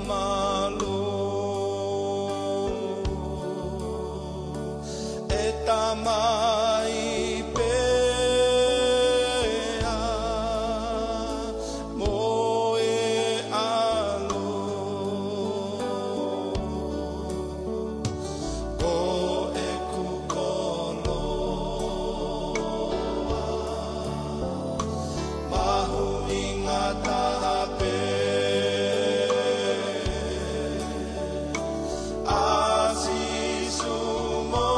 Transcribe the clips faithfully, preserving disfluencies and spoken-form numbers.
Mālō, ʻe Tamai pē mo e ʻAlo, ko ʻeku koloa mahuʻinga taha pē, ʻa Sīsū mo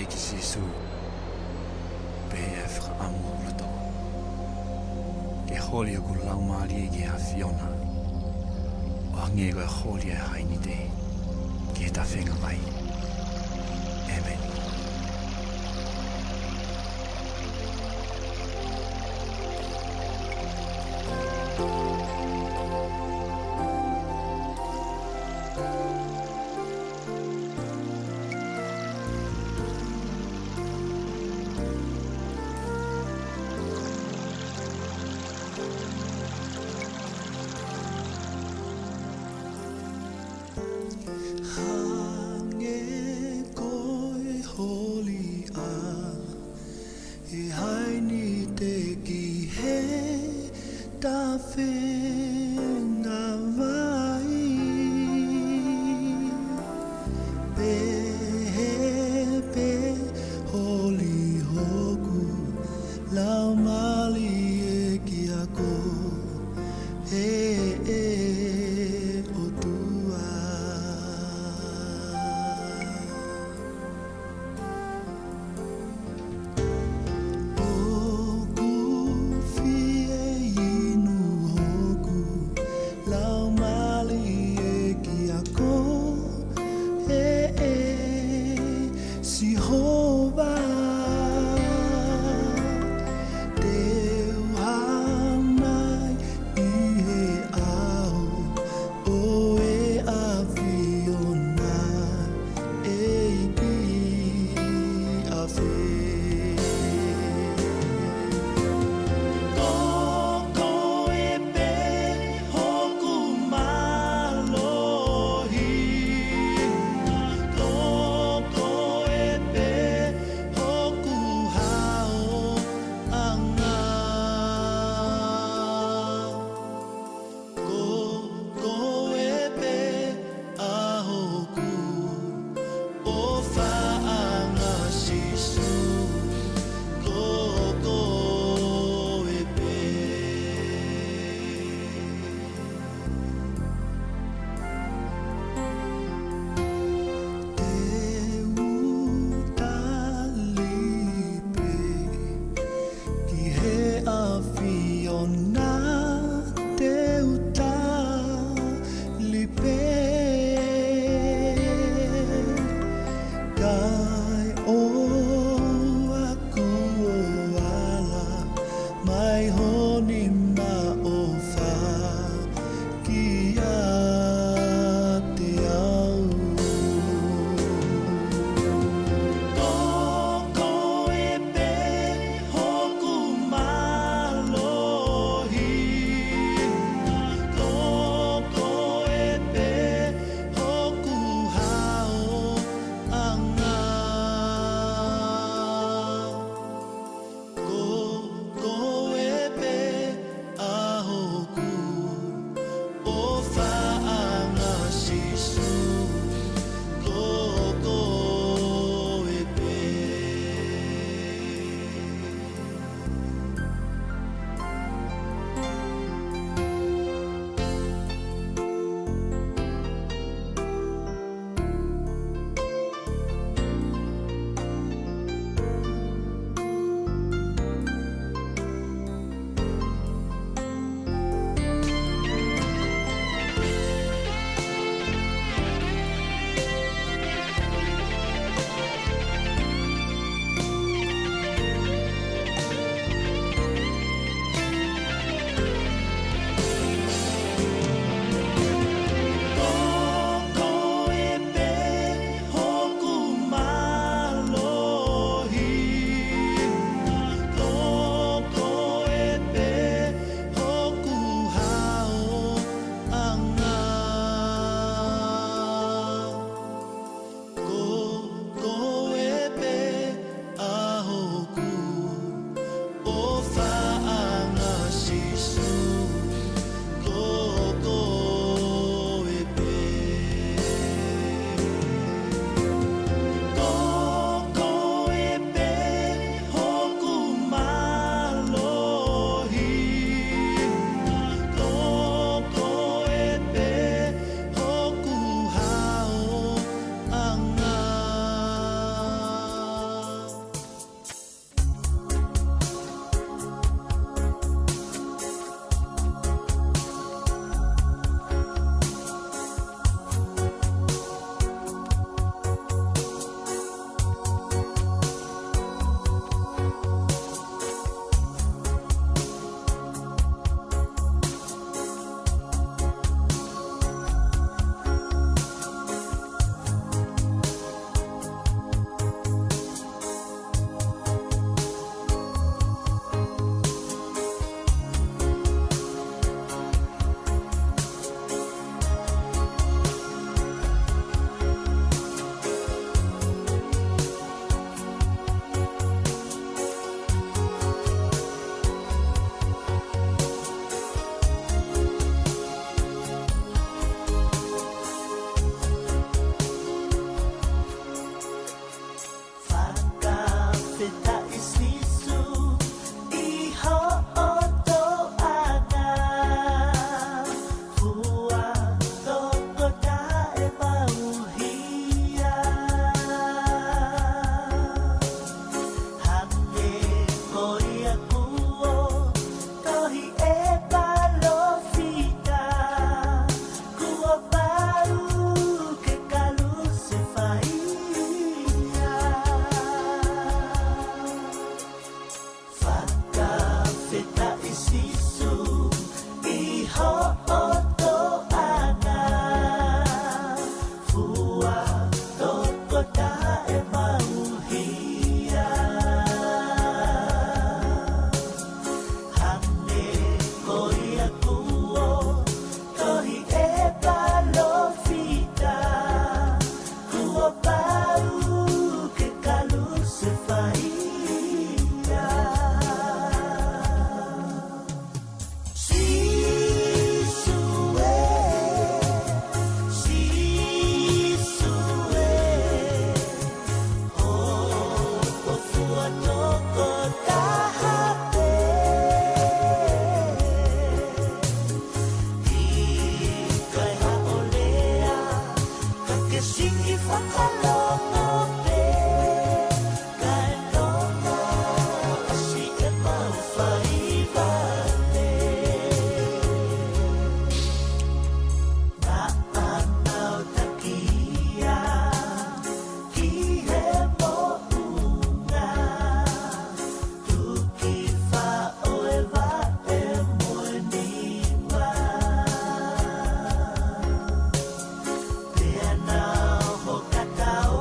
ʻEiki Sīsū, pehē ʻa e fakaʻamu ʻo hoku loto, ke holi hoku laumālie ki he ʻAfiona, ʻo hangē ko e holi ʻa e hainite ki he tafenga vai. ʻĒmeni. Hangē ko e holi ʻa e hainite ki he tafenga vai, pehē pē holi hoku laumālie kia koe, ʻe ʻOtua. ʻO Siki fakalongo pē, kae tono ʻosi e mau fai vale. Naʻa mau takia ki he moʻunga, tuki faʻo e vaʻe mo e niva. Pea nau hokatau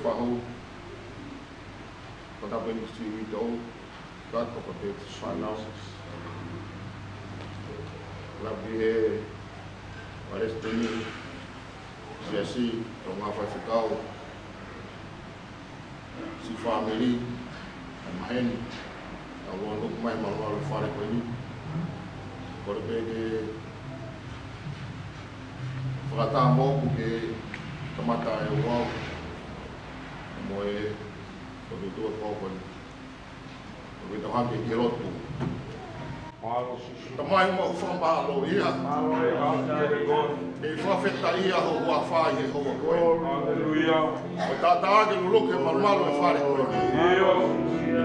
Fahu, ko tapu eni ki he uito, ka ko ko te fānau. Lapi he palesiteni, siasi, ko e ngaahi faifekau, siʻi fāmili, ʻa e maheni, ʻa e ʻoku nau ʻoku mai malumalu he fale ko eni. Kole pē ke fakataha moʻoku ke kamata e ouau mo e fokotuʻutuʻu ʻo e pō ko eni. ʻOku tau hake ki he lotu. Mālō Sīsū. Tamai, mau fakamālō ia. Mālō e ʻAfiona. ʻE fakafetaʻi ʻa ho huafa ʻi he houa ko eni. Haleluia. ʻOku tau taʻaki luluku he malumalu he fale ko eni. ʻIo.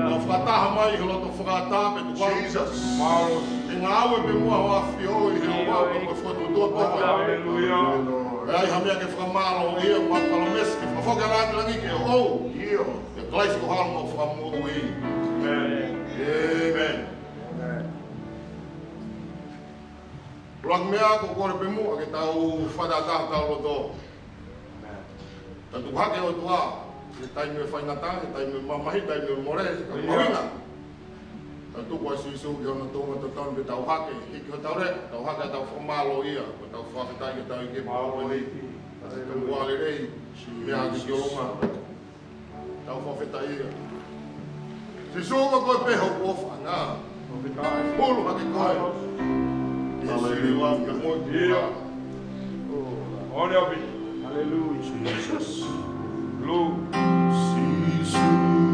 Mau fakataha mai he loto fakaʻatā pē tuku ā. Jesus. Mālō. ʻE ngāue pē muʻa ho ʻAfio ʻi he ouau ko e fokotuʻutuʻu ʻo e pō ko eni. Haleluia. ʻE ʻi ai ha meʻa ke fakamālō ia, mau palōmesi ke fakafoki ʻa langilangi ke ʻoʻou. ʻIo. ʻIa Kalaisi ko homau Fakamoʻui. ʻĒmeni. ʻĒmeni. ʻĒmeni. ʻUluaki meʻa, ʻoku ou kole pē muʻa ke tau fakatātā hotau loto. Tau tuku hake ʻOtua, he taimi ʻo e faingataʻa, he taimi ʻo e mamahi, taimi ʻo e mole, ka ʻoku mahuʻinga. Tau tuku ʻa Sīsū ki hono tuʻunga totonu pea tau hake, hiki hotau leʻo, tau hake ʻetau fakamālō ia, ko ʻetau fakafetaʻi ki he ʻEiki ʻi he pō ko eni. Tau ʻofa lelei, meʻa hake ki ʻolunga. Tau fakafetaʻi ia. Sīsū, ko koe pē hoku ʻofa, ngā. Hulu hake koe. ʻI he sili ʻo e ʻAfio mo e ʻOtua. Haleluia. Jesus. Haleluia. Sīsū,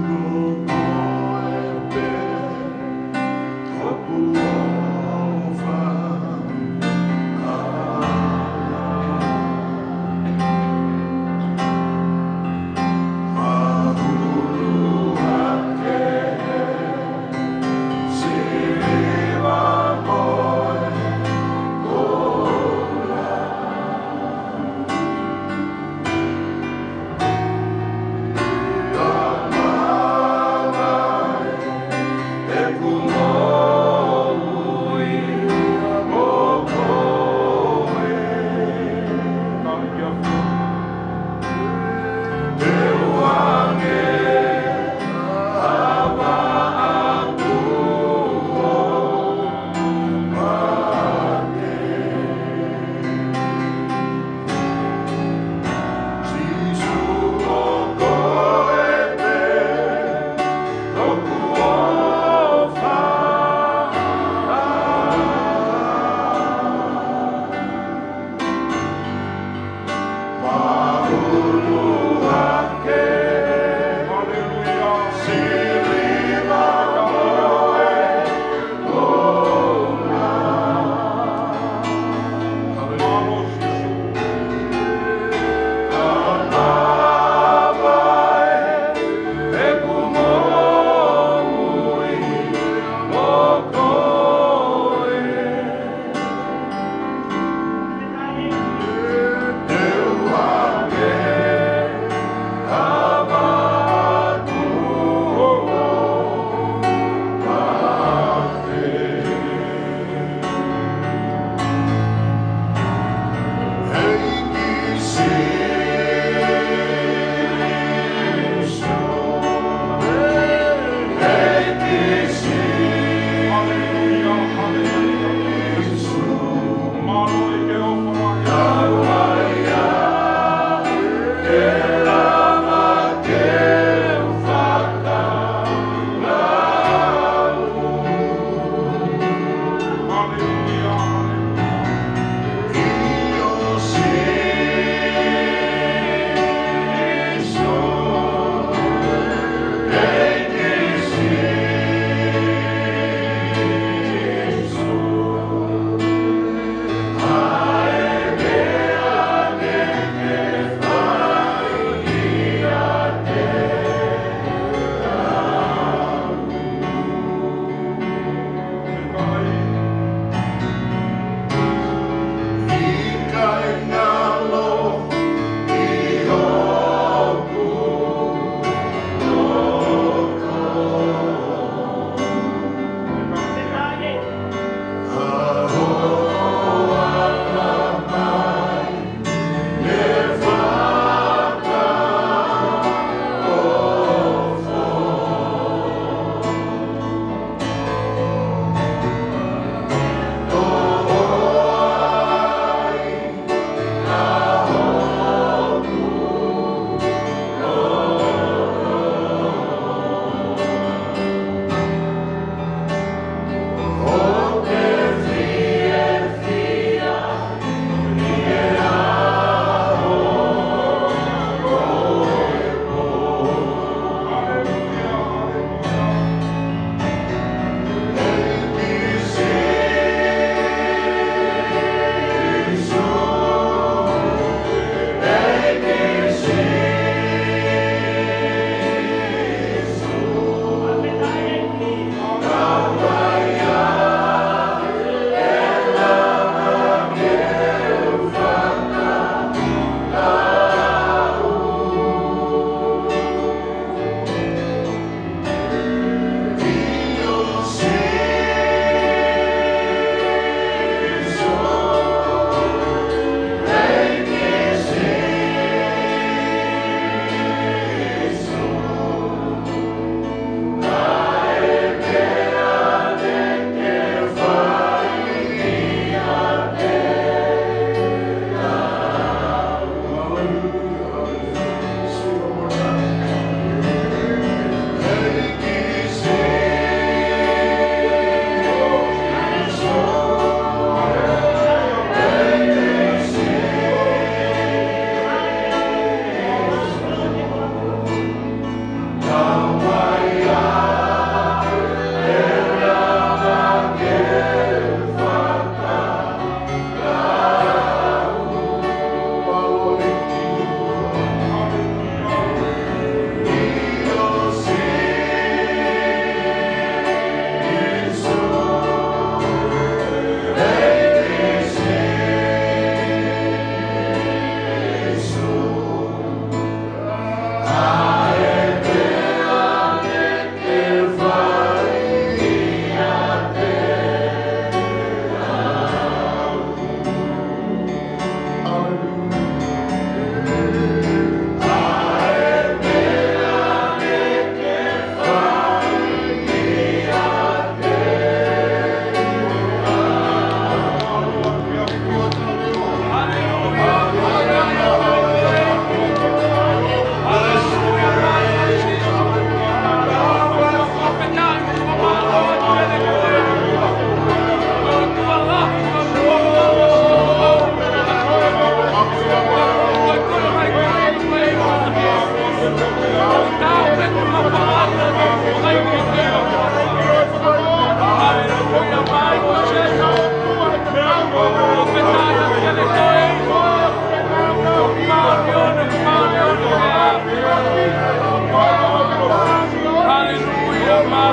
ko koe pē hoku ʻofa.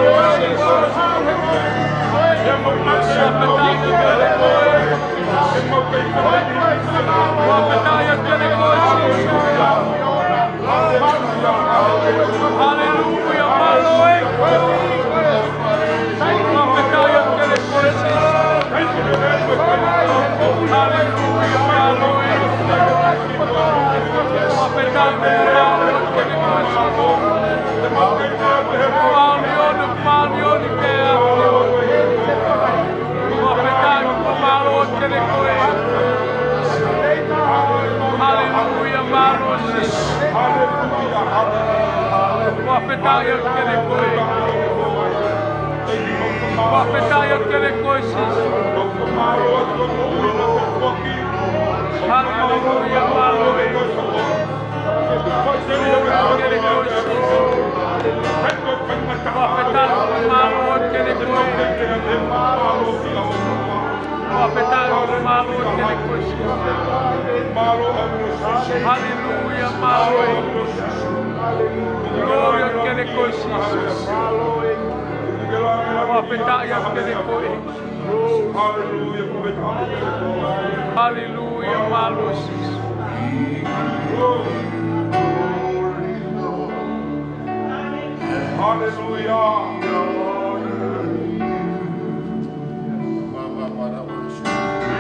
Haleluia, mālō ē. Fakafetaʻi atu kiate koe Sīsū. Haleluia, mālō ē. Fakafetaʻi, mālō atu kiate koe Sīsū. Mālō ē, mālō ē, pea. Fakafetaʻi, mālō atu kiate koe. Haleluia, mālō Sīsū. Fakafetaʻi atu kiate koe. Fakafetaʻi atu kiate koe Sīsū. Haleluia, mālō ē. Glory atu kiate koe Sīsū. Fakafetaʻi, mālō atu kiate koe. Fakafetaʻi, mālō atu kiate koe Sīsū. Haleluia, mālō ē. Glory atu kiate koe Sīsū. Fakafetaʻi atu kiate koe. Haleluia, mālō Sīsū. Haleluia.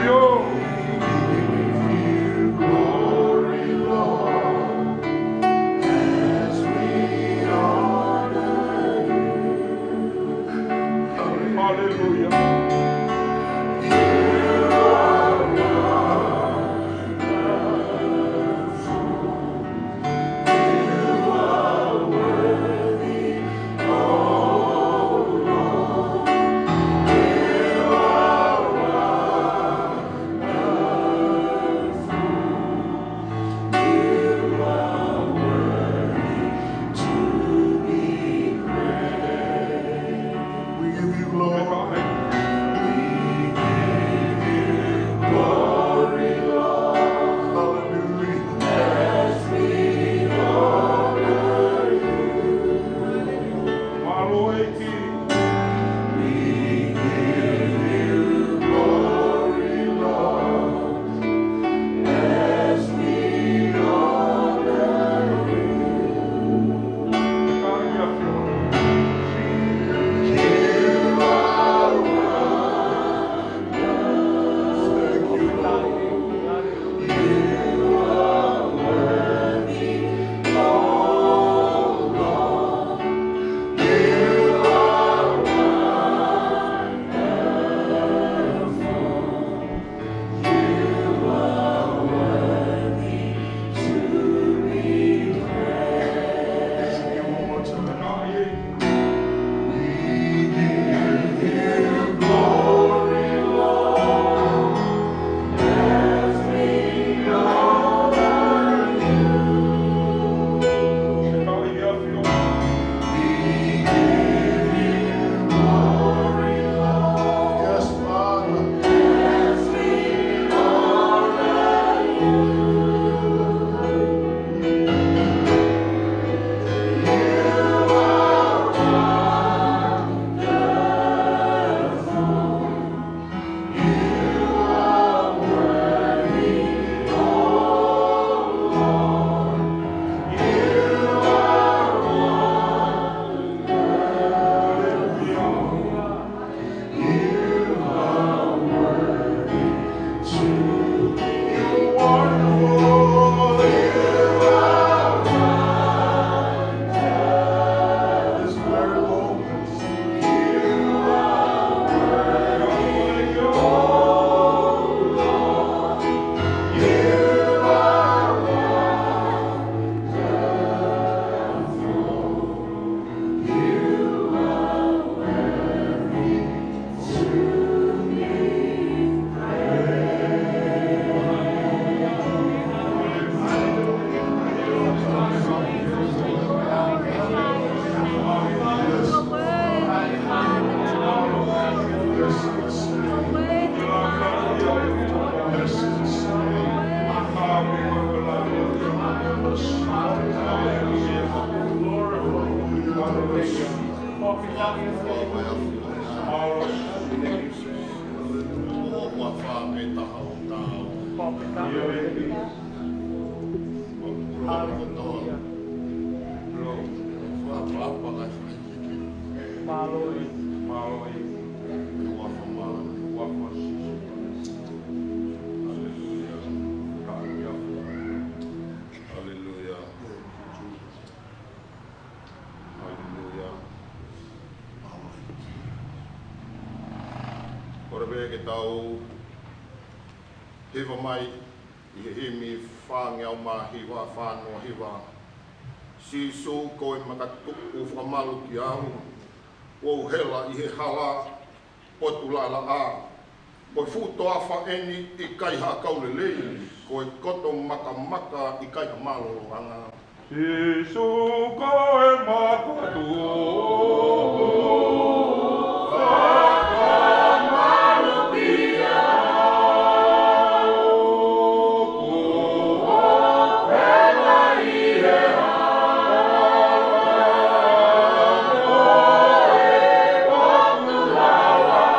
Yo. Haleluia. We give you glory. We give you glory, Lord. Hallelujah. As we honor you. We give you glory, Lord. As we honor you. You are wonderful. You are worthy, oh Lord. You are Haleluia. Kole pē ke tau hiva mai ʻi he himi fāngeau mā hiva, fā noa hiva. Sīsū, ko e makatuʻu fakamalu kiate au, ʻoku ou hela ʻi he hala, potu lalaʻā, ko e fuʻu toafa eni ʻikai ha kau lelei, ko e koto makamaka ʻikai ha mālōlōʻanga. Sīsū ko e makatuʻu fakamalu kiate au, ʻoku ou hela ʻi he hala, ko e potu lalaʻā.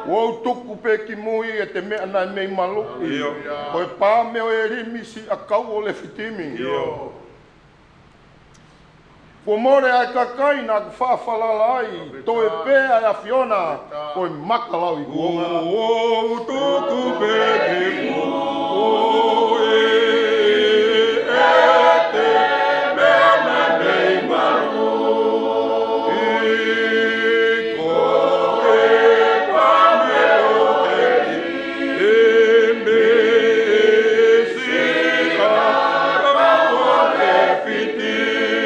ʻOku ou tuku pē ki mui ʻete meʻa naʻe mei maluʻi. ʻIo. Ko e pā mei ʻElimi, siʻa kau ʻo Lefitimi. ʻIo. Kuo mole ʻa e kakai naʻa ku fakafalala ai, toe pē ʻa e ʻAfiona, ko e maka lauikuonga. ʻOku ou tuku pē ki mui ʻete meʻa naʻe mei maluʻi. Ko e pā mei ʻElimi, siʻa kau ʻo Lefitimi, kuo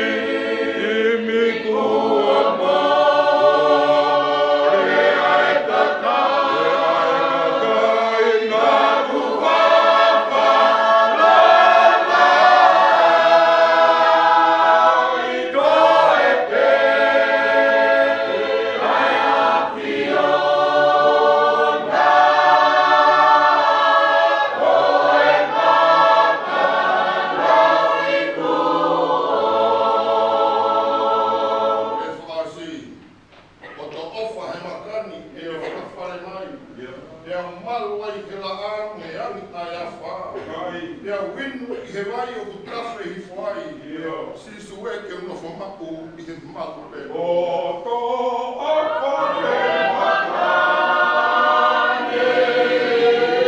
mole ʻa e kakai naʻa ku fakafalala ai, toe pē ʻa e ʻAfiona, ko e maka lauikuonga. ʻE fakaʻosi, ʻoku ou ʻofa he maka ni, ʻe fakafale mai. Pea u malu ai he laʻā, mo e angi ʻa e afā. Pea u inu ʻi he vai ʻoku tafe hifo ai. Sīsū ē, ke u nofo maʻu ʻi he malu pē. ʻOku ou ʻofa he maka ni, ʻe fakafale mai.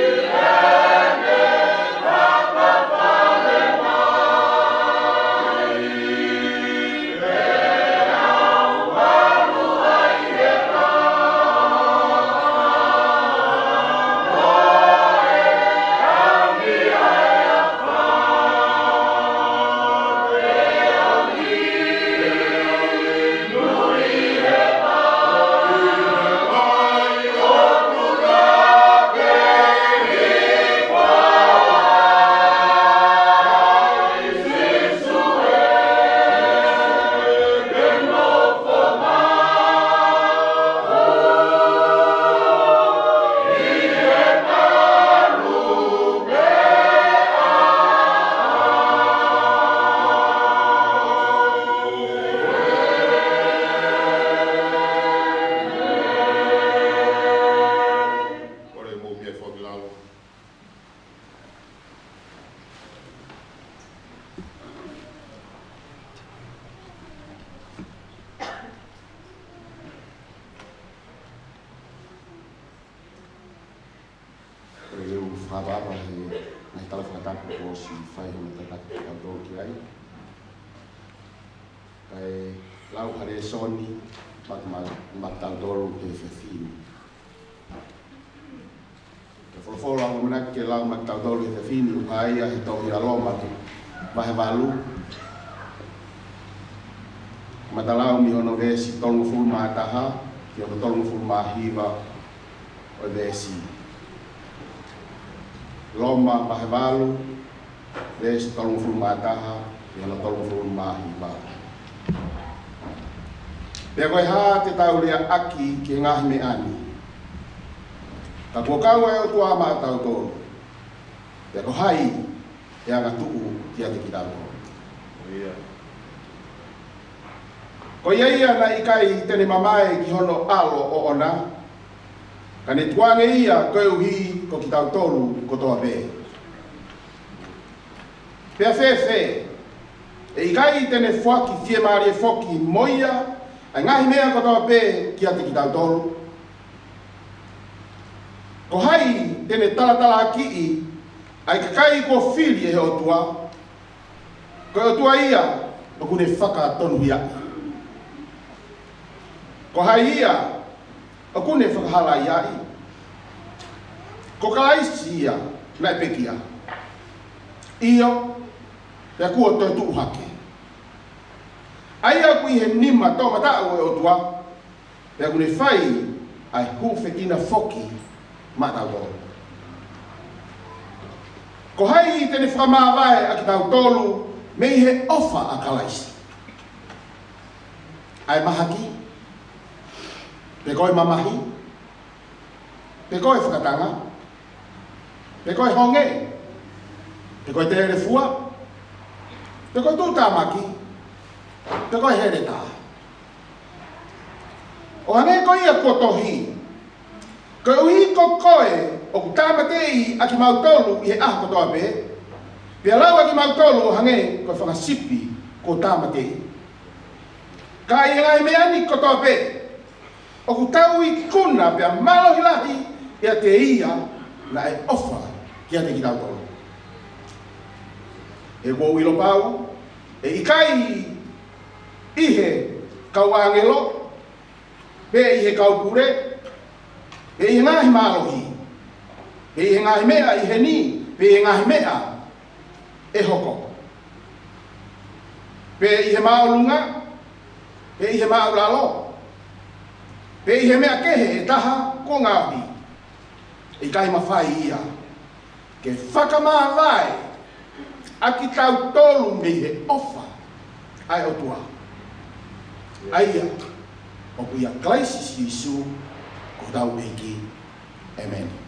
Kole mou mea foki lalo. Ko e u fakapapau he ngaahi tala fakatapu kuo ʻosi fai hono tataki kitautolu ki ai. Kae lau ha lēsoni maʻa, maʻa, maʻatautolu he efiafi ni. Ko e folofola ʻoku ou ʻamanaki ke lau maʻatautolu he efiafi ni, ʻoku hā ia he tohi ʻa Loma, vahe valu. Matalau mei hono veesi tolungofulu mā taha ki hono tolungofulu mā hiva ʻo e veesi. Loma vahe valu, veesi tolungofulu mā taha ki hono tolungofulu mā hiva. Pea ko e hā te tau leaʻaki ki he ngaahi meʻa ni? Ka kuo kau ʻa e ʻOtua maʻatautolu, pea ko hai ʻe angatuʻu kiate kitautolu? ʻIo. Ko ia ia naʻe ʻikai te ne mamae ki hono ʻAlo ʻoʻona, ka ne tukuange ia koeʻuhi ko kitautolu kotoa pē. Pea fēfē, ʻe ʻikai te ne foaki fiemālie foki mo ia ʻa e ngaahi meʻa kotoa pē kiate kitautolu? Ko hai te ne talatalakiʻi ʻa e kakai kuo fili ʻe he ʻOtua? Ko e ʻOtua ia ʻoku ne fakatonuhiaʻi. Ko hai ia ʻoku ne fakahalaiaʻi? Ko Kalaisi ia naʻe pekia, ʻio, pea kuo toetuʻu hake, ʻa ia ʻoku ʻi he nima toʻomataʻu ʻo e ʻOtua, pea ʻoku ne fai ʻa e hūfekina foki maʻatautolu. Ko hai te ne fakamāvae ʻa kitautolu mei he ʻofa ʻa Kalaisi? ʻA e mahaki, pe ko e mamahi, pe ko e fakatanga, pe ko e honge, pe ko e telefua, pe ko e tuʻutāmaki, pe ko e heletā? ʻO hangē ko ia kuo tohi, koeʻuhi ko koe ʻoku tāmateʻi ʻa kimautolu ʻi he ʻaho kotoa pē, pea lau ʻa kimautolu ʻo hangē ko e fanga sipi kuo tāmateʻi. Ka ʻi he ngaahi meʻa ni kotoa pē, ʻoku tau ikuna pea mālohi lahi ʻiate ia naʻe ʻofa kiate kitautolu. He ʻoku ou ʻilo pau, ʻe ʻikai ʻi he kau ʻāngelo, pe ʻi he kau pule, pe ʻi he ngaahi mālohi, pe ʻi he ngaahi meʻa ʻi heni, pe ʻi he ngaahi meʻa ʻe hoko, pe ʻi he māʻolunga, pe ʻi he māʻulalo, pe ʻi he meʻa kehe ʻe taha kuo ngaohi, ʻe ʻikai mafai ia ke fakamāvae ʻa kitautolu mei he ʻofa ʻa e ʻOtua, ʻa ia ʻoku ʻia Kalaisi Sīsū ko hotau ʻEiki. ʻĒmeni.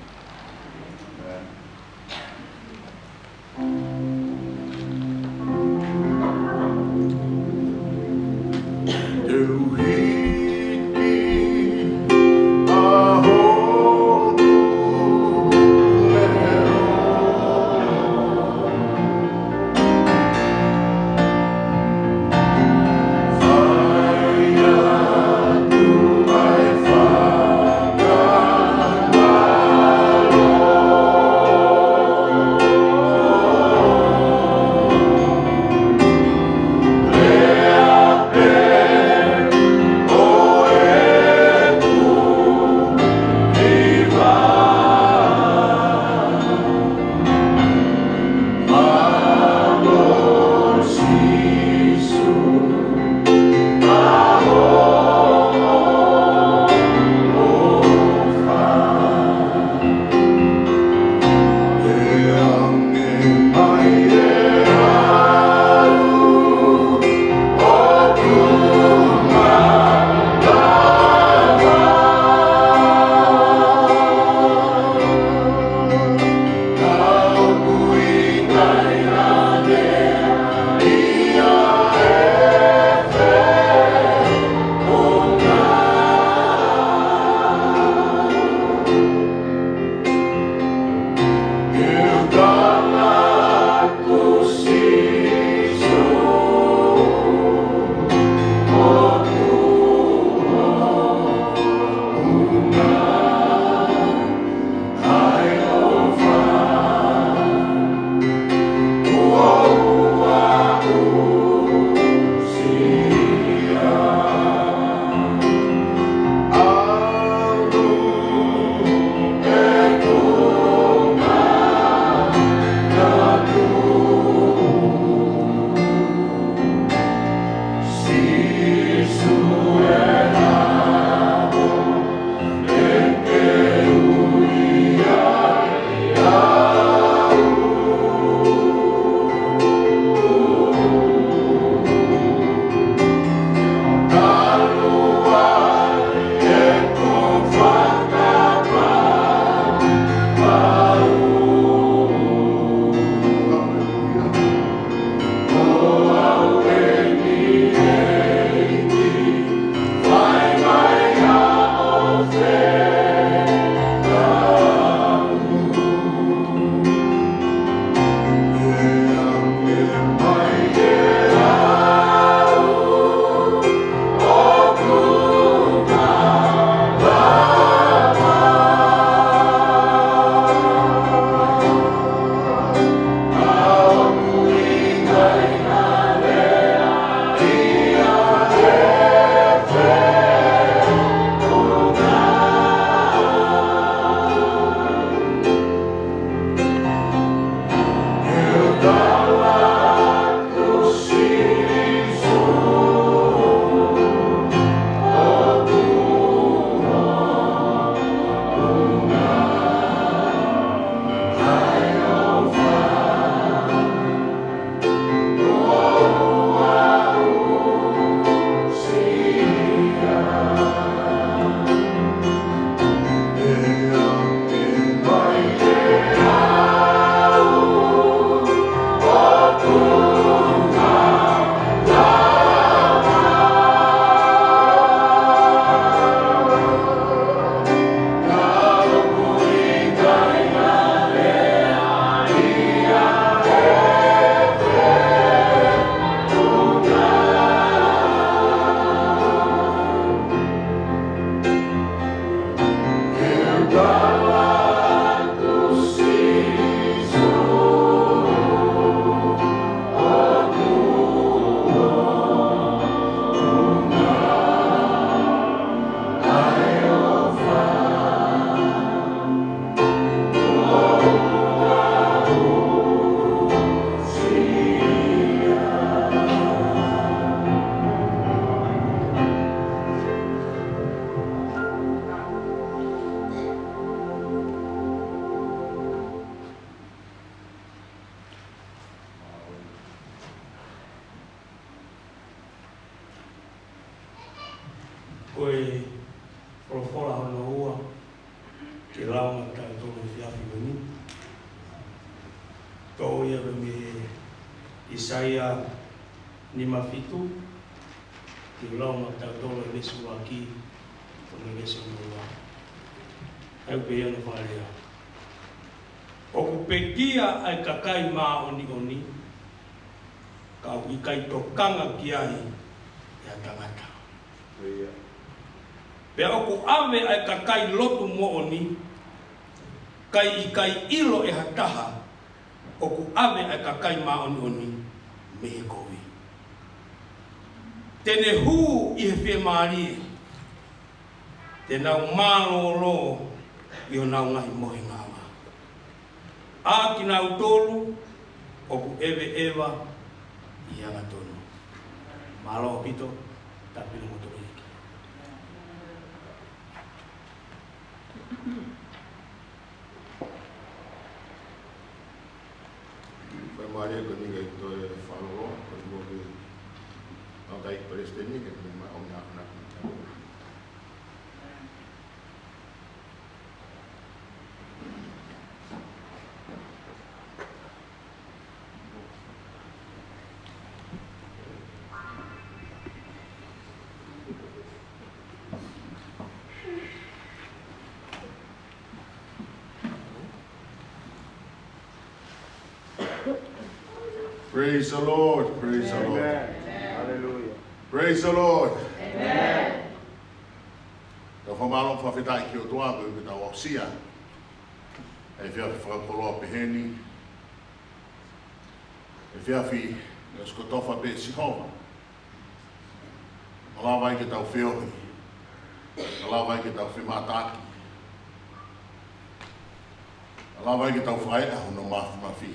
Folofola hono ua ke lau maʻatautolu he efiafi ko eni. Toʻo ia mei he ʻAisea nima fitu, ke lau maʻatautolu he veesi ʻuluaki, ko e veesi hono ua. ʻOku pehē hono fakalea: ʻOku pekia ʻa e kakai māʻoniʻoni, ka ʻoku ʻikai tokanga ki ai ʻa e tangata. Pea ʻoku ʻave ʻa e kakai lotu moʻoni, kae ʻikai ʻilo ʻe ha taha ʻoku ʻave ʻa e kakai māʻoniʻoni mei he kovi. Te ne hū ʻi he fiemālie, te nau mālōlō ʻi honau ngaahi mohengaʻanga, ʻa kinautolu ʻoku ʻeveʻeva ʻi he angatonu. Mālō ʻaupito, tapu mo e ʻEiki. Fakamālō ko eni ke toe fakalōloa, ko e mo ke ʻakai palesiteni ke ne ma o mea ana. Praise the Lord. Praise the Lord. Amen. Hallelujah. Praise the Lord. Amen. Tau fakamālō fakafetaʻi ki he ʻOtua koeʻuhi ko ʻetau aʻusia ʻa e efiafi fakakoloa pehē ni. Efiafi ʻoku ʻosi kotofa pē ʻe Sihova. ʻO lava ai ke tau feohi. ʻO lava ai ke tau femātaaki. ʻO lava ai ke tau fakaeʻa hono māfimafi.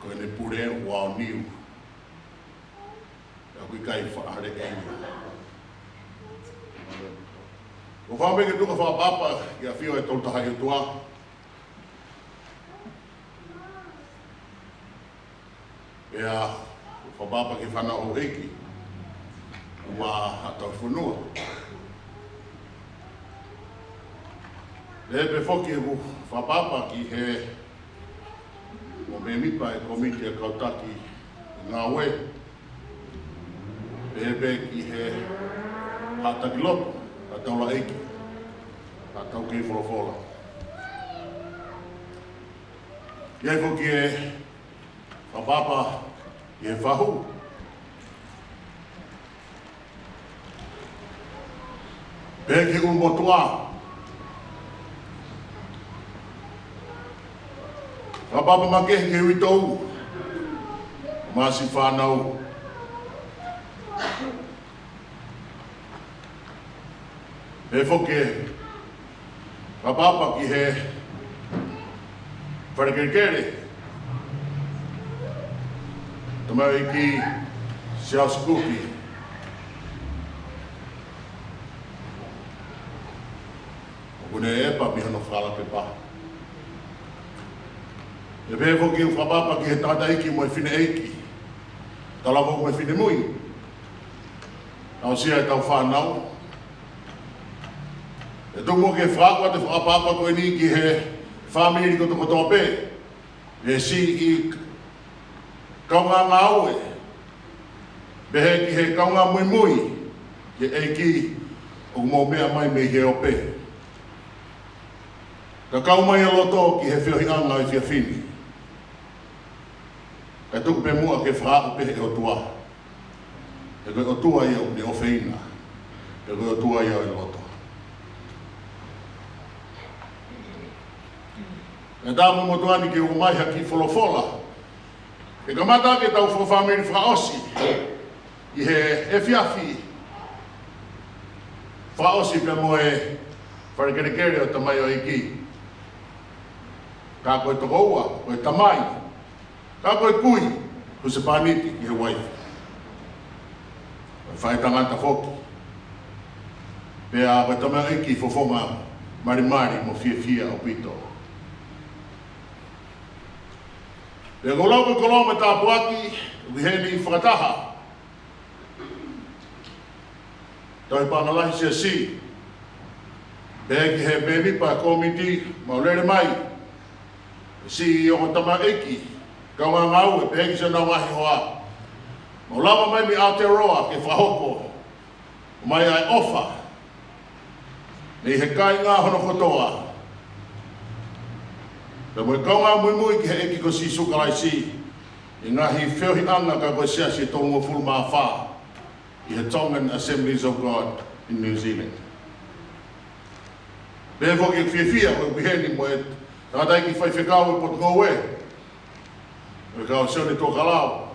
Ko ʻene pule ʻoku aoniu. Pea ʻoku ʻikai faʻa hale ʻe ia. ʻOku ou fakaʻamu ke tuku ha fakaʻapaʻapa ki he ʻafio ʻa e Tolu Tahaʻi ʻOtua. Pea fakaʻapaʻapa ki he fānau houʻeiki ʻo e Tauhi-fonua. Pehē pē foki ʻeku fakaʻapaʻapa ki he kau mēmipa ʻo e Kōmiti ʻa e Kau Taki Ngāue. Pehē pē ki he haʻa taki lotu, haʻa taulaʻeiki, haʻa taukei folofola. ʻI ai foki e fakaʻapaʻapa ki he fahu. Pehē ki he ʻulumotuʻa. Fakaʻapaʻapa makehe ki he uitou mo e siʻi fānau. Pehē foki e fakaʻapaʻapa ki he fale kelekele, tamaioʻeiki Siaosi Kuki. ʻOku ne ʻepa mei hono fala pepa. Pea pehē foki e fakaʻapaʻapa ki he tangataʻeiki mo e fineʻeiki, talavou mo e finemui. Aʻusia ʻetau fānau. ʻE tuku muʻa ke fakaʻapaʻapa atu e fakaʻapaʻapa ko eni ki he fāmili kotokotoa pē. ʻE siʻi kaungā ngāue. Pehē ki he kaungā muimui ki he ʻEiki ʻoku mou meʻa mai mei he ope. Ka kau mai e loto ki he feohiʻanga ʻo e efiafi ni. Kae tuku pē muʻa ke fakaaʻu pē he ʻOtua. He ko e ʻOtua ia ʻoku ne ʻofeina. He ko e ʻOtua ia ʻo e loto. ʻE tamu motuʻa ni ke ʻomai ha kiʻi folofola. Ke kamata ke tau fakafāmili fakaʻosi ʻi he efiafi. Fakaʻosi pea mo e fale kelekele ʻo e tamaioʻeiki. Ka ko e tokoua, ko e tamai. Ka ko e kui, husepāniti ki he uaifi. Ko e faʻētangata foki. Pea ko e tamaioʻeiki fofonga malimali mo fiefia ʻaupito. Pea ko e lau ko e koloa mo e tāpuaki, ʻoku ʻi heni fakataha. Tauhi Paʻanga Lahi Siasi, pehē ki he mēmipa kōmiti mau lele mai, siʻi ongo tamaiki, kaungā ngāue, pehē ki siʻonau ngaahi hoa. Mau lava mai mei Aotearoa ke fakahoko mai ʻa e ʻofa mei he kāinga hono kotoa, pea mo e kaungā muimui ki he ʻEiki ko Sīsū Kalaisi, ʻi he ngaahi feohiʻanga ka ko e Siasi ʻe tolungofulu mā fā ʻi he Tongan Assemblies of God in New Zealand. Pehē foki ʻeku fiefia ko ʻeku ʻi heni mo e tangataʻeiki faifekau ʻo e Potungāue, ʻo e kau Sione Tuʻakalau.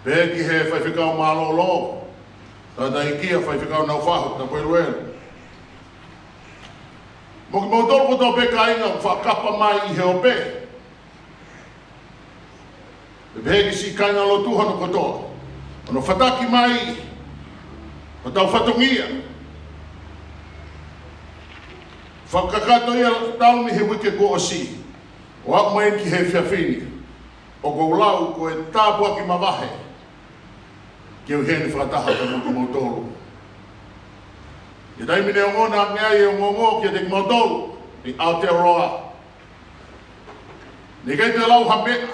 Pehē ki he faifekau mālōlō, tangataʻeiki ʻa e faifekau Naufahu, Tapueluelu. Mo kimoutolu kotoa pē kāinga ʻoku fakakapa mai ʻi he ope. Pea pehē ki siʻi kāingalotu hono kotoa, hono fataki mai hotau fatongia. Fakakakato ia ʻo talu mei he uike kuo ʻosi, ʻo aʻu mai ki he efiafi ni, ʻoku ou lau ko e tāpuaki mavahe ke u ʻi heni fakataha mo kimoutolu. ʻI he taimi ne ongona ange ai e ongoongo kiate kimoutolu ʻi Aotearoa, naʻe ʻikai te u lau ha meʻa,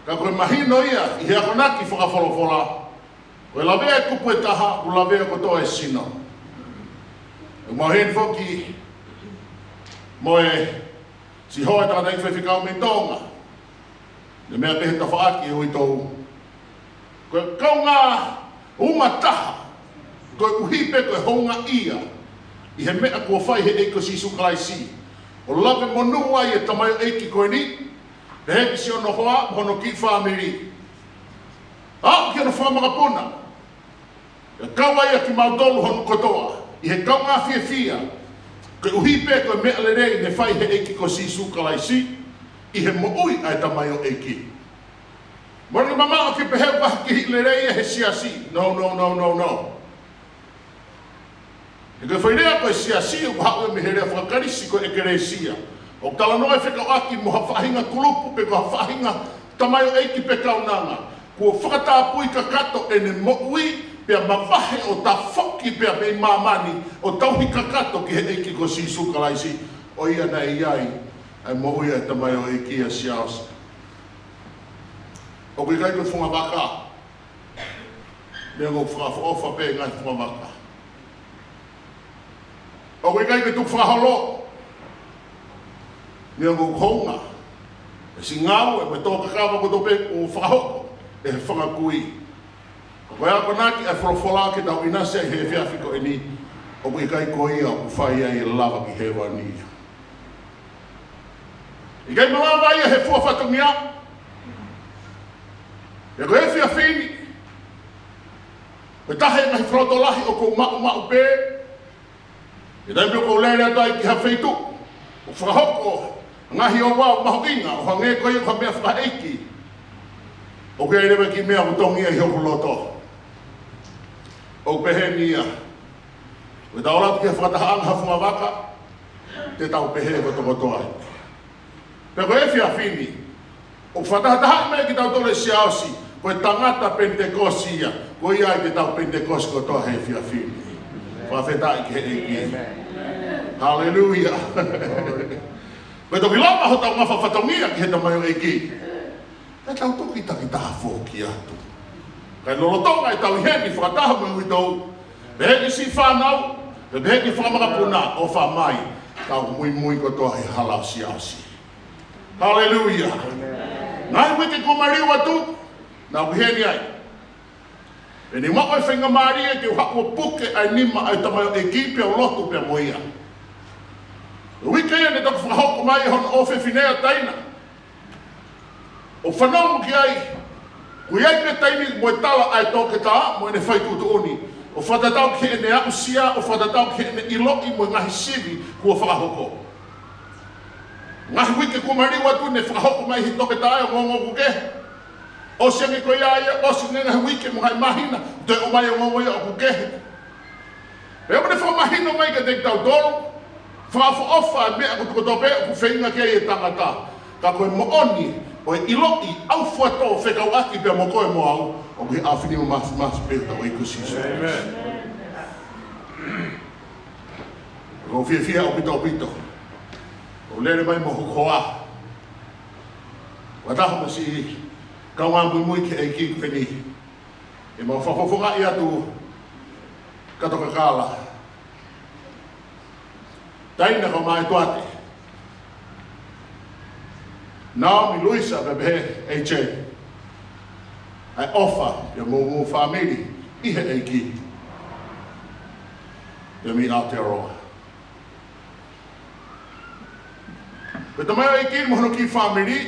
ka ko e mahino ia ʻi he akonaki fakafolofola, ko e lavea e kupu ʻe taha, ʻoku lavea kotoa e sino. ʻOku mau ʻi heni foki mo e siʻi hoa tangataʻeiki faifekau mei Tonga, ne meʻa pē he tafaʻaki ʻo uitou, ko e kaungā uma taha, koeʻuhi pē ko e houngaʻia ʻi he meʻa kuo fai he ʻEiki ko Sīsū Kalaisi, ʻo lave monū ai e tamaioʻeiki ko eni, pehē ki siʻono hoa mo hono kiʻi fāmili, aʻu ki hono fanga makapuna. Pea kau ai ʻa kimautolu hono kotoa ʻi he kaungā fiefia, koeʻuhi pē ko e meʻa lelei ne fai he ʻEiki ko Sīsū Kalaisi ʻi he moʻui ʻa e tamaioʻeiki. Mole mamaʻo ke pehē ʻoku ʻi ai ha kiʻi lelei ia he siasi. No, no, no, no, no. He ko e foʻi lea ko e siasi ʻoku haʻu ia mei he lea faka-Kalisi ko e ʻekelesia. ʻOku talanoa e fekauʻaki mo ha faʻahinga kulupu pe ko ha faʻahinga tamaioʻeiki pe kaunanga kuo fakatapui kakato ʻene moʻui, pea mavahe ʻo tafoki pea mei māmani ʻo tauhi kakato ki he ʻEiki ko Sīsū Kalaisi, ʻo ia naʻe ʻi ai ʻa e moʻui ʻa e tamaioʻeiki ʻa Siaosi. ʻOku ʻikai ko e funga vaka, neongo ʻoku fakaʻofoʻofa pē ngaahi funga vaka. ʻOku ʻikai ke tukufakaholo, neongo ʻoku hounga e siʻi ngāue mo e tō kakava kotoa pē ʻoku fakahoko ʻe he fanga kui. Ka ko e akonaki ʻa e folofola ke tau ʻinasi ai he efiafi ko eni, ʻoku ʻikai ko ia ʻoku fai ai e lava ki hēvani ia. ʻIkai malava ia he fua fatongia. Pea ko e efiafi ni, ko e taha e ngaahi fakalotolahi ʻoku ou maʻumaʻu pē, ʻi he taimi ʻoku ou lele atu ai ki ha feituʻu ʻoku fakahoko ngaahi ouau mahuʻinga ʻo hangē ko ia ko ha meʻa fakaʻeiki, ʻoku ʻi ai leva e kiʻi meʻa ʻoku tongi ia ʻi hoku loto. ʻOku pehē ni ia, ko ʻetau ʻalu atu ki ha fakatahaʻanga ha funga vaka, te tau pehē kotokotoa ai. Pea ko e efiafi ni, ʻoku fakatahatahaʻi mai kitautolu ʻe Siaosi, ko e tangata Penitekosi ia, ko ia ai te tau Penitekosi kotoa he efiafi ni. Fakafetaʻi ki he ʻEiki. Haleluia. Ko e toki lava hotau ngafa fatongia ki he tamaioʻeiki, te tau toki takitaha foki atu. Kae lolotonga ʻetau ʻi heni fakataha mo uitou, pehē ki siʻi fānau, pea pehē ki he fanga makapuna, ʻofa mai, tau muimui kotoa he hala ʻo Siaosi. Haleluia. Ngaahi uike kuo maliu atu, naʻa ku ʻi heni ai. Pea ne maʻu e faingamālie ke u haʻu ʻo puke ʻa e nima ʻa e tamaioʻeiki pea u lotu pea mo ia. Uike ia ne toki fakahoko mai hono ʻofefine ʻa Taina. ʻO fanongo ki ai, ʻoku ʻi ai pē taimi mo e tala ʻa e toketā mo ʻene fai tuʻutuʻuni, ʻo fakatatau ki heʻene aʻusia, ʻo fakatatau ki heʻene ʻiloʻi mo e ngaahi sivi kuo fakahoko. Ngaahi uike kuo maliu atu ne fakahoko mai he toketā ʻa e ongoongo ʻoku kehe. ʻOsi ange ko ia ia, ʻosi ange ngaahi uike mo e ngaahi māhina, toe ʻomai e ongoongo ia ʻoku kehe. Pea ʻoku ne fakamahino mai kiate kitautolu, fakaʻofoʻofa e meʻa kotokotoa pē ʻoku feinga ki ai e tangata. Ka ko e moʻoni ʻo e ʻiloʻi ʻaufuatō fekauʻaki pea mo koe mo au, ʻoku ʻi he ʻAfio Māfimafi pē ʻo hotau ʻEiki ko Sīsū. ʻĒmeni. ʻOku fiefia ʻaupito ʻaupito ʻo lele mai mo hoku hoa, fakataha mo siʻi kaungā muimui ki he ʻEiki ko eni, ʻemau fakafofongaʻi atu kato kakala. Taina ko Maetuate, Naomi, Luisa, pea pehē ʻe Jay, ʻa e ʻofa pea mo hoʻomou fāmili ʻi he ʻEiki, pea mei Aotearoa. Pea tamaioʻeiki mo hono kiʻi fāmili,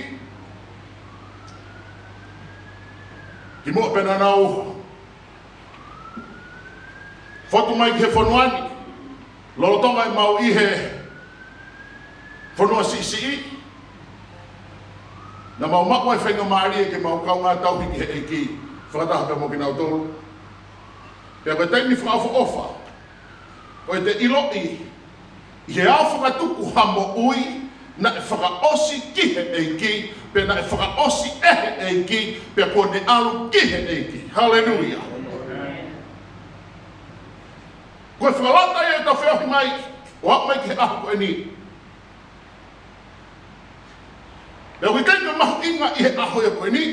kimuʻa pea naʻa nau fotu mai ki he fonua ni, lolotonga ʻemau ʻi he fonua siʻisiʻi, naʻa mau maʻu ai e faingamālie ke mau kaungā tauhi ki he ʻEiki fakataha pea mo kinautolu. Pea ko e taimi fakaʻofoʻofa, ko ʻete ʻiloʻi ʻi he ʻaho fakatupu ha moʻui naʻe fakaʻosi ki he ʻEiki, pea naʻe fakaʻosi ʻe he ʻEiki, pea kuo ne ʻalu ki he ʻEiki. Haleluia. Ko e fakalata ia ʻetau feohi mai ʻo aʻu mai ki he ʻaho ko eni. Pea ʻoku ʻikai ke mahuʻinga ʻi he ʻaho ia ko eni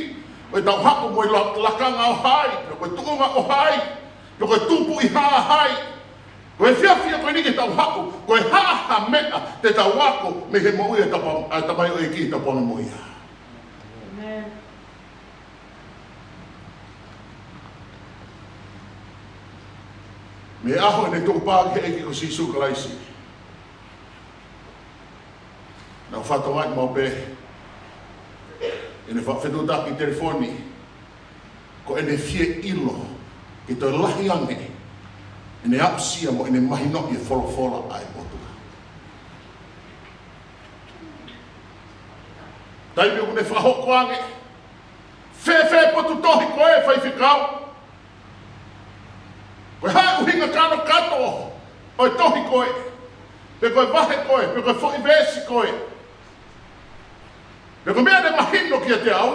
ko ʻetau haʻu mo e la-, lakanga ʻo hai, pe ko e tuʻunga ʻo hai, pe ko e tupu ʻi ha hai. Ko e efiafi ia ko eni ke tau haʻu, ko e hā ha meʻa te tau ako mei he moʻui ʻa e tapa-, ʻa e tamaioʻeiki ʻi Tapuangamoʻia. ʻĒmeni. Mei he ʻaho ʻene tukupā ki he ʻEiki ko Sīsū Kalaisi, naʻa ku fakatokangaʻi maʻu pē ʻene faʻa fetuʻutaki telefoni, ko ʻene fie ʻilo ke toe lahi ange ʻene aʻusia mo ʻene mahinoʻi e folofola ʻa e ʻOtua. Taimi ʻoku ne fakahoko ange, fēfē potu tohi ko ē, faifekau? Ko e hā e ʻuhinga kanokato ʻo e tohi ko ē, pe ko e vahe ko ē, pe ko e foʻi veesi ko ē, pe ko e meʻa naʻe mahino kiate au?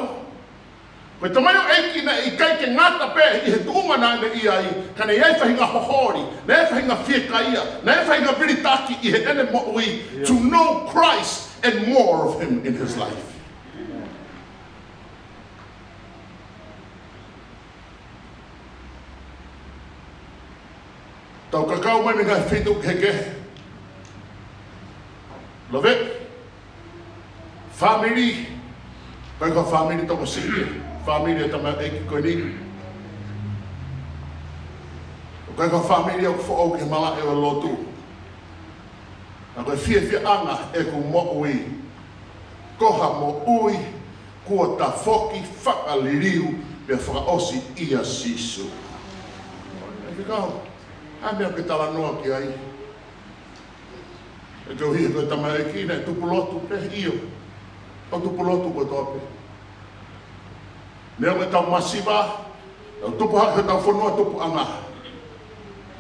Ko e tamaioʻeiki naʻe ʻikai ke ngata pē ʻi he tuʻunga naʻa ne ʻi ai, ka naʻe ʻi ai e faʻahinga hoholi, naʻe ʻi ai e faʻahinga fiekaia, naʻe ʻi ai e faʻahinga vilitaki ʻi heʻene moʻui, to know Christ and more of him in his life. Tau kakau mai mei he ngaahi feituʻu kehekehe. Love it. Fāmili, ʻikai ko ha fāmili tokosiʻi e fāmili ʻo e tamaioʻeiki ko eni. ʻIkai ko ha fāmili ʻoku foʻou ki he malaʻe ʻo e lotu. Ka ko e fiefiaʻanga ʻeku moʻui, ko ha moʻui kuo tafoki, fakaliliu, pea fakaʻosi ʻia Sīsū. Faifekau, ʻa e meʻa ke talanoa ki ai. ʻE ke ʻuhi ko e tamaioʻeiki naʻe tupu lotu pē? ʻIo, ʻoku tupu lotu kotoa pē. Neongo ʻetau masiva, ʻetau tupu hake ʻi hotau fonua tupuʻanga,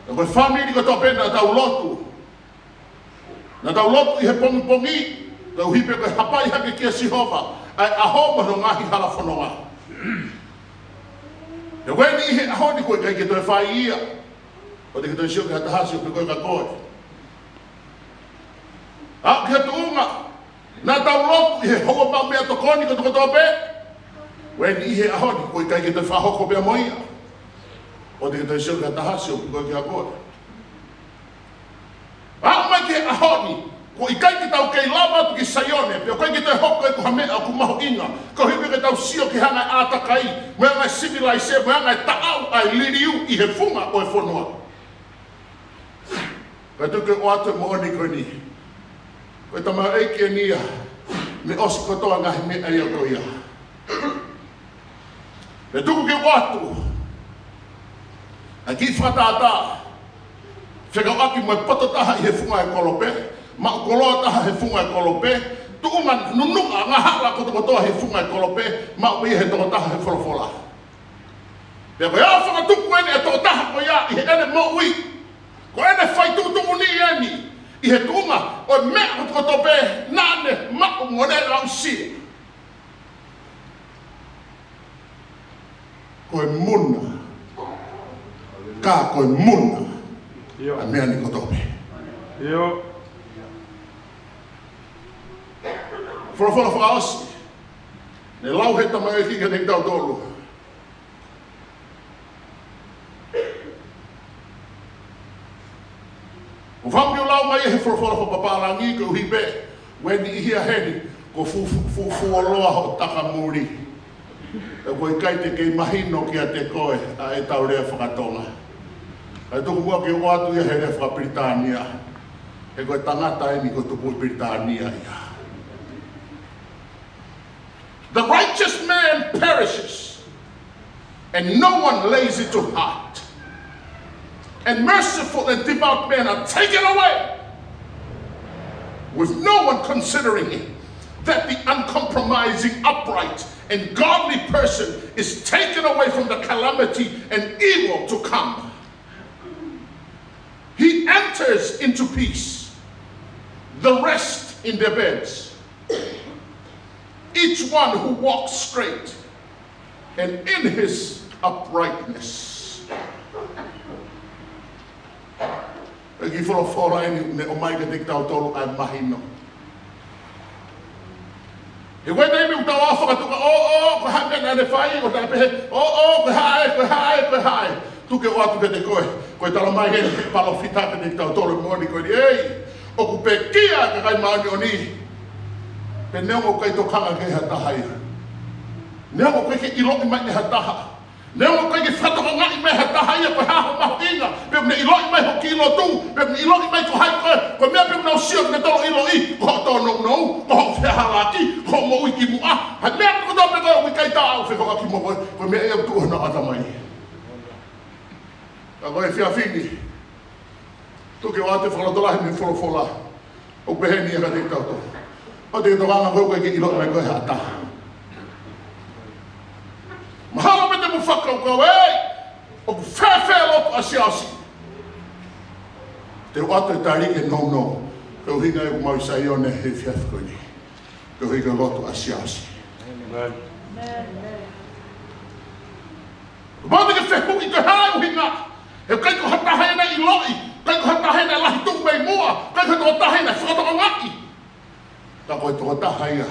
ka ko e fāmili kotoa pē naʻa tau lotu. Naʻa tau lotu ʻi he pongipongi, koeʻuhi pē ko e hapai hake kia Sihova ʻa e ʻaho mo hono ngaahi hala fononga. Pea ko eni ʻi he ʻaho ni ʻoku ʻikai ke toe fai ia. ʻOua te ke toe sio ki ha taha, sio pē koe kia koe. Aʻu ki he tuʻunga naʻa tau lotu ʻi he houa maʻu meʻatokoni kotokotoa pē. Ko eni ʻi he ʻaho ni ʻoku ʻikai ke toe fakahoko pea mo ia. ʻOua te ke toe sio ki ha taha, sio pē koe kia koe. Aʻu mai ki he ʻaho ni, ʻoku ʻikai ke tau kei lava atu ki Saione, pea ʻoku ʻikai ke toe hoko ia ko ha meʻa ʻoku mahuʻinga, koeʻuhi pē ke tau sio ki he anga e ʻātakai, mo e anga e sivilaise, mo e anga e taʻau ʻa e liliu ʻi he funga ʻo e fonua. Ka tuku ke u ʻoatu e moʻoni ko eni. Ko e tamaioʻeiki eni ia naʻe ʻosi kotoa e ngaahi meʻa ia ko ia. Pea tuku ke u ʻoatu ʻa e kiʻi fakatātā fekauʻaki mo e poto taha ʻi he funga ʻo e kolope, maʻu koloa taha he funga ʻo e kolope, tuʻunga nunuʻa angahala kotokotoa he funga ʻo e kolope, maʻu pē ia he tokotaha he folofola. Pea ko e ʻaho fakatupu eni ʻa e tokotaha ko ia ʻi heʻene moʻui. Ko ʻene fai tuʻutuʻuni eni ʻi he tuʻunga ʻo e meʻa kotokotoa pē naʻa ne maʻu mo ne aʻusia. Ko e muna. Ka ko e muna. ʻIo. ʻA e meʻa ni kotoa pē. ʻIo. Folofola fakaʻosi naʻe lau ʻe he tamaioʻeiki kiate kitautolu. ʻOku ou fakaʻamu ke u lau mai ʻa e folofola fakapapālangi koeʻuhi pē ko e niʻihi ʻa heni kuo fu-, fu-, fu-, fuoloa hoʻo taka muli. He ʻoku ʻikai te kei mahino kiate koe ʻa ʻetau lea faka-Tonga. Kae tuku muʻa ke u ʻoatu ia he lea faka-Pilitānia. He ko e tangata eni kuo tupu ʻi Pilitānia ia. The righteous man perishes, and no one lays it to heart. And merciful and devout men are taken away, with no one considering it, that the uncompromising, upright, and godly person is taken away from the calamity and evil to come. He enters into peace, the rest in their beds, each one who walks straight and in his uprightness. ʻEiki, folofola eni naʻe ʻomai kiate kitautolu ʻa e mahino. He ko e taimi ʻoku tau ō ʻo fakatuka, ʻō, ʻō, ko e hā e meʻa naʻa ne fai, ko e taʻe pehē, ʻō, ʻō, ko e hā e, ko e hā e, ko e hā e. Tuku ke u ʻoatu kiate koe, ko e talamai ʻe he palōfita kiate kitautolu he moʻoni ko eni, ʻEi, ʻoku pekia ʻa e kakai māʻoniʻoni. Pea neongo ʻoku ʻikai tokanga ki ai ha taha ia. Neongo ʻoku ʻikai ke ʻiloʻi mai ʻe ha taha. Neongo ʻoku ʻikai ke fakatokangaʻi mai ʻe ha taha ia ko e hā hoʻo mahuʻinga. Pea ʻoku ne ʻiloʻi mai hoʻo kiʻi lotu. Pea ʻoku ne ʻiloʻi mai ko hai koe. Ko e meʻa pē ʻoku nau sio kinautolu ʻiloʻi, ko hoʻo tōnounou, ko hoʻo fehālaaki, ko hoʻo moʻui kimuʻa. Ha meʻa kotoa pē ko ē ʻoku ʻikai taau fekauʻaki mo koe, ko e meʻa ia ʻoku tuʻu honau ʻatamai. Ka ko e efiafi ni, tuku ke u ʻoatu e fakalotolahi mei he folofola. ʻOku pehē ni ia kiate kitautolu. ʻOua te ke tokanga koe ʻoku ʻikai ke ʻiloʻi mai koe ʻe ha taha. Mahalo pē te mou fakakaukau, ʻEi, ʻoku fēfē e lotu ʻa Siaosi? Te u ʻoatu e tali ke nounou. Ko e ʻuhinga ia ʻoku mau ʻi Saione he efiafi ko eni. Koeʻuhi ko e lotu ʻa Siaosi. ʻĒmeni. Mau te ke fehuʻi ko e hā e ʻuhinga. He ʻoku ʻikai ko ha taha ia naʻe ʻiloʻi, ʻikai ko ha taha ia naʻe lahi tuʻu mei muʻa, ʻikai ko ha taha ia naʻe fakatokangaʻi. Ka ko e tokotaha ia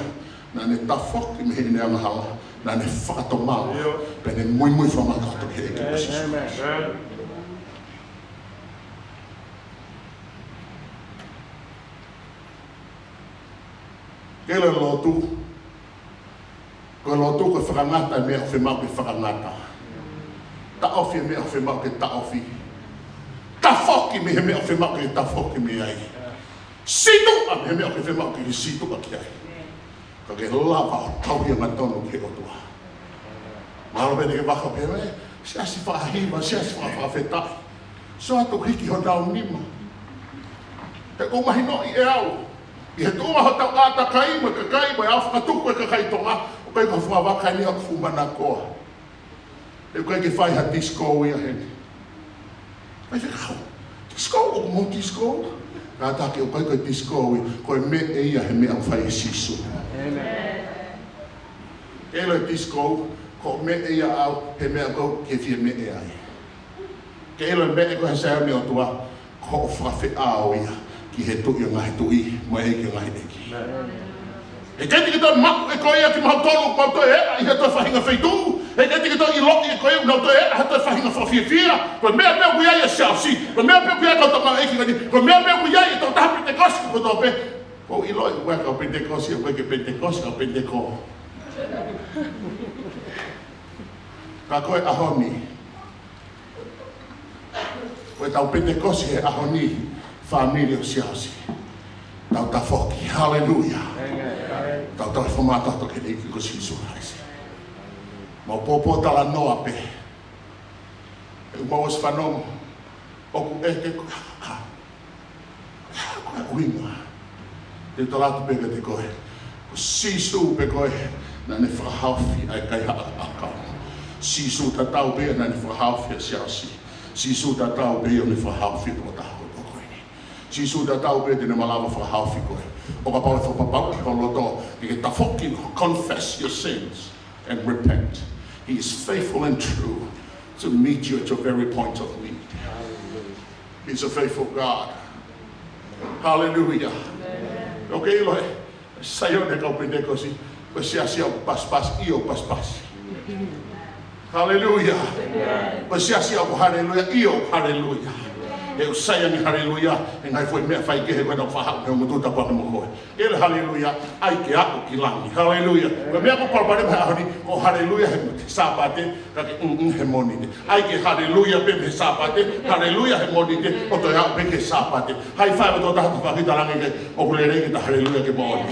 naʻa ne tafoki mei heʻene angahala, naʻa ne fakatomala, pea ne muimui fakamātoato ki he ʻEiki ko Sīsū. ʻĒmeni. Ke ʻilo e lotu, ko e lotu ko e fakangata e meʻa ʻoku fiemaʻu ke fakangata. Taʻofi e meʻa ʻoku fiemaʻu ke taʻofi. Tafoki mei he meʻa ʻoku fiemaʻu ke tafoki mei ai. Sītuʻa mei he meʻa ʻoku fiemaʻu ke sītuʻa ki ai. Ka ke lava ʻo tauhi angatonu ki he ʻOtua. Mahalo pē te ke vakai pē, ʻe, siasi fakahiva, siasi fakafetaʻi. Sio atu hiki honau nima. He ʻoku mahinoʻi ʻe au, ʻi he tuʻunga hotau ʻātakai mo e kakai mo e ʻaho fakatupu e kakai Tonga, ʻoku ʻikai ko ha fuʻu vaka eni ʻoku fuʻu manakoa. He ʻoku ʻikai ke fai ha disco ia heni. Faifekau, disco, ʻoku mou disco? Kātaki, ʻoku ʻikai ko e disco ia, ko e meʻa ia he meʻa ʻoku fai ʻe Sīsū. ʻĒmeni. Ke ʻilo e disco, ko e meʻa ia ʻaʻau, he meʻa ʻoku ke fie meʻa ai. Ke ʻilo e meʻa ko e he Saione ʻo e ʻOtua, ko hoʻo fakafeʻao ia ki he Tuʻi ʻo e ngaahi tuʻi, mo e ʻEiki ʻo e ngaahi ʻeiki. ʻĒmeni. He ʻikai te ke toe maʻu ʻe koe ia kimautolu, mau toe ʻi ha toe faʻahinga feituʻu. He ʻikai te ke toe ʻiloʻi ʻe koe ia, mau toe ʻi ha toe faʻahinga fakafiefia. Ko e meʻa pē ʻoku ʻi ai ʻa Siaosi. Ko e meʻa pē ʻoku ʻi ai e kau tamaioʻeiki ko eni. Ko e meʻa pē ʻoku ʻi ai e tokotaha Penitekosi kotoa pē. Ko e ʻiloʻi ʻoku ʻikai ko e kau Penitekosi, ʻoku ʻikai ke Penitekosi, ko e Peniteko. Ka ko e ʻaho ni, ko ʻetau Penitekosi he ʻaho ni, fāmili ʻo Siaosi. Tau tafoki, haleluia. ʻĒmeni. Tau toe fakamātoato ki he ʻEiki ko Sīsū Kalaisi. Mau pōpōtalanoa pē. ʻOku mau ʻosi fanongo. ʻOku ʻeke ko e hā, ko e ʻuhinga. Te u tala atu pē kiate koe. Ko Sīsū pē ko ē naʻa ne fakahaofi ʻa e kaihaʻa ʻakau. Sīsū tatau pē ia naʻa ne fakahaofi ʻa Siaosi. Sīsū tatau pē ia ʻoku ne fakahaofi e tokotaha kotoa ko eni. Sīsū tatau pē te ne malava fakahaofi koe. ʻO kapau ʻe fakapapauʻi ho loto, ke ke tafoki, confess your sins and repent. He is faithful and true to meet you at your very point of need. He's a faithful God. Hallelujah. ʻOku ke ʻilo ē, Saione, kau Penitekosi, ko e siasi ʻoku pasipasi, ʻio pasipasi. Haleluia. Ko e siasi ʻoku haleluia, ʻio haleluia. He ʻoku sai ange haleluia he ngaahi foʻi meʻa faikehe ko ē naʻa ku faʻa haʻu mei hoku ngutu, tapu ange mo koe. Kele haleluia, ʻai ke aʻu ki langi. Haleluia. Ko e meʻa ʻoku ou palopalema he ʻaho ni, ko e haleluia he Sāpate, ka ke ʻuʻu he Mōnite. ʻAi ke haleluia pē he Sāpate, haleluia he Mōnite, ʻo toe aʻu pē ki he Sāpate. High five ʻo taha, tafaʻaki talangi ke, ʻoku lelei ke ta haleluia ke moʻoni.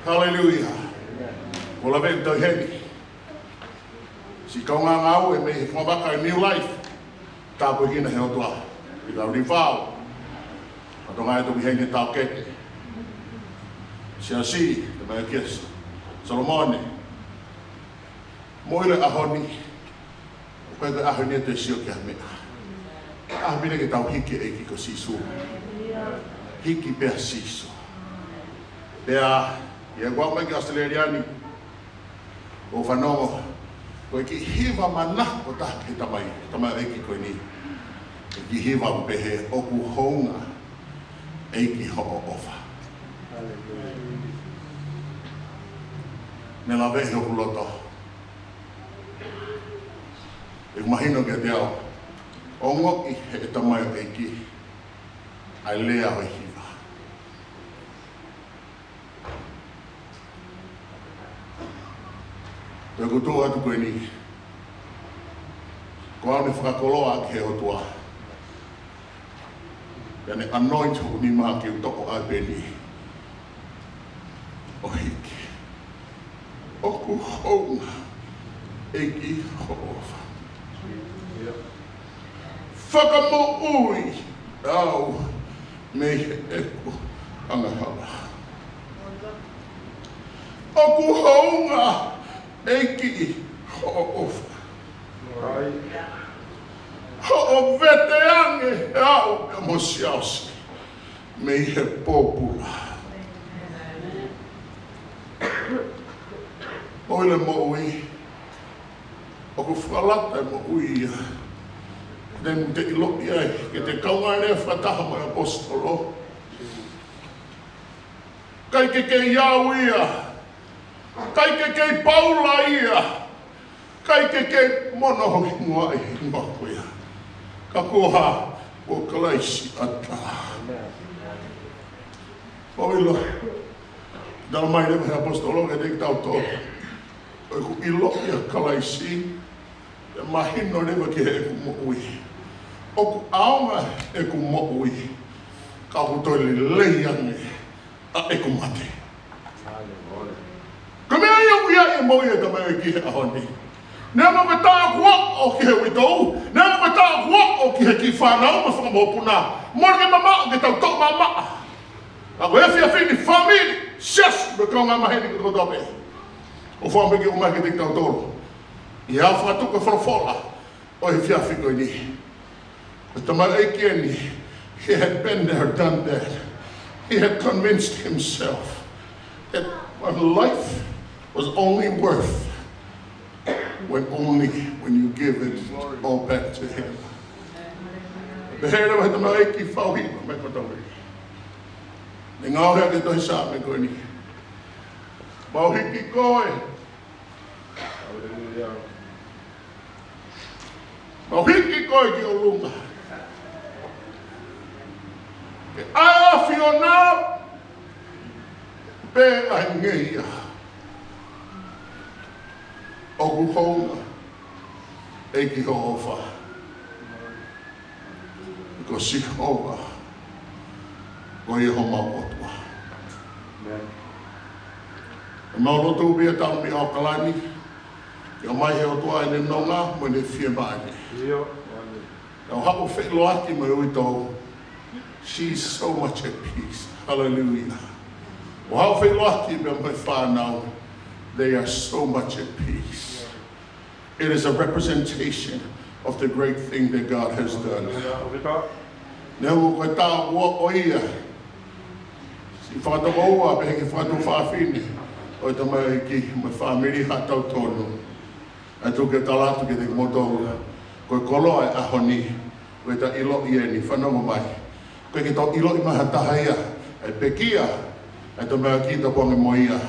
Haleluia. Ko e lave ʻetau heni. Siʻi kaungā ngāue mei he fakavaka ʻa e New Life. Tāpuekina he ʻOtua. ʻI he kau Livao. ʻA Tonga e toki heni taʻokete. Siasi, Tamai Kiesa. Solomone. Mo e ʻaho ni. ʻOku ʻikai ko e ʻaho ni ʻe te sio ki ha meʻa. ʻAho pē ke tau hiki e ʻEiki ko Sīsū. Hiki pē ʻa Sīsū. Pea, ʻi heʻeku aʻu mai ki ʻAositelēlia ni, ʻo fanongo, ko e kiʻi hiva manako ʻe taha ki he tamai, tamaioʻeiki ko eni. Ko e kiʻi hiva ʻoku pehē, ʻOku hounga, ʻEiki hoʻo ʻofa. Ne laveʻi hoku loto. ʻOku mahino kiate au, ongoʻi ʻe he tamaioʻeiki ʻa e lea ʻo e hiva. Pea ʻoku ou tuʻu atu ko eni, ko au ne fakakoloa ki he ʻOtua. Pea ne anoint hoku nima ke u toʻo ʻa e peni ʻo hiki. ʻOku hounga, ʻEiki hoʻo ʻofa. Fakamoʻui au mei heʻeku angahala. ʻOku hounga, ʻEiki hoʻo ʻofa. Hoʻo vete ange au pea mo siasi mei he pōpula. Moʻui le moʻui. ʻOku fakalata e moʻui ia. Ne mu te ʻiloʻi ai, ke te kaungā ne fakataha mo e ʻaposetolo. ʻIkai ke kei au ia. ʻIkai ke kei Paula ia. ʻIkai ke kei mono hoki muʻa ʻi he hingoa ko ia. Ka ko ha, ko Kalaisi ʻatā. ʻOku ʻilo. Tala mai leva he ʻaposetolo kiate kitautolu. ʻOku ʻiloʻi ʻa Kalaisi, ʻe mahino leva ki heʻeku moʻui. ʻOku ʻaonga ʻeku moʻui, ka ʻoku toe lelei ange ʻa ʻeku mate. Ko e meʻa ia ʻoku ʻi ai e moʻui ʻa e tamaioʻeiki he ʻaho ni. Neongo ko e taʻu kuo aʻu ki he uitou, neongo ko e taʻu kuo aʻu ki he kiʻi fānau mo e fanga mokopuna, mole ke mamaʻo ke tau toʻo mamaʻo. Ka ko e efiafi ni, fāmili, siasi, mo e kaungā maheni kotoa pē. ʻOku ou fakaʻamu ke ʻomai kiate kitautolu ʻi he fakatuku e folofola ʻo e efiafi ko eni. Ko e tamaioʻeiki eni, he had been there, done that. He had convinced himself that my life was only worth when only when you give it all back to him. Pehē leva he tamaioʻeiki fauhi, mai ko tau. Ne ngaohi ʻaki e tohi Saame ko eni. Mau hiki koe. Mau hiki koe ki ʻolunga. Ke ʻai ʻa e ʻAfiona pea ʻai ngeia. ʻOku hounga, ʻEiki hoʻo ʻofa. Ko Sihova, ko ia homau ʻOtua. ʻĒmeni. ʻOku mau lotu pē ʻi he taimi ʻo e kalani, ke ʻomai he ʻOtua ʻene nonga mo ʻene fiemālie. ʻIo. Tau haʻu feʻiloaki mo e uitou. She's so much at peace. Hallelujah. ʻO haʻu feʻiloaki pea mo e fānau. They are so much at peace. It is a representation of the great thing that God has done. Neongo ko e taʻu kuo aʻu ia, siʻi fakatokoua pehē ki he fakatuofāfine ʻo e tamaioʻeiki mo e fāmili, haʻatau tonu. ʻOku ou tala atu kiate kimoutolu, ko e koloa e ʻaho ni, Ko e ta ʻiloʻi eni, fanongo mai. Ko e ke tau ʻiloʻi mai ha taha ia, ʻe pekia, ʻe tau meʻa ki ta puange mo ia.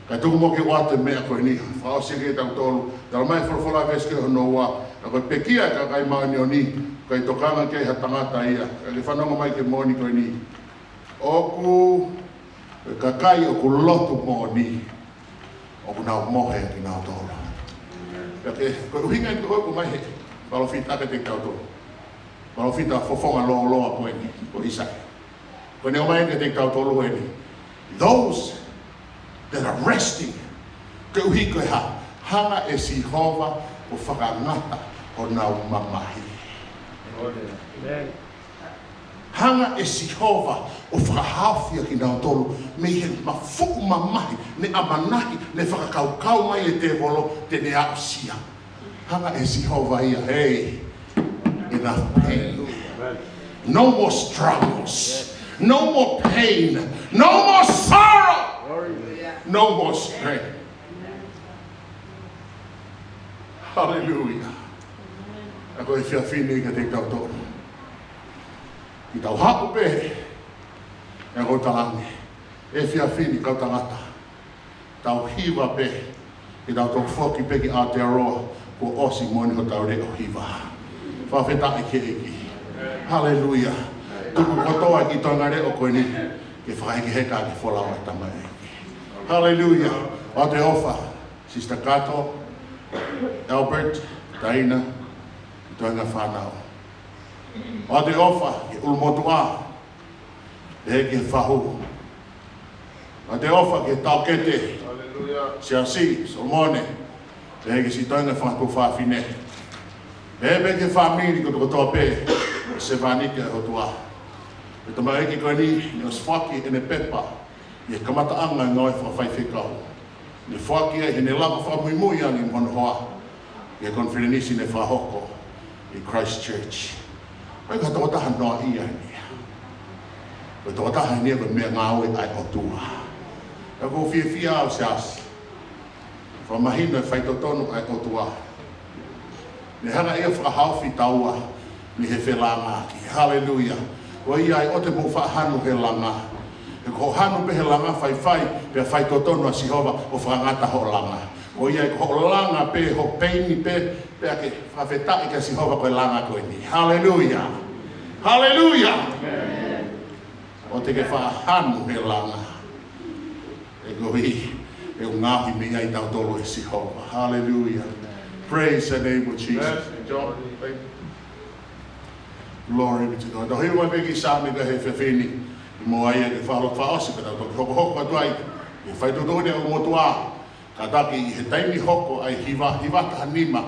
Ka tuku mo ke ʻoatu e meʻa ko eni, fakaʻosi ke tau tolu. Tala mai folofola veesi ko hono ua, ka ko e pekia ka kai māʻoniʻoni, ka ʻe tokanga ki ai ha tangata ia. Ka ke fanongo mai ki he moʻoni ko eni. ʻOku, ko e kakai ʻoku lotu moʻoni, ʻoku nau mohe kinautolu. Ka ke, ko e ʻuhinga eni ko ʻoku mai he, palōfita kiate kitautolu. Palōfita fofonga lōloa ko eni, ko ʻIsaia. Ko eni ʻomai kiate kitautolu eni. Those that are resting. Koeʻuhi ko e hā, hanga ʻe Sihova ʻo fakangata honau mamahi. Amen. Hanga ʻe Sihova ʻo fakahaofi ʻa kinautolu mei he mafuʻu mamahi, ne ʻamanaki, ne fakakaukau mai e tēvolo, te ne aʻusia. Hanga ʻe Sihova ia, hey, enough pain. No more struggles. No more pain. No more sorrow. No more strain. Hallelujah. ʻA ko e efiafi ni kiate kitautolu. Ke tau haʻu pē, ʻa ko e talange, efiafi ni kau tangata. Tau hiva pē, ke tau toki foki pē ki Aotearoa, kuo ʻosi moʻoni hotau leʻo hiva. Fakafetaʻi ki he ʻEiki. Hallelujah. Tuku kotoa e kiʻi toenga leʻo ko eni, ke fakahekeheka ke folau ʻa e tamaioʻeiki. Hallelujah. ʻOatu e ʻofa, Sister Kato, Albert, Taina, toenga fānau. ʻOatu e ʻofa ki he ʻulumotuʻa, pehē ki he fahu. ʻOatu e ʻofa ki he taʻokete, Hallelujah. Siasi, Solomone, pehē ki siʻi toenga fanga tuofāfine. Pehē pē ki he fāmili kotokotoa pē, ʻo sevāniti ʻa e ʻOtua. Ko e tamaioʻeiki ko eni, ne ʻosi foaki ʻene pepa, ʻi he kamataʻanga e ngāue fakafaifekau. Ne foaki ai heʻene lava fakamuimui ange mo hono hoa. ʻI he konifelenisi ne fakahoko ʻi Christchurch. Ko e tokotaha noaʻia eni ia. Ko e tokotaha eni ia ko e meʻa ngāue ʻa e ʻOtua. ʻOku ou fiefia au Siasi. Fakamahino e faitotonu ʻa e ʻOtua. Ne hanga ia ʻo fakahaofi taua mei he felāngaaki. Haleluia. Ko ia ai ʻoua te mou faʻa hanu he langa. He ko hoʻo hanu pē he langa faifai, pea faitotonu ʻa Sihova ʻo fakangata hoʻo langa. Ko ia ai ko hoʻo langa pē, hoʻo peini pē, pea ke fakafetaʻi kia Sihova ko e langa ko eni. Haleluia. Haleluia. ʻOua te ke faʻa hanu he langa. He ko e, he ʻoku ngaohi mei ai tautolu ʻe Sihova. Haleluia. Praise the name of Jesus. Amen. John, thank you. Glory be to God. Tau hiva mai pē ki he Saame ko ē he efiafi ni. Mo ia ke falo fakaʻosi pea tau toki hokohoko atu ai. Ke fai tuʻutuʻuni ʻa e ʻulumotuʻa. Kātaki ʻi he taimi hoko ai hiva, hiva taha nima,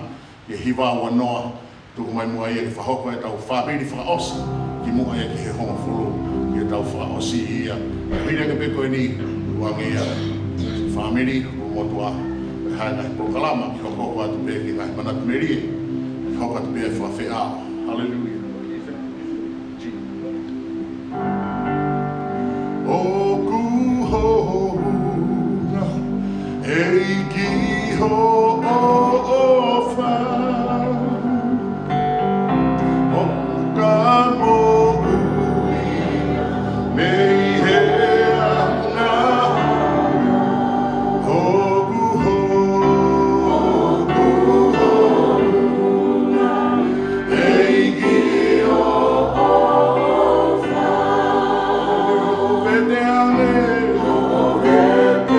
ʻi he hiva ua noa, tuku mai muʻa ia ke fakahoko ʻetau fāmili fakaʻosi, kimuʻa ia ki he hongofulu, ke tau fakaʻosi ia. Ka hili ange pē ko eni, ʻoange ia, fāmili, ʻulumotuʻa, ʻe hanga ʻe he polokalama, ke hokohoko atu pē ki he ngaahi manatu melie, ke hoko atu pē ʻa e fakafeʻao. Hallelujah. ʻOku hounga, ʻEiki hoʻo ʻofa, ʻo ka moʻui mei he anga, ʻoku hounga, ʻEiki hoʻo ʻofa. Vete ange. Vete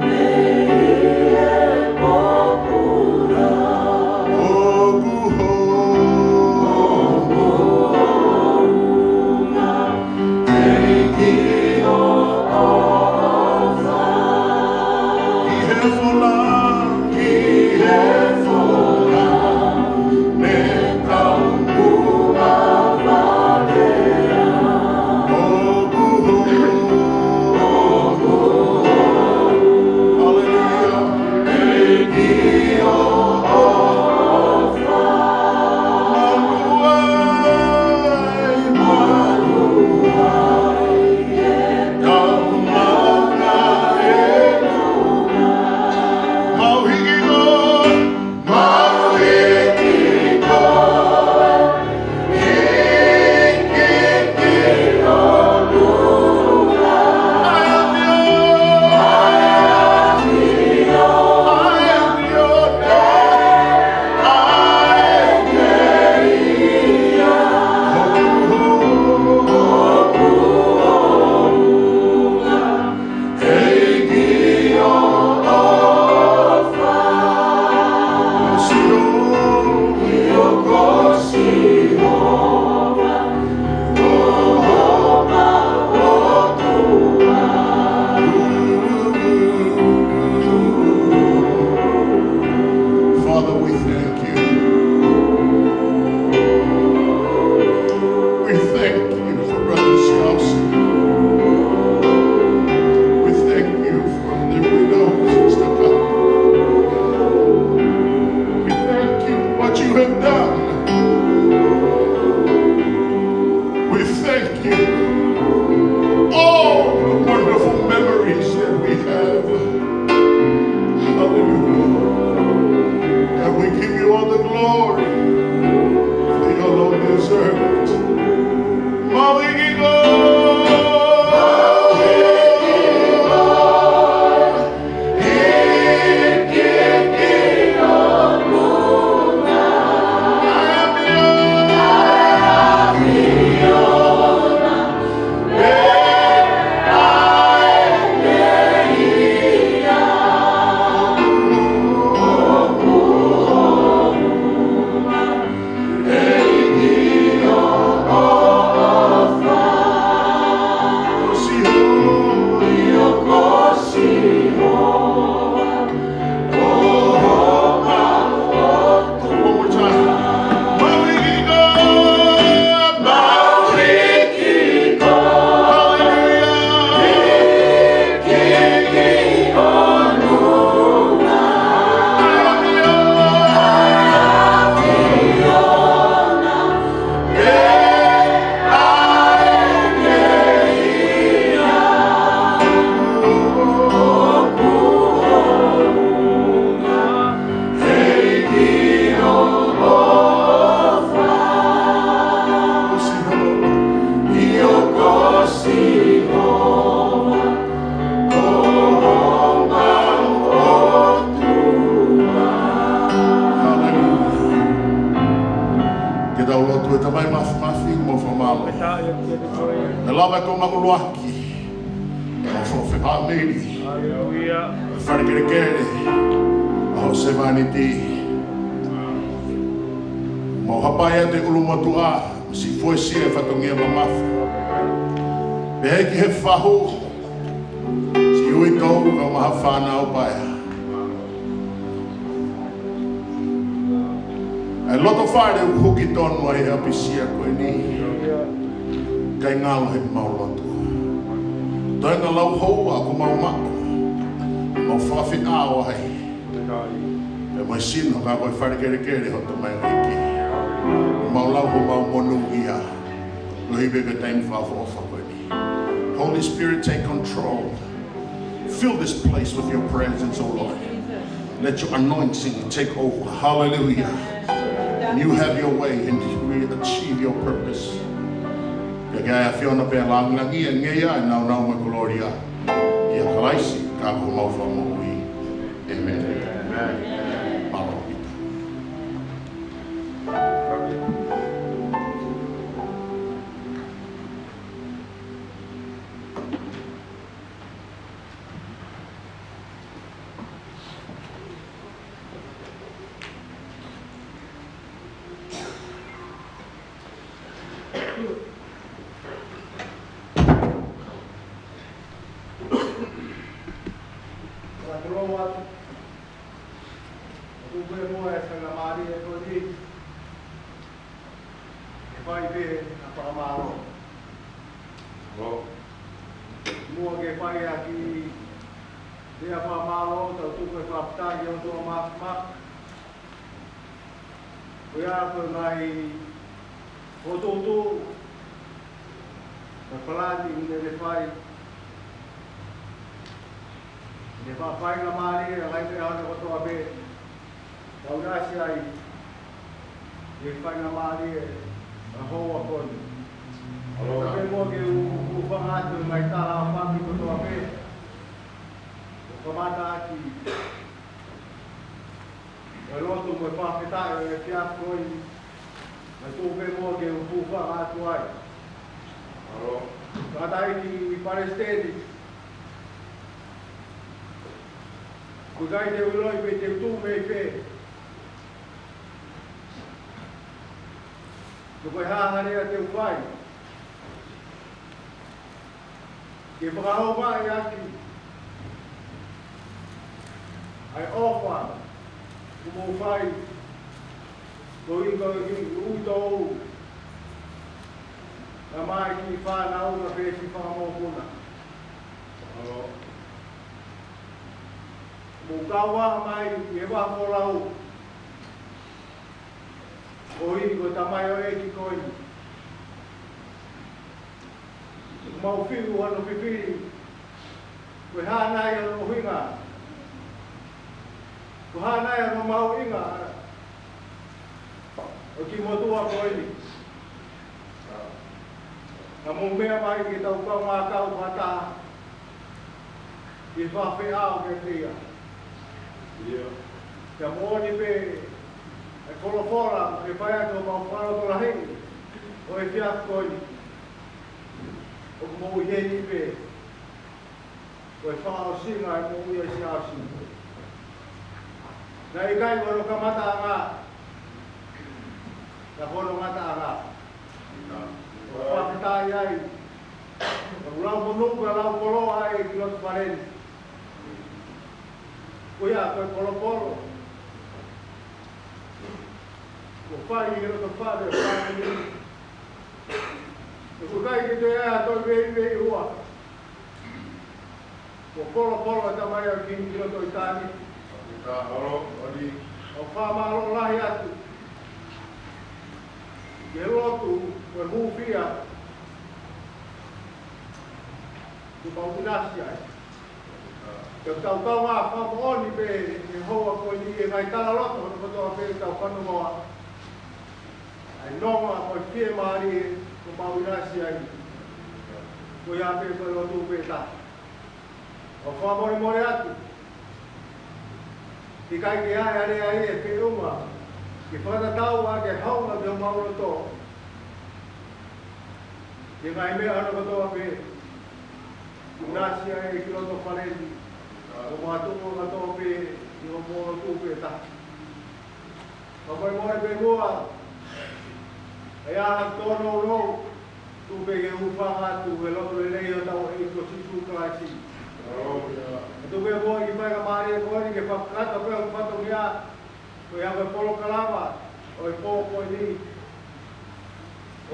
ange. ʻE lava ko ma ʻuluaki, ʻo fo fe pa meri, ʻe fale kelekele ʻa ho sevāniti. Mau hapai atu e ʻulumotuʻa, siʻi fuesia e fatongia mamafa. Pehē ki he fahu, siʻi uitou kae ʻumaʻā ha fānau paea. ʻA e loto fale ʻoku huki tonu ai e ʻapisia ko eni. Kae ngalo he mau loto. Toe ngalo houa ʻoku mau maʻu. Mau fakafeʻao ai. Pea mo e sino ka ko e fale kelekele ho Tamai ʻEiki. Mau lau homau monūʻia. Koeʻuhi pē ko e taimi fakaʻofoʻofa ko eni. Holy Spirit, take control. Fill this place with your presence, O Lord. Let your anointing take over. Hallelujah. And you have your way and we achieve your purpose. Ke ke ʻAfiona pea lāngilangiʻia e ngeia, e nāunau mo e kolōlia. ʻIa Kalaisi, ka ko homau Fakamoʻui. ʻĒmeni. Mālō ʻaupito. Fakatulou atu. ʻOku pehē muʻa e faingamālie ko eni ke fai pē ha fakamālō. Muʻa ke fai ha kiʻi lea fakamālō, tau tuku e fakafetaʻi ki he ʻOtua Māfimafi. Ko ia ko e ngaahi fokotuʻutuʻu mo e palani ʻoku ne fai. Ne faingamālie ʻa e ngaahi meʻa hono kotoa pē. Tau ʻinasi ai, ʻi he faingamālie ʻa e houa ko eni. Pea muʻa ke u, u hūfanga atu he ngaahi tala ʻa e fāmili kotoa pē. ʻO kamata ʻaki ʻa e lotu mo e fakafetaʻi ʻo e efiafi ko eni. Naʻe tuʻu pē muʻa ke u hūfanga atu ai. Tangataʻeiki Palesiteni. ʻOku ʻikai te u ʻiloʻi pe te u tuʻu mei fē. Pe ko e hā ha lea te u fai ke fakahoko mai ʻaki ʻa e ʻofa kuo mou fai, koeʻuhi ko e kiʻi uitou kae ʻumaʻā e kiʻi fānau kae pehē ki he fanga mokopuna. Mou kau mai ʻi he vahaʻa folau koeʻuhi ko e tamaioʻeiki ko eni. Mau fiu hono fifili. Ko e hā nai hono ʻuhinga? Ko e hā nai hono mahuʻinga ʻo e kiʻi motuʻa ko eni? Naʻa mou meʻa mai ke tau kaungā kau fakataha ʻi he fakafeʻao kiate ia. ʻIa. Pea moʻoni pē e folofola ʻoku fai atu homau fakalotolahiʻi ʻo e efiafi ko eni. ʻOku mou ʻi heni pē ko e fakaʻosinga ʻemau moʻui ʻa e siasi. Naʻe ʻikai ko hono kamataʻanga, ka ko hono ngataʻanga. Fakafetaʻi ai. Ka u lau monū, ka u lau koloa ai ki loto fale ni. Ko ia ko e polopolo kuo fai ʻi loto fale, fale ni. ʻOku ʻikai ke toe ʻai ha toe veiveiua. Ko e polopolo ʻa e tamaioʻeiki ni ki loto ʻitāniti. ʻOku fakamālō lahi atu ki he lotu mo e hūfia kuo mau ʻinasi ai. Ke tau kaungā fakamoʻoni pē he houa ko eni e ngaahi tala loto kotoa pē tau fanongoa. ʻA e nonga mo e fiemālie kuo mau ʻinasi ai. Ko ia pē ko e lotu pē taha. ʻO fakamolemole atu, ʻikai ke ʻi ai ha lea ʻe feʻunga ke fakatatau ʻaki e hounga ki homau loto. Ki he ngaahi meʻa hono kotoa pē ʻoku ʻinasi ai ki loto fale ni, ʻo makatuʻunga kotoa pē ʻi hoʻomou lotu pē taha. Fakamolemole pē muʻa, ʻa ia ʻoku tōnounou, tuku pē ke u hūfanga atu he loto lelei ʻo hotau ʻEiki ko Sīsū Kalaisi. Tuku pē muʻa ʻi he faingamālie ko eni ke fakakakato pē ʻa e fatongia, ko ia ko e polokalama ʻo e pō ko eni.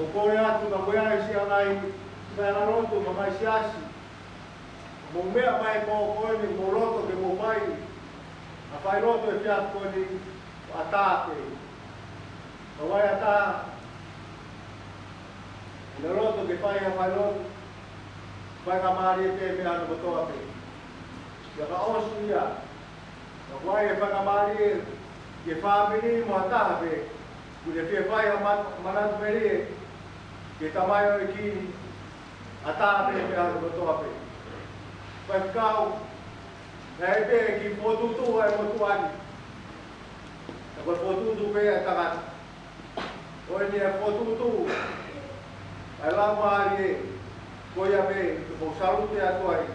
ʻOku ou kole atu ka ko ia e siʻi ngaahi, ngaahi lotu, ngaahi siasi. Mou meʻa mai pō ko eni, mou loto ke mou fai ʻa e failotu ʻi he efiafi ko eni, ʻatā pē. Ka ʻoku ʻatā, ʻi he loto ke fai ʻa e failotu, faingamālie pē meʻa hono kotoa pē. Pea ka ʻosi ia, ka ʻoku ʻi ai e faingamālie ki he fāmili mo ha taha pē ʻoku ne fie fai ha ma-, manatu melie ki he tamaioʻeiki, ʻatā pē meʻa hono kotoa pē. Faifekau, naʻe ʻi ai pē e kiʻi fokotuʻutuʻu ʻa e motuʻa ni. Ka ko e fokotuʻutuʻu pē ʻa e tangata. Ko eni e fokotuʻutuʻu ʻa e Laumālie, ko ia pē ʻoku ou salute atu ai.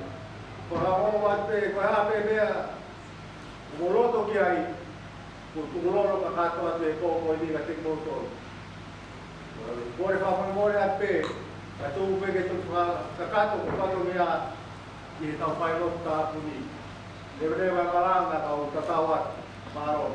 Ko e ʻaho atu pē, ko e hā pē meʻa ʻoku mou loto ki ai, ʻoku ou tukulolo kakato atu he pō ko eni kiate kimoutolu. Kole fakamolemole atu pē, ka tuku pē ke toki fakakakato ko e fatongia ʻi heʻetau failotu tāpuni. Leveleva e malanga ka u tatau atu. Mālō.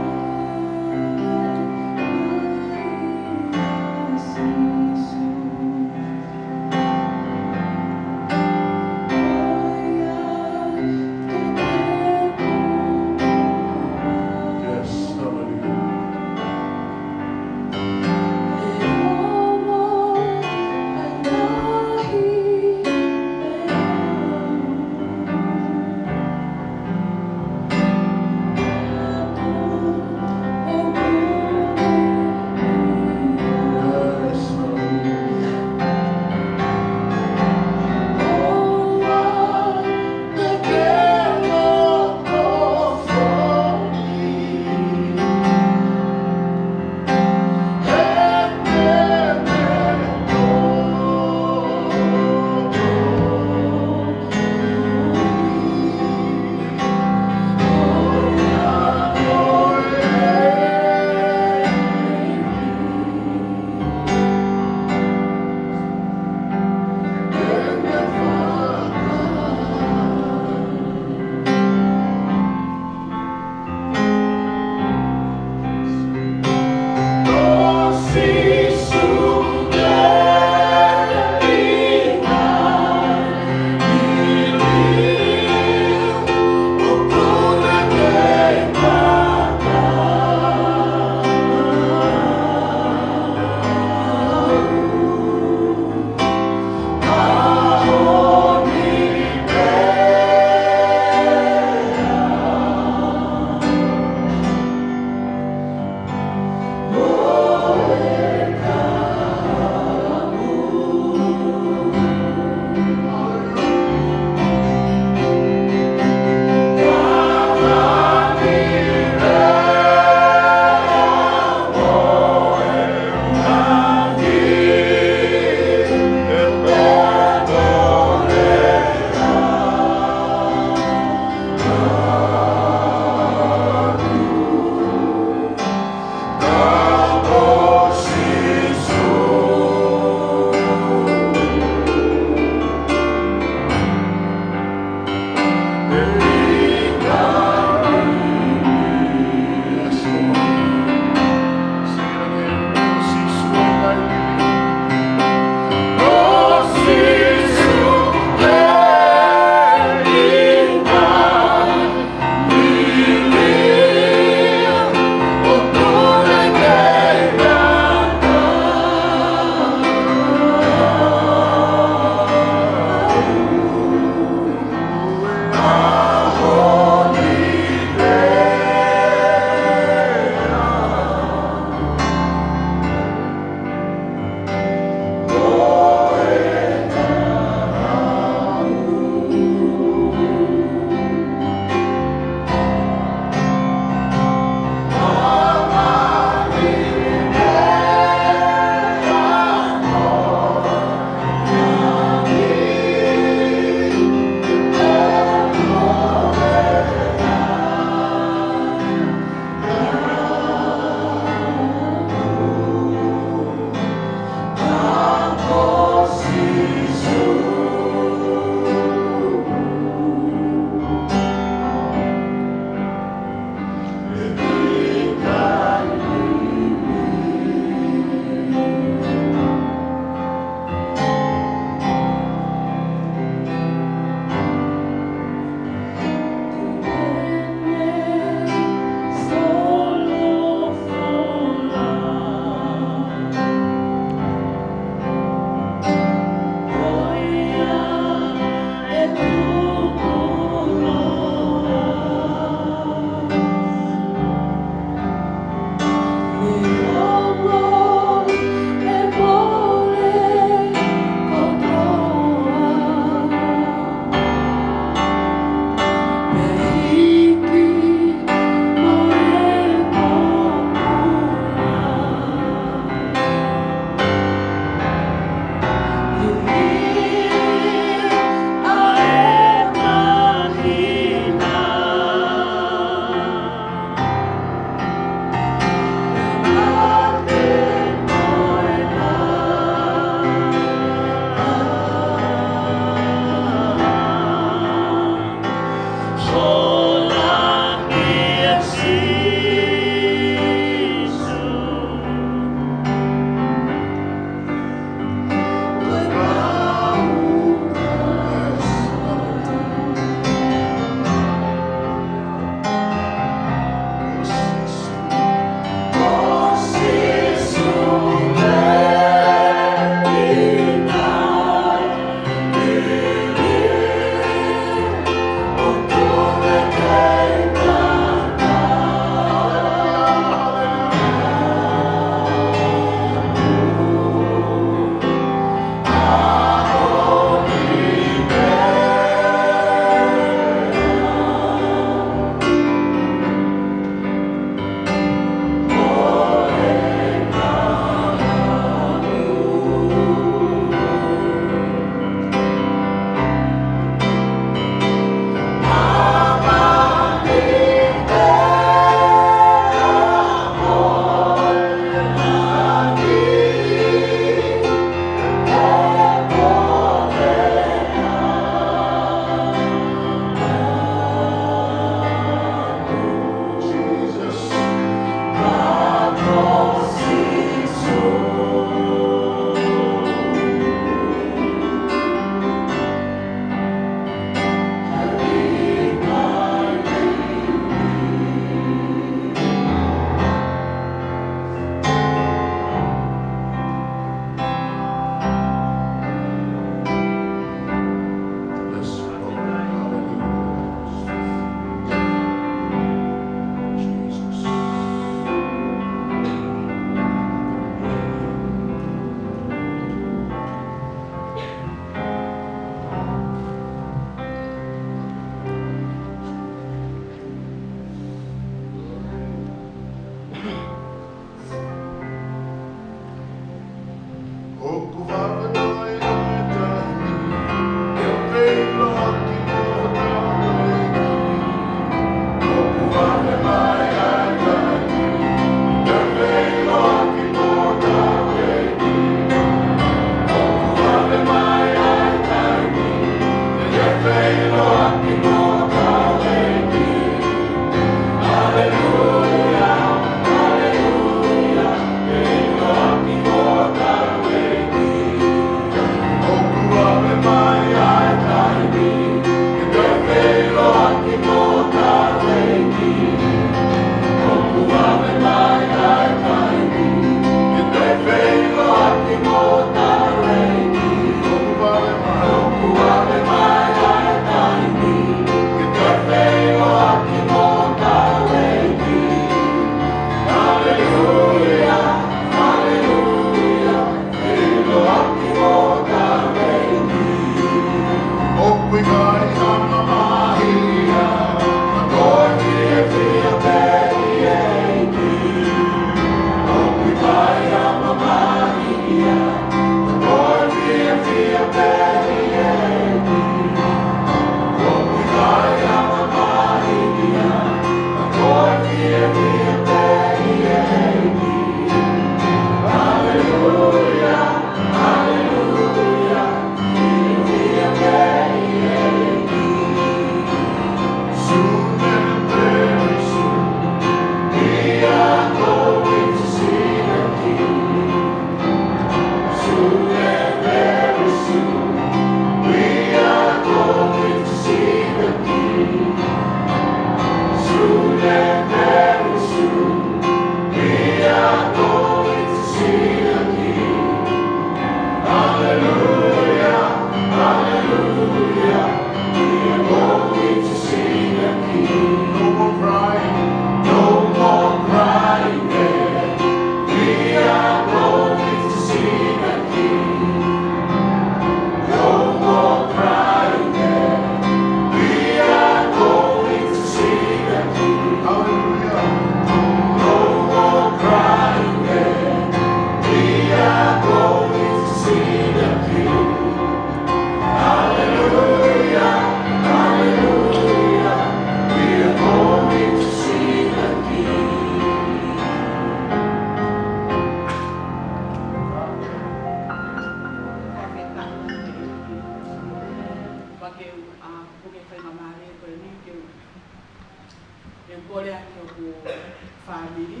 Mili,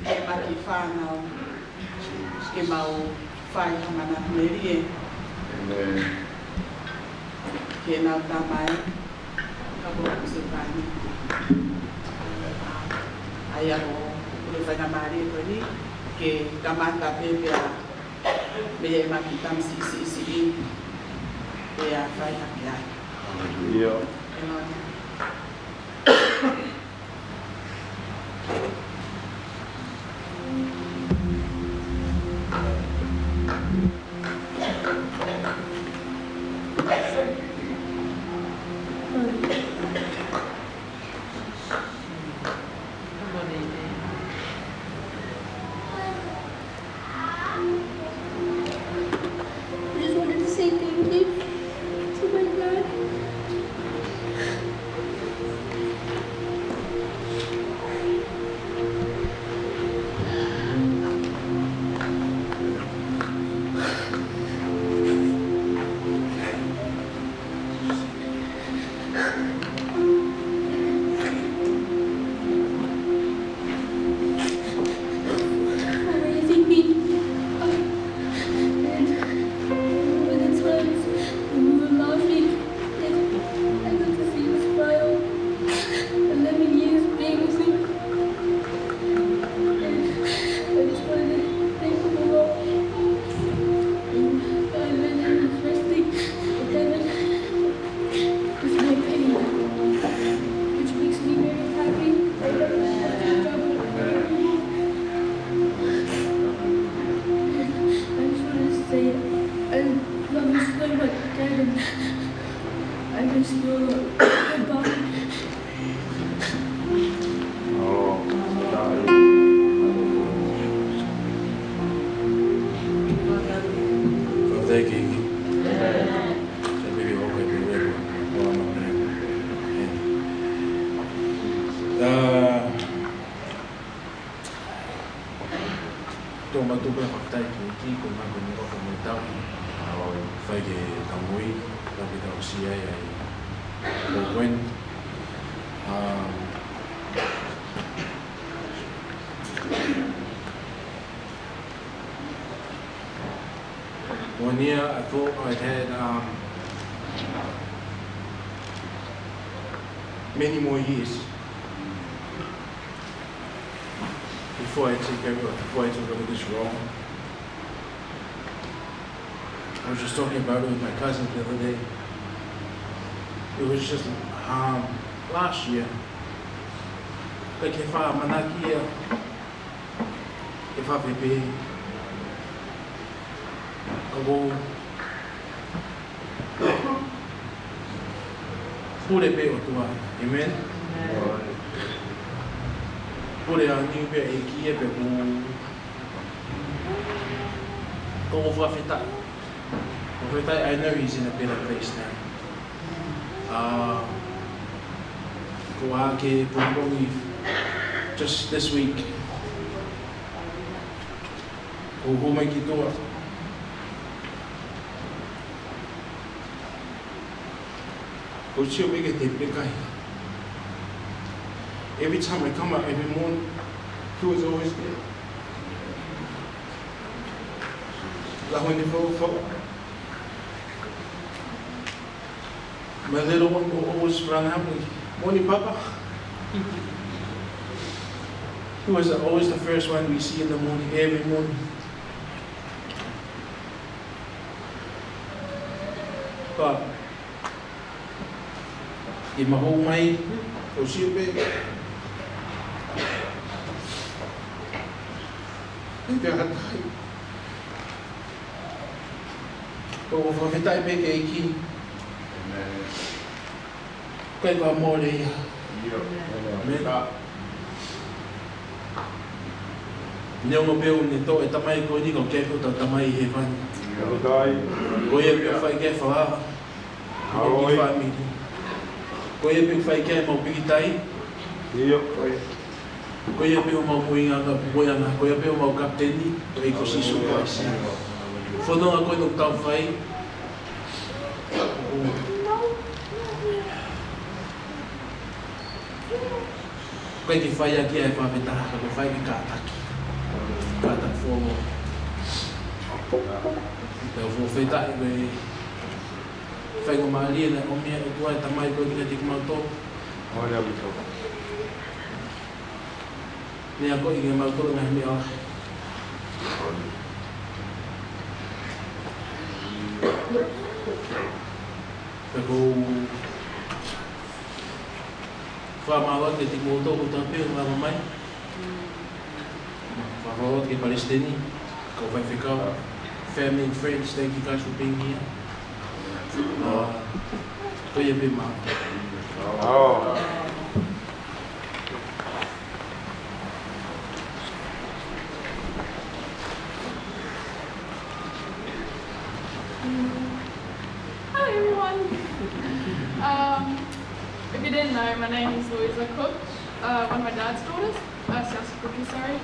ke mau kiʻi fānau, ke mau fai ha manatu melie ki heʻenau tamai, ka ko Sētane. ʻA ia ko e faingamālie ko eni, ke kamata pē pea mei he ʻema kiʻi tamasiʻi siʻisiʻi, pea fai hake ai. ʻIo. ʻIo. I just wanted to say thank you to my dad. For raising me. And remember the times when we were laughing. And I got to see you smile. Eleven years being with you. And I just wanted to thank you a lot. And I learned that there's rest in heaven. It's my pain, which makes me very happy. I don't have to struggle. I just wanted to say, I love you so much, Dad, and I miss you a lot. Goodbye. Tō mātou pē fakafetaʻi ki he ʻEiki, ko e ngaahi ko e ngaahi ko e tau, ʻa, ʻo fai ke tau moʻui, tau ke tau sio ai, ʻa e ko Gwen. Um, One year, I thought I'd had, um, many more years before I take over, before I took over this role. I was just talking about it with my cousin the other day. It was just, um, last year. Like, if I manaki, uh, ʻe fafepe. Ka ʻoku ou pule pē ʻOtua. Amen? Pule ʻa e ʻEiki ia pē ʻoku ou fakafetaʻi. Fakafetaʻi, I know he's in a better place now. Uh, ko e hā ke pongipongi, just this week, ʻoku ou hū mai ki tuʻa. ʻOku ou sio mai ki he temipale. Every time I come out every morning, he was always there. Lau ʻene fo, fo. My little one will always run out with, "Morning, Papa." He was always the first one we see in the morning, every morning. But ʻi he ʻaho mai, ʻoku ou sio pē, ʻi he ʻaho ni, ʻoku ou fakafetaʻi pē ki he ʻEiki. ʻIkai ko ha mole ia. ʻIo. Amen. Neongo pē ʻoku ne toʻo e tamai ko eni, ka ʻoku ʻi ai pē hotau Tamai ʻi Hēvani. ʻIo. Ko ia pē ʻoku fai ki ai e fala. Hoi. Ki he fāmili. Ko ia pē ʻoku fai ki ai ʻemau pikitai. ʻIo. Ko ia pē homau moʻuiʻanga, moʻuiʻanga. Ko ia pē homau kapiteni, ko e ʻEiki ko Sīsū Kalaisi. Fononga ko ē ʻoku tau fai. ʻIkai ke fai ʻaki ʻa e fakafetaʻi, ka ko e fai ke kātaki. Kātaki foʻou. Pea ʻoku ou fakafetaʻi ko e faingamālie naʻe ʻomi ʻe he ʻOtua ʻa e Tamai ko eni kiate kimautolu. Haleluia. Meʻa ko ē ke mau tolo ngaahi meʻa. Pea ʻoku ou fakamālō atu kiate kimoutolu kotoa pē ʻoku mou ʻomai. Fakamālō atu ki he palesiteni, kau faifekau, family and friends, thank you guys for being here. Uh, ko ia pē mau. Hi, everyone. Um, if you didn't know, my name is Louisa Cook, uh, one of my dad's daughters. Uh, Siaosi Kuki, sorry.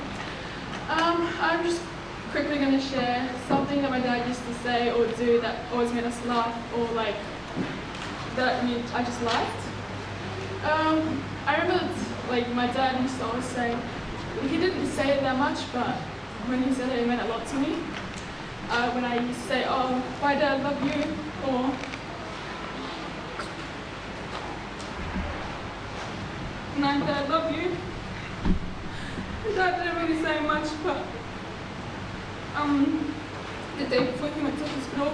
Um, I'm just quickly gonna share something that my dad used to say or do that always made us laugh or, like, that made, I just laughed. Um, I remember, like, my dad used to always say, he didn't say it that much, but when he said it, it meant a lot to me. Uh, when I used to say, "Oh, bye, Dad, love you," or, "Night, Dad, love you." Dad didn't really say much, but, um, the day before he went to hospital,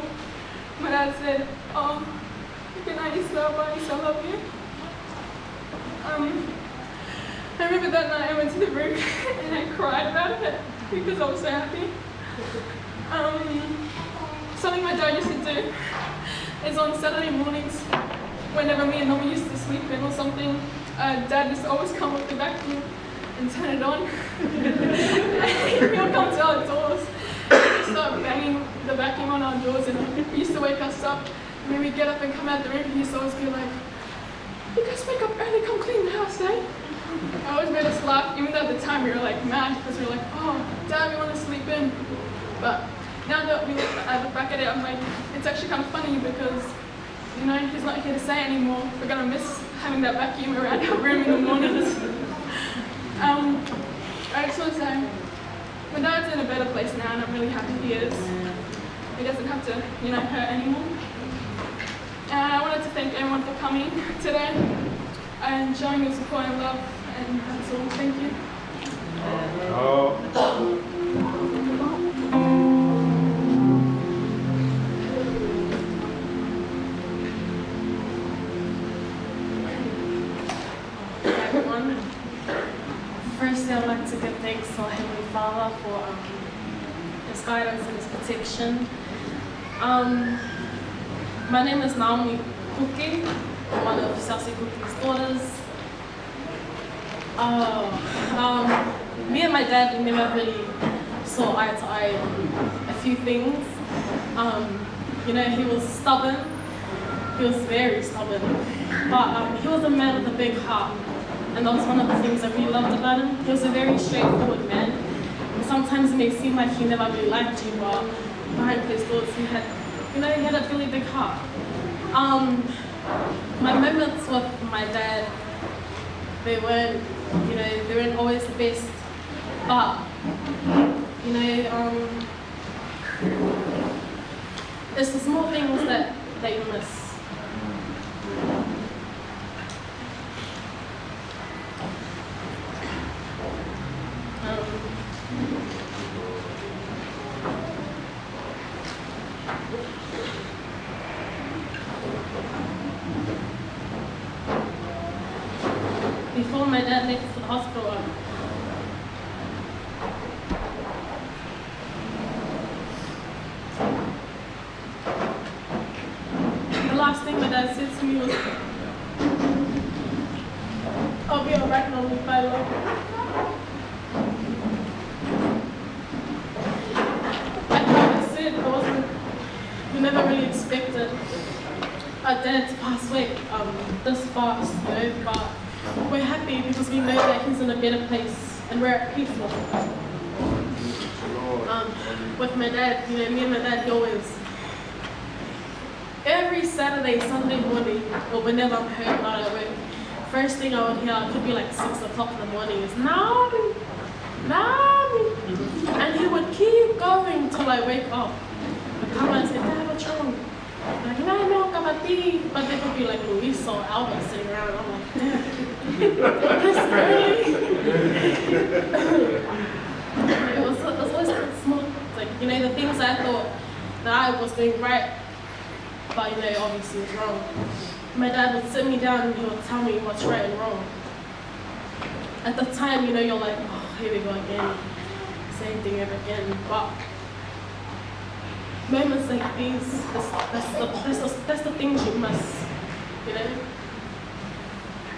my dad said, "Oh, good night, Isabel, I love you." Um, I remember that night I went to the room and I cried about it because I was so happy. Um, something my dad used to do is on Saturday mornings, whenever me and Mummy used to sleep in or something, uh, Dad used to always come with the vacuum and turn it on. He'll come to our doors and start banging the vacuum on our doors, and it used to wake us up. And then we'd get up and come out the room, and he used to always be like, "You guys wake up early, come clean the house, eh?" It always made us laugh, even though at the time we were, like, mad, because we were like, "Oh, Dad, we wanna sleep in." But now that we look, I look back at it, I'm like, it's actually kind of funny because, you know, he's not here to say it anymore. We're gonna miss having that vacuum around our room in the mornings. Um, I just wanna say, my dad's in a better place now, and I'm really happy he is. He doesn't have to, you know, hurt anymore. And I wanted to thank everyone for coming today and showing your support and love, and that's all. Thank you. Everyone. Firstly, I'd like to give thanks to our Heavenly Father for, um, His guidance and His protection. Um, my name is Naomi Kuki. I'm one of Siaosi Kuki's daughters. Uh, um, me and my dad, we never really saw eye to eye on a few things. Um, you know, he was stubborn. He was very stubborn. But, um, he was a man with a big heart. And that was one of the things I really loved about him. He was a very straightforward man. And sometimes it may seem like he never really liked you, but behind closed doors, he had, you know, he had a really big heart. Um, my moments with my dad, they weren't, you know, they weren't always the best. But, you know, um, it's the small things that, that you miss. Um, before my dad left for the hospital, um, the last thing my dad said to me was, "I'll be all right, Mommy, bye, love." And like I said, I wasn't, we never really expected our dad to pass away, um, this fast, you know, but we're happy because we know that he's in a better place and we're at peace with him. Um, with my dad, you know, me and my dad, he always, every Saturday, Sunday morning, or whenever I'm home, not at work, First thing I would hear, it could be like six o'clock in the morning, is, "Naomi, Naomi." And he would keep going till I wake up. I'd come and say, "Dad, what's wrong?" Like, "No, no, cup of tea." But there could be, like, Luis or Albert sitting around. I'm like, "Damn, this early?" It was, it was always small, like, you know, the things I thought that I was doing right, but, you know, obviously it's wrong. My dad would sit me down and he would tell me what's right and wrong. At the time, you know, you're like, "Oh, here we go again. Same thing ever again." But moments like these, that's, that's the, that's the, that's the things you miss, you know?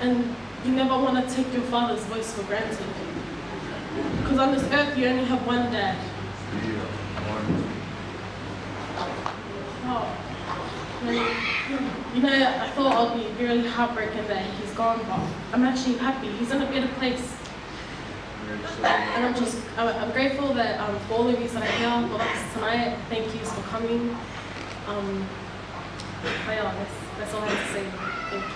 And you never want to take your father's voice for granted. Because on this earth, you only have one dad. Oh, you know, I thought I'd be very heartbroken that he's gone, but I'm actually happy. He's in a better place. And I'm just, I'm, I'm grateful that, um, for all of you that are here with us tonight. Thank yous for coming. Um, but yeah, that's, that's all I have to say. Thank you.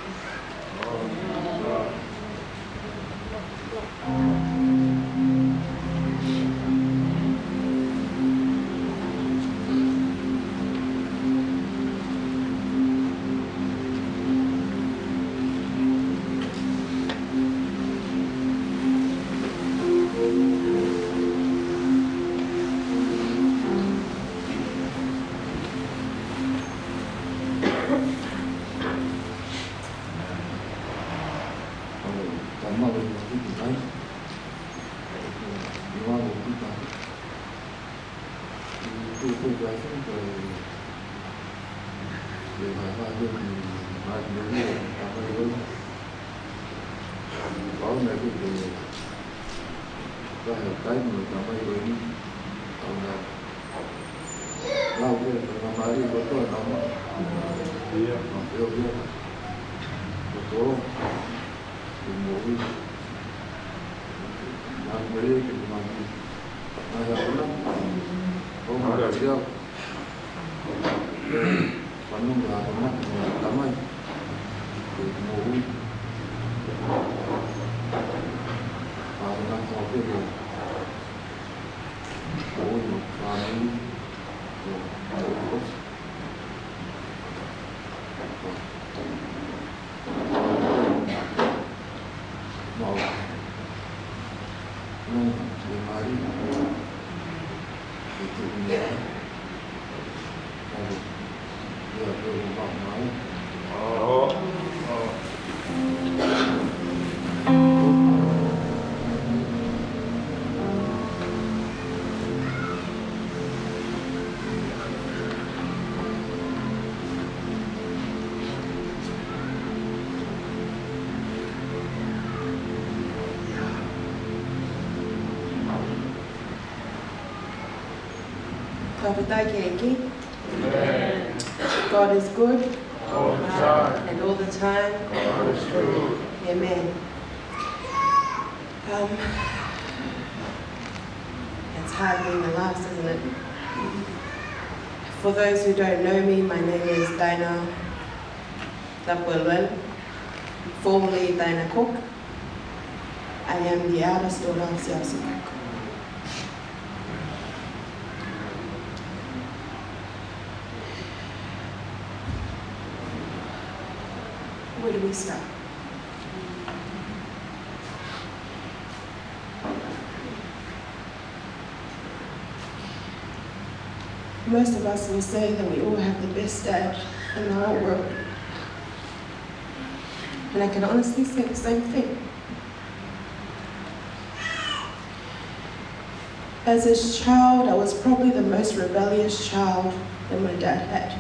Tau fakafetaʻi ki he ʻEiki. God is good. All the time. And all the time. God is true. Amen. Um, it's hard being the last, isn't it? For those who don't know me, my name is Dinah Lapueluelu, formerly Dinah Cook. I am the eldest daughter of Siaosi Cook. Where do we start? Most of us will say that we all have the best dad in the whole world. And I can honestly say the same thing. As a child, I was probably the most rebellious child that my dad had.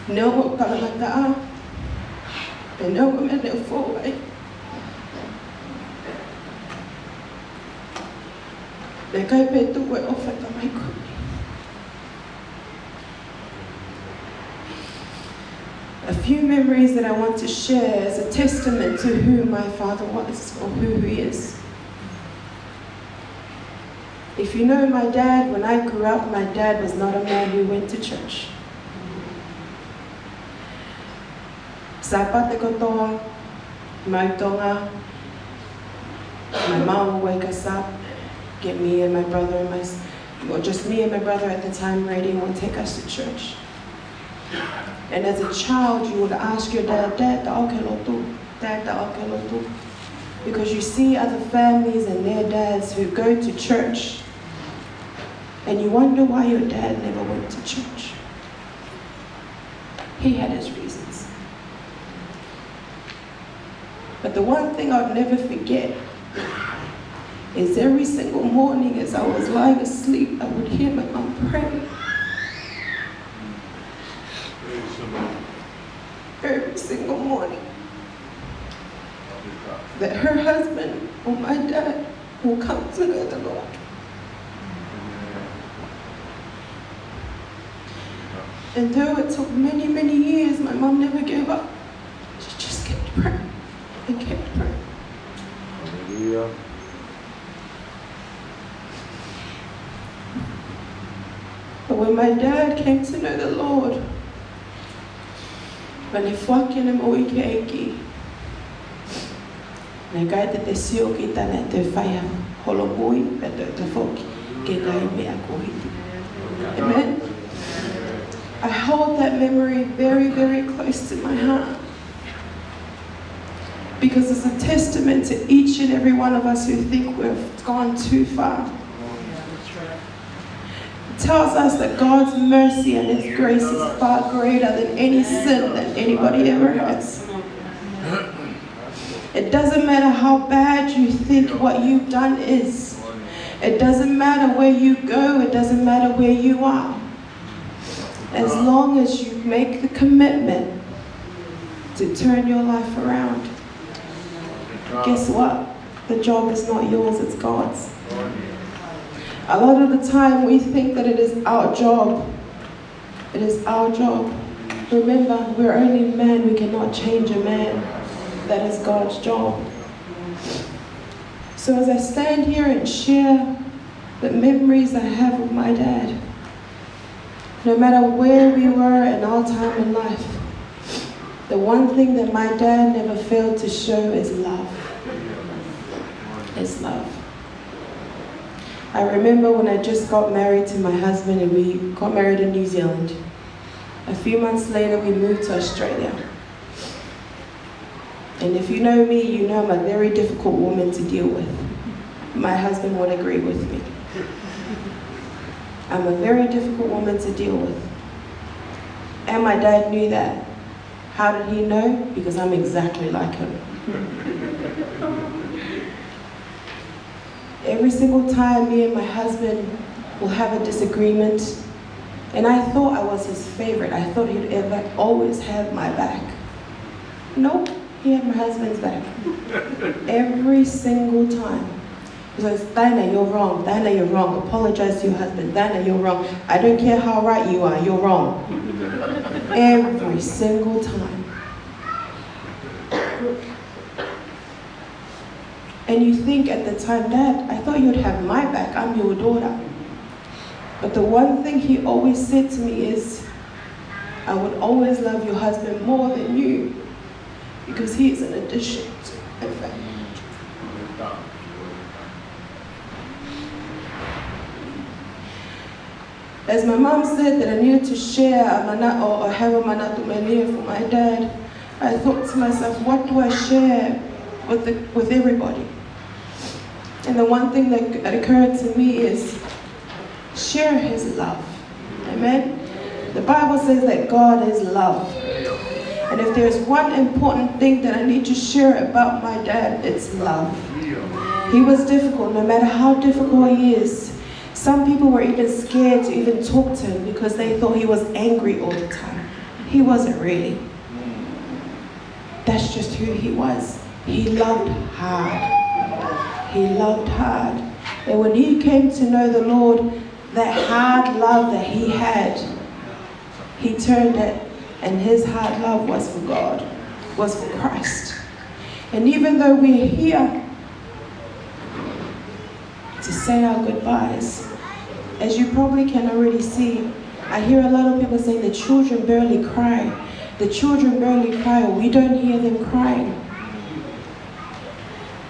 Neongo ʻeku kamataʻa, pea neongo e meʻa naʻe fou ai, naʻe ʻikai pē tuku e ʻofa ʻa e tamai ko eni. A few memories that I want to share as a testament to who my father was or who he is. If you know my dad, when I grew up, my dad was not a man who went to church. Sāpate kotoa, mau Tonga, my mom would wake us up, get me and my brother and my, s- well, just me and my brother at the time, Raiden would take us to church. And as a child, you would ask your dad, "Dad, taʻoke lotu? Dad, taʻoke lotu?" Because you see other families and their dads who go to church, and you wonder why your dad never went to church. He had his reasons. But the one thing I'll never forget is every single morning as I was lying asleep, I would hear my mom pray. Every single morning. That her husband or my dad will come to know the Lord. And though it took many, many years, my mom never gave up. She just kept praying and kept praying. Hallelujah. But when my dad came to know the Lord, when he foaki ʻene moʻui ki he ʻEiki, naʻe ʻikai te te sio ki ai, naʻe toe fai ha holomui, pea toe toe foki ki he ngaahi meʻa kuo hiki. Amen. I hold that memory very, very close to my heart. Because it's a testament to each and every one of us who think we've gone too far. It tells us that God's mercy and His grace is far greater than any sin that anybody ever has. It doesn't matter how bad you think what you've done is. It doesn't matter where you go. It doesn't matter where you are. As long as you make the commitment to turn your life around, guess what? The job is not yours, it's God's. A lot of the time we think that it is our job. It is our job. Remember, we're only men, we cannot change a man. That is God's job. So as I stand here and share the memories I have of my dad, no matter where we were in our time in life, the one thing that my dad never failed to show is love. Is love. I remember when I just got married to my husband and we got married in New Zealand. A few months later, we moved to Australia. And if you know me, you know I'm a very difficult woman to deal with. My husband would agree with me. I'm a very difficult woman to deal with. And my dad knew that. How did he know? Because I'm exactly like him. Every single time me and my husband will have a disagreement, and I thought I was his favorite. I thought he'd ever, always have my back. Nope, he had my husband's back. Every single time. He says, "Diana, you're wrong. Diana, you're wrong. Apologize to your husband. Diana, you're wrong. I don't care how right you are, you're wrong." Every single time. And you think at the time, "Dad, I thought you'd have my back. I'm your daughter." But the one thing he always said to me is, "I would always love your husband more than you, because he is an addition to my family." As my mom said that I needed to share a mana or, or have a manatu melie for my dad, I thought to myself, "What do I share with the, with everybody?" And the one thing that, that occurred to me is, share his love. Amen. The Bible says that God is love. And if there's one important thing that I need to share about my dad, it's love. He was difficult, no matter how difficult he is. Some people were even scared to even talk to him because they thought he was angry all the time. He wasn't really. That's just who he was. He loved hard. He loved hard. And when he came to know the Lord, that hard love that he had, he turned it And his heart love was for God, was for Christ. And even though we're here to say our goodbyes, as you probably can already see, I hear a lot of people saying the children barely cry. The children barely cry, or we don't hear them crying.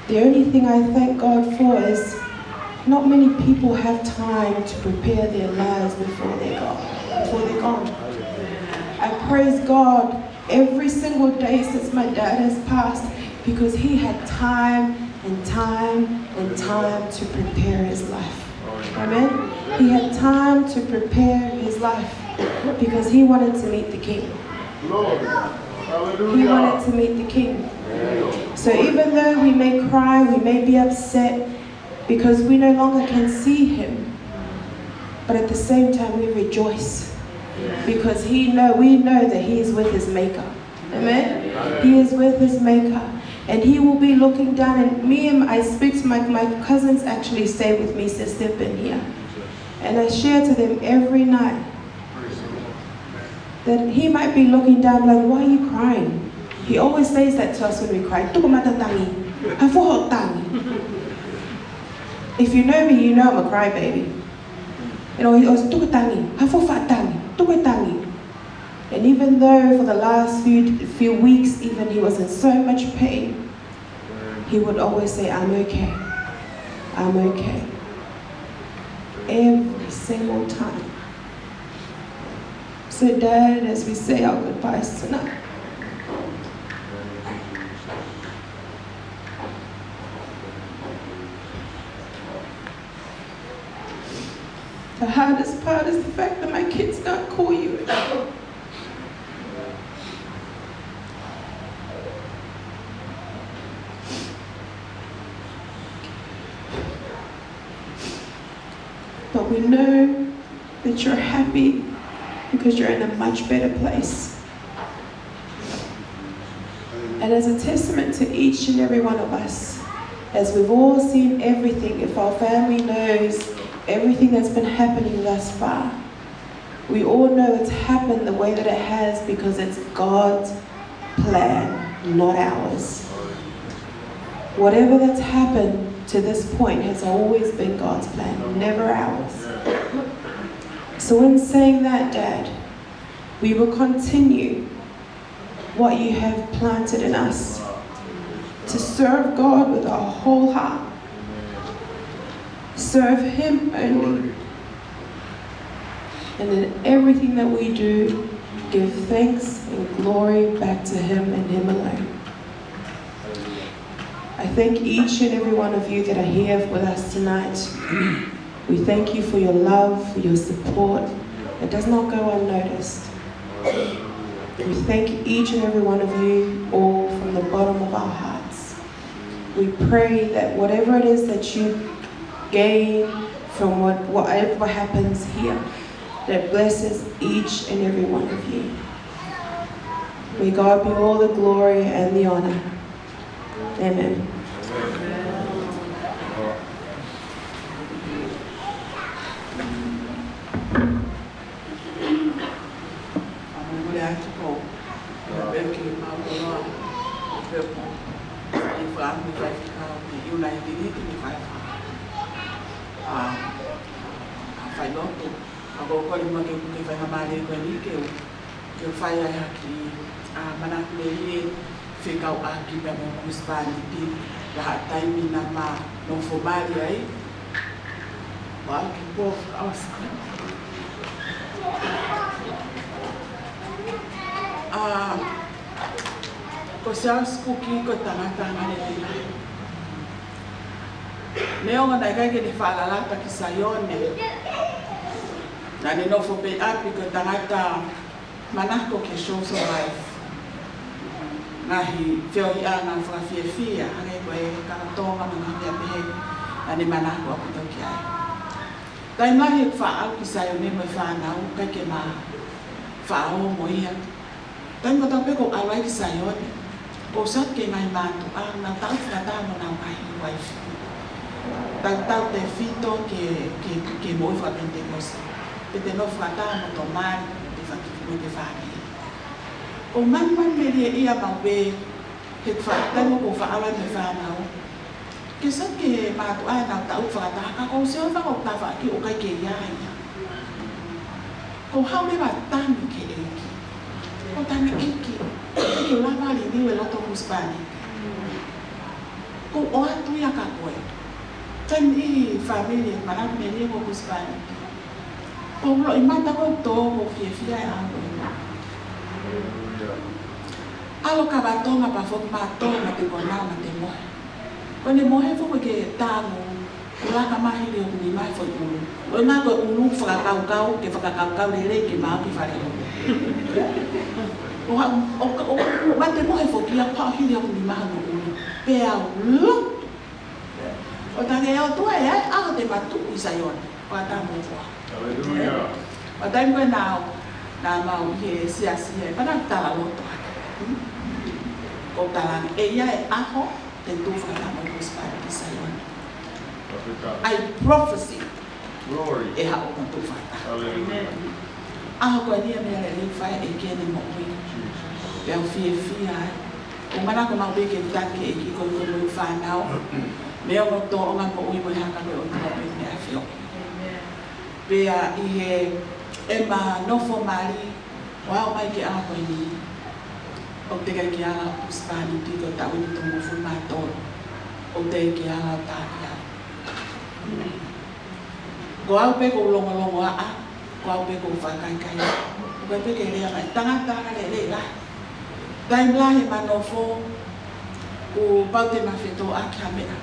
The only thing I thank God for is not many people have time to prepare their lives before they're gone. Before they're gone. I praise God every single day since my dad has passed because he had time and time and time to prepare his life. Amen. He had time to prepare his life because he wanted to meet the king. He wanted to meet the king. So even though we may cry, we may be upset because we no longer can see him, but at the same time we rejoice because he know, we know that he is with his maker. Amen. He is with his maker. And he will be looking down, and me and I speak to my, my cousins actually stay with me since they've been here. And I share to them every night that he might be looking down like, "Why are you crying?" He always says that to us when we cry. "Tuku mata tangi. Hafo ho tangi." If you know me, you know I'm a crybaby. You know, he always, "Tuku tangi. Hafo fa tangi. Tuku tangi." And even though for the last few, few weeks, even he was in so much pain, he would always say, "I'm okay. I'm okay." Every single time. So, Dad, as we say our goodbyes tonight, the hardest part is the fact that my kids can't call you. But we know that you're happy because you're in a much better place. And as a testament to each and every one of us, as we've all seen everything, if our family knows everything that's been happening thus far, we all know it's happened the way that it has because it's God's plan, not ours. Whatever that's happened to this point has always been God's plan, never ours. So in saying that, Dad, we will continue what you have planted in us to serve God with our whole heart, serve Him only. And in everything that we do, give thanks and glory back to Him and Him alone. I thank each and every one of you that are here with us tonight. We thank you for your love, for your support. It does not go unnoticed. We thank each and every one of you all from the bottom of our hearts. We pray that whatever it is that you gain from what, whatever happens here, that blesses each and every one of you. May God be all the glory and the honor. Amen. Mole atu ko, pea pehē ki he mau koloa, pea pehē ko e fakaʻamu ʻa e faifekau, ʻi he ʻiuna ʻi he ʻiuni ʻi he faifekau. ʻA, ʻa failotu, ʻa ko e kole muʻa ke, ke fai ha mālie ko eni ke u, ke u fai ai ha kiʻi, ʻa, manatu lelei, fekauʻaki pea mo e husepāniti, ʻi ha taimi naʻa ma nofo mali ai. Wow, ke pō, I was, ʻa, ko Siaosi Kuki ko e tangata angalelei. Neongo naʻe ʻikai ke ne faʻa lalata ki Saione, naʻa ne nofo pē ʻi ʻapi ko e tangata manako ki he social life. Ngaahi feohiʻanga fakafiefia, hangē ko e kaka Tonga mo e ngaahi meʻa pehē, naʻa ne manako ʻaupito ki ai. Taimi lahi ʻeku faʻa ʻalu ki Saione mo e fānau, ʻikai ke ma faʻa ō mo ia. Taimi kotoa pē ʻoku ou ʻalu ai ki Saione, ʻoku ou sio ki he ngaahi mātuʻa, naʻa nau taʻofi fakataha mo honau ngaahi uaifi. Tautautefito ki he, ki he, ki he moʻui fakapenitekosi. Pe te nofo fakataha mo e tamai, mo e fāmili, mo e fāmili. ʻOku ou manumanu melie ia maʻu pē he faʻa taimi ʻoku ou faʻa ʻalu ai mo e fānau. Ke sio ki he mātuʻa ʻenau taʻu fakataha ka ʻoku ou sio ʻoku ou tafaʻaki ʻoku ʻikai ke ʻi ai ia. ʻOku ou haʻu leva ʻo tangi ki he ʻEiki. ʻOku ou tangi ʻEiki. ʻEiki lava liliu e loto husepāniti. ʻOku ou ʻoatu ia kia koe. Taimi ʻi he fāmili ʻe manatu melie mo e husepāniti. ʻOku ou loʻimata ʻoku ou tō ʻoku ou fiefia he ʻaho ko eni. ʻAlu kava Tonga pea foki mai Tonga te konā ma te mohe. Ko ʻene mohe foki ke tangu, laka mai hili hoku nima he foʻi ʻulu. ʻOku ʻikai ko e ʻulu fakakaukau, ke fakakaukau lelei ke maʻu ki fale ʻulu. ʻO ha, ʻo, ʻo, ʻo, ma te mohe foki ia pau hili hoku nima hono ʻulu. Pea u lotu. ʻO tangi ʻe ʻOtua ʻe ʻi ai e ʻaho te ma tuʻu ʻi Saione. Pea ta mo koa. Hallelujah. ʻO taimi ko ē naʻa, naʻa mau ʻi he siasi ʻe pea naʻa tala loto hake. Hmm? ʻOku ou tala ange ʻe ʻi ai e ʻaho te u tuʻu fakataha mo e husepāniti ʻi Saione. Fakafetaʻi. I prophecy. Glory. ʻE haʻu ʻo tuʻu fakataha. Hallelujah. ʻAho ko eni ʻa e meʻa lelei ʻoku fai ʻe he ʻEiki ʻene moʻui. Jesus. Pea u fiefia ai. ʻOku ou manako maʻu pē ke u tangi ki he ʻEiki koeʻuhi ko e moʻui e fānau. Mo e ongo tōʻonga moʻui mo e hanga ko e ʻOtua pē ʻoku ne ʻafioʻi. Amen. Pea ʻi heʻema nofo mali, ʻo aʻu mai ki he ʻaho ko eni. ʻOku teʻeki ai ke ala husepāniti ko e taʻu eni tolungofulu mā tolu. ʻOku teʻeki ai ke ala ʻo tā ia. Ko au pē ʻoku ou longolongoaʻa, ko au pē ʻoku ou fakakaikaia. ʻOku ʻikai pē ke lea mai, tangata anga lelei lahi. Taimi lahi ʻema nofo, kuo pau te ma fetōʻaki ha meʻa.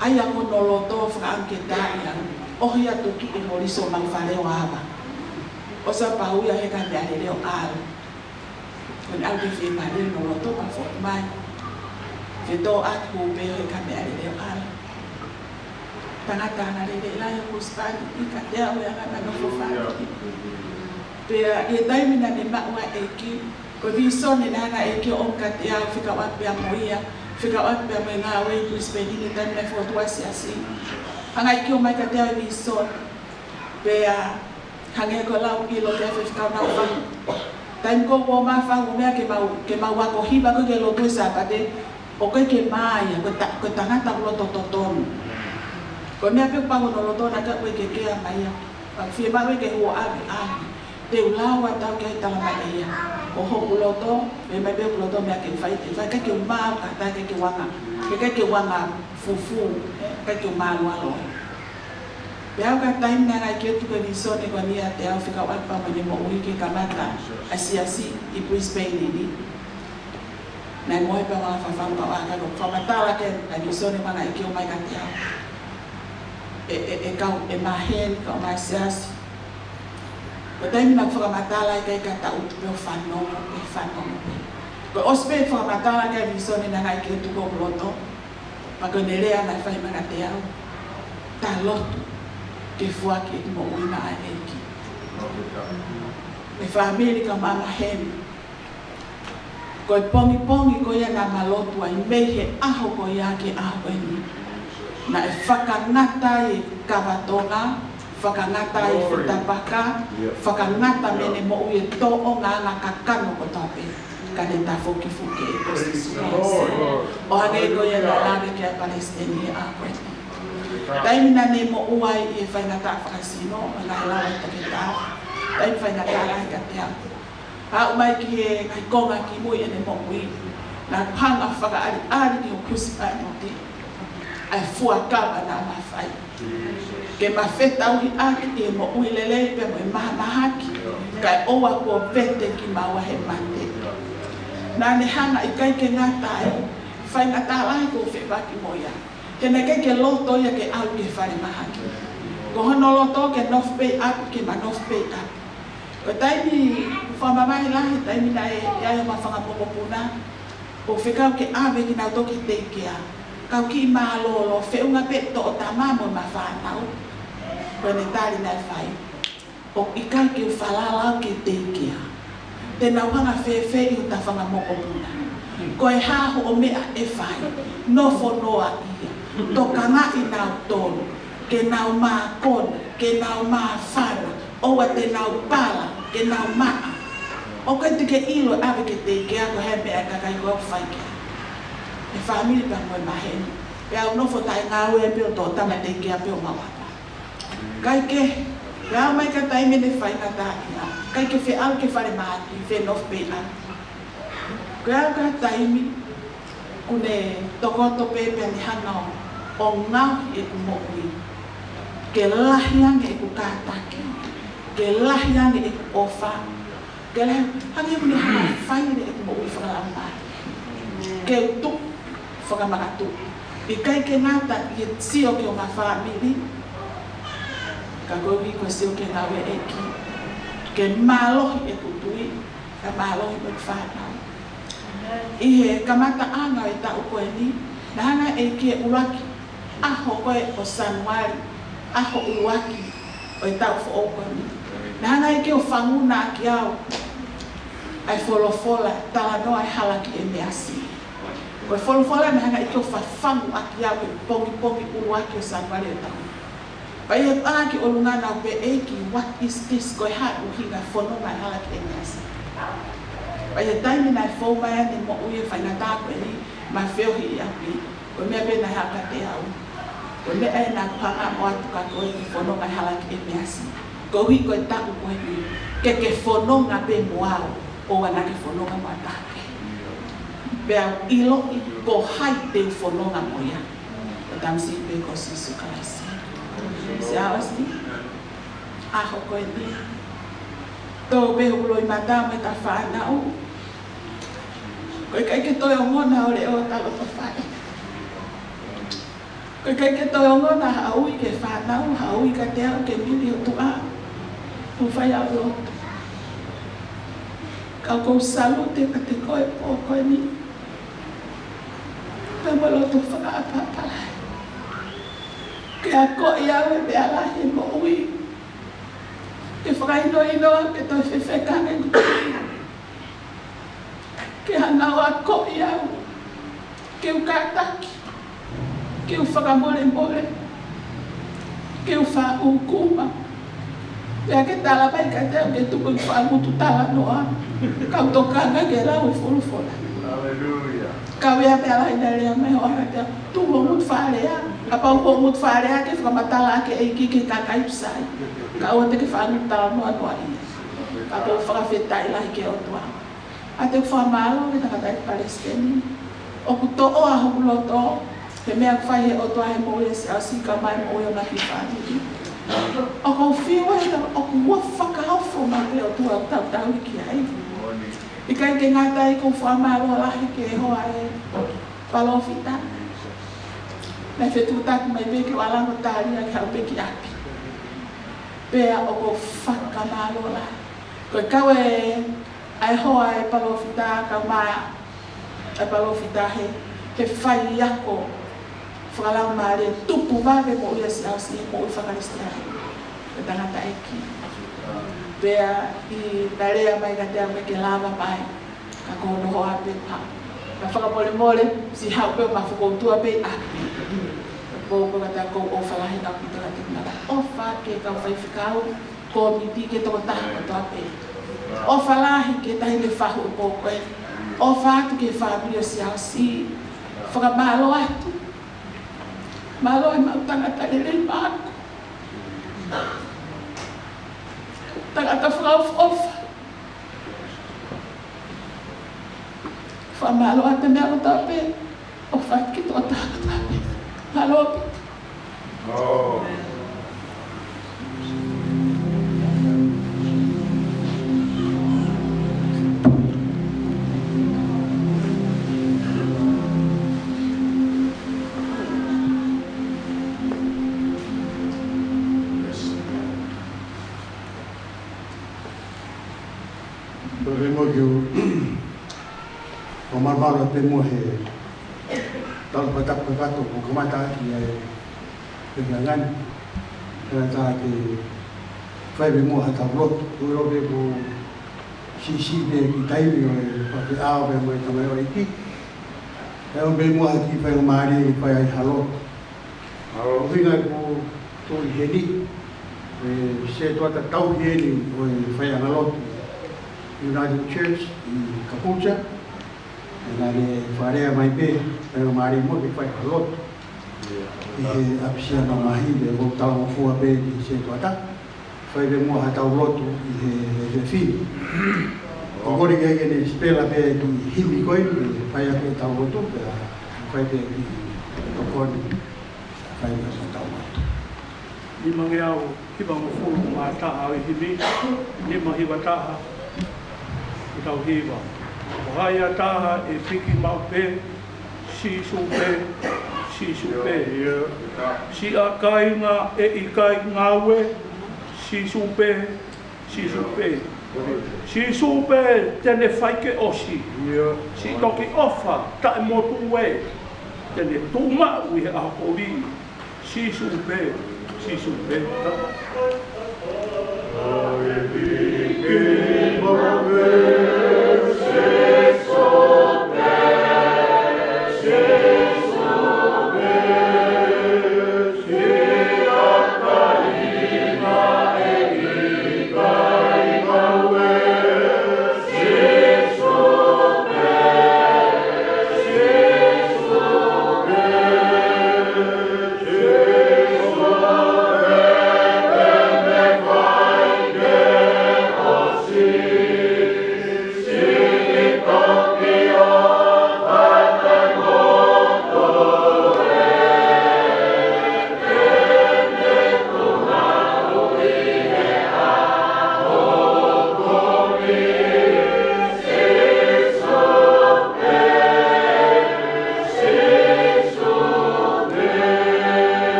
ʻAi ʻa hono loto fakaʻamu ke tā ia, ʻohi atu ki he holiso ʻemau fale ʻo ava. ʻOsi pau ia he ʻikai meʻalele ʻo ʻalu. Ko ʻene ʻalu ke fiemālie hono loto pea foki mai. Fetōʻaki kuo pehē he ʻikai meʻalele ʻo ʻalu. Tangata anga lelei lahi ʻa e husepāniti kiate au he anga ʻema nofo fāmili. Pea ʻi he taimi naʻa ne maʻu ai e ʻEiki, ko e vīsone naʻe hanga ʻe he ʻEiki ʻo ʻomi kiate au fekauʻaki pea mo ia, fekauʻaki pea mo e ngāue ʻi Brisbane ʻi he taimi naʻe fokotuʻu ai e siasi. Hanga ʻe he ʻEiki ʻo ʻomai kiate au e vīsone. Pea hangē ko e lau ʻi loto ʻa e Faifekau Naufahu. Taimi ko ē ʻoku ou ō mai ʻo fai e meʻa ke mau, ke mau ako hiva ko ē ke lotu he Sāpate, ʻoku ʻikai ke mā ia, ko e ta-, ko e tangata loto totonu. Ko e meʻa pē ʻoku pau hono loto naʻe ʻikai ke kea mai ia. Pea fiemaʻu ke huaʻaki, ʻaki. Te u lau atu ke talamai ʻe ia. Ko hoku loto, meimei pē hoku loto meʻa ke fai, te fai, ʻikai ke u mā, ka ʻikai ke u anga, ʻikai ke u anga fufū, ʻikai ke u mālualoi. Pea aʻu ki he taimi naʻe hanga ʻe he ʻEiki ʻo tuku e vīsone ko eni kiate au fekauʻaki pea mo ʻene moʻui ke kamata ʻa e siasi ʻi Brisbane ni. Naʻe mohe pē au ʻo fafanga pea u ʻā hake ʻo fakamatala ki he vīsone naʻe hanga ʻe he ʻEiki ʻo ʻomai kiate au. ʻE, ʻe, ʻe kau, ʻe maheni, kau mai siasi. Ko e taimi naʻa ku fakamatala ai ʻikai ke u taʻutu pē ʻo fanongo pē, fanongo pē. Ko e ʻosi pē fakamatala ki he vīsone naʻe hanga ʻe he ʻEiki ʻo tuku ʻi hoku loto. Pea ko ʻene lea naʻe fai mai kiate au. Ta lotu ke foaki e moʻui maʻa e ʻEiki. ʻE fāmili kau māmani maheni. Ko e pongipongi ko ia naʻa ma lotu ai mei he ʻaho ko ia ki he ʻaho ko eni. Naʻe fakangata ai e kava Tonga, fakangata ai e fetapaka, fakangata mei heʻene moʻui e tōʻonga anga kakano kotoa pē. Ka ne tafoki fuʻu kehe ko Sīsū Kalaisi. ʻO hangē ko ia naʻe lave ki ai e palesiteni he ʻaho ko eni. Taimi naʻa ne moʻua ai ʻi he faingataʻa fakasino, ʻa e ngaahi lau ʻa e toketā. Taimi faingataʻa lahi kiate au. Aʻu mai ki he ngaahi konga kimui ʻene moʻui. Naʻa ku hanga ʻo fakaʻaliʻali ki hoku husepāniti ʻa e fuakava naʻa ma fai. Ke ma fetauhiʻaki ʻi he moʻui lelei pea mo e mahamahaki, kae ʻoua kuo vete kimaua he mate. Naʻa ne hanga ʻikai ke ngata ai, faingataʻa lahi ʻoku ou feʻiloaki mo ia. He naʻe ʻikai ke loto ia ke ʻalu ki he falemahaki. Ko hono loto ke nofo pē ʻi ʻapi, ke ma nofo pē ʻi ʻapi. Ko e taimi, fakamamahi lahi, taimi naʻe ʻi ai homa fanga mokopuna, ʻo fekau ke ʻave kinautolu ki he teikea. Kau kiʻi mālōlō, feʻunga pē toʻo tama mo ʻema fānau. Ko ʻene tali naʻe fai. ʻOku ʻikai ke u falala au ki he teikea. Te nau hanga fēfē ʻi hota fanga mokopuna. Ko e hā hoʻo meʻa ʻe fai. Nofo noa ia. Tokangaʻi nautolu. Ke nau mākona. Ke nau māfana. ʻOua te nau pala. Ke nau maʻa. ʻOku ʻikai te ke ʻilo ʻave ki he teikeā ko e hā e meʻa ʻa e kakai ko ē ʻoku fai ki ai. He fāmili pea mo e maheni. Pea u nofo taʻengāue pē ʻo toʻo tama teikeā pē ʻo mau hapa. ʻIkai ke, ʻi he aʻu mai ki he taimi ʻene faingataʻaʻia, ʻikai ke feʻalu ki he falemahaki, fenofo pē ia. Ko e aʻu ki he taimi, kuo ne tokoto pē pea ne hanga ʻo, ʻo ngaohi ʻeku moʻui. Ke lahi ange ʻeku kātaki. Ke lahi ange ʻeku ʻofa. Ke lahi, hangē kuo ne hanga ʻo faile ʻeku moʻui fakalaumālie. Ke u tuʻu fakamakatuʻu. ʻIkai ke ngata ʻi he sio ki he ongo fāmili. Ka koeʻuhi ko e sio ki he ngāue ʻa e ʻEiki. Ke mālohi ʻeku tui. Ka mālohi mo ʻeku fānau. ʻI he kamataʻanga ʻo e taʻu ko eni, naʻe hanga ʻe he ʻEiki ʻi he ʻuluaki ʻaho ko ē ʻo Sānuali, ʻaho ʻuluaki ʻo e taʻu foʻou ko eni. Naʻe hanga ʻe he ʻEiki ʻo fanguna ʻaki au ʻa e folofola, talanoa e hala ki ʻEmeasi. Ko e folofola naʻe hanga ʻe he ʻEiki ʻo fafangu ʻaki au he pongipongi ʻuluaki ʻo Sānuali ʻo e taʻu. Pea u ʻā ki ʻolunga naʻá ku pehē, ʻEiki, what is this? Ko e hā e ʻuhinga e fononga e hala ki ʻEmeasi? Pea ʻi he taimi naʻe fou mai ai ʻene moʻui e faingataʻa ko eni, mo e feohi ʻi ʻapi, ko e meʻa pē naʻe haʻu kiate au. Ko e meʻa ē naʻá ku hanga ʻo ʻoatu kia koe ke fononga e hala ki ʻEmeasi. Koeʻuhi ko e taʻu ko eni, ke ke fononga pē mo au, ʻoua naʻá ke fononga mo ha taha kehe. Pea u ʻiloʻi ko hai te u fononga mo ia. Ko e tamasiʻi pē ko Sīsū Kalaisi. Siaosi, ʻaho ko eni. Tō pē hoku loʻimata mo ʻeta fānau. Ko e ʻikai ke toe ongona ʻo leʻo ʻeta loto fale. Ko e ʻikai ke toe ongona haʻo ui ki he fānau, haʻo ui kiate au ke mili ʻOtua. Kuo fai ʻa e lotu. Ka ʻoku ou salute kiate koe he pō ko eni. Pea mo e loto fakaʻapaʻapa lahi. Ke akoʻi au e meʻa lahi he moʻui. Ke fakahinohino au ke toe fefeka ange ʻeku tui. Ke hanga ʻo akoʻi au. Ke u kātaki. Ke u fakamolemole. Ke u faʻa ʻūkuma. Pea ke tala mai kiate au ke tuku ʻeku faʻa ngutu talanoa. Kau tokanga ke lau e folofola. Haleluia. Ka ʻi ai e meʻa lahi naʻe lea mai ʻo ʻoatu kiate au, tuku hoʻo ngutu faʻa lea. Kapau ko hoʻo ngutu faʻa lea ke fakamatala ʻaki e ʻEiki ki he kakai ʻoku sai. Ka ʻoua te ke faʻa ngutu talanoa noa ia. Ka ʻoku ou fakafetaʻi lahi ki he ʻOtua. ʻA ia te u fakamālō ki he tangataʻeiki palesiteni. ʻOku toʻo ʻa hoku loto he meʻa ʻoku fai ʻe he ʻOtua he moʻui ʻa Siaosi kae ʻumaʻā e moʻui ʻa e kiʻi fāmili. ʻOku ou fiu ai he ʻoku ua fakaofo mai pē ʻOtua ʻoku tau tauhi ki ai. ʻIkai ke ngata ai, ʻoku ou fakamālō lahi ki he hoa ʻo e palōfita. Naʻe fetuʻutaki mai pē ke u ʻalu ʻo tali ia ke haʻu pē ki ʻapi. Pea ʻoku ou fakamālō lahi. Ko e kau ē ʻa e hoa ʻo e palōfita, kae ʻumaʻā e palōfita he, he faiako fakalaumālie tupu vave moʻui ʻa Siaosi he moʻui fakakalisitiane. Ko e tangataʻeiki. Pea ʻi he naʻe lea mai kiate au ke lava mai. Ka ko hono hoa pē pā. Ka fakamolemole, siʻi haʻu pē ʻo ma fokoutua pē ʻi ʻapi. Pea ko e tangata ʻoku ou ʻofa lahi ʻaupito kiate ia. ʻOfa ki he kau faifekau, kōmiti, ki he tokotaha kotoa pē. ʻOfa lahi ki he taʻahine fahu ʻo e pō ko ē. ʻOfa atu ki he fāmili ʻo Siaosi. Fakamālō atu. Mālō e maʻu tangata lelei maʻaku. Tangata fakaʻofoʻofa. Fakamālō atu he meʻa kotoa pē. ʻOfa ki he tokotaha kotoa pē. Mālō ʻaupito. Ko e moʻoni, ʻoku ou malumalu atu pē muʻa he taʻu fakatapu kakato kuo kamata ʻaki ʻa e fehangahangai ni. Pea ta ke fai pē muʻa haʻatau lotu, ʻoku ou ʻilo pē kuo siʻisiʻi pē e kiʻi taimi ʻo e faifekau pea mo e tamaioʻeiki. Pea ʻoku pē muʻa ha kiʻi faingamālie ke fai ai ha lotu. ʻA ia ʻoku ou feinga ke u tuʻu ʻi heni, ʻe, setuata tauhi eni ʻo e faiʻanga lotu. United Church ʻi Kapucha, ʻa ia naʻe fakalea mai pē, ʻa ia mālie mo ke fai ha lotu ʻi he ʻapisiana Mahi, pea ʻoku ou talangofua pē ki he sētuata, fai pē muʻa haʻatau lotu ʻi he, he, he fili. ʻOku ou kole ke ne sipela pē ʻa e kiʻi himi ko eni, ke fai ʻaki ʻetau lotu, pea fai pē ʻa e kiʻi tokoni, fai pē haʻatau lotu. Nimangeau hivangofulu mā taha ʻo e himi, nima hiva taha, ʻo tau hiva. Ko hai ha taha ʻe fiki maʻu pē, Sīsū pē, Sīsū pē. Siʻa kāinga ʻe ʻikai ngāue, Sīsū pē, Sīsū pē. Sīsū pē te ne fai ke ʻosi. Siʻi toki ʻofa taʻemotu ē, te ne tuʻu maʻu ʻi he ʻaho kovi. Sīsū pē, Sīsū pē. Ko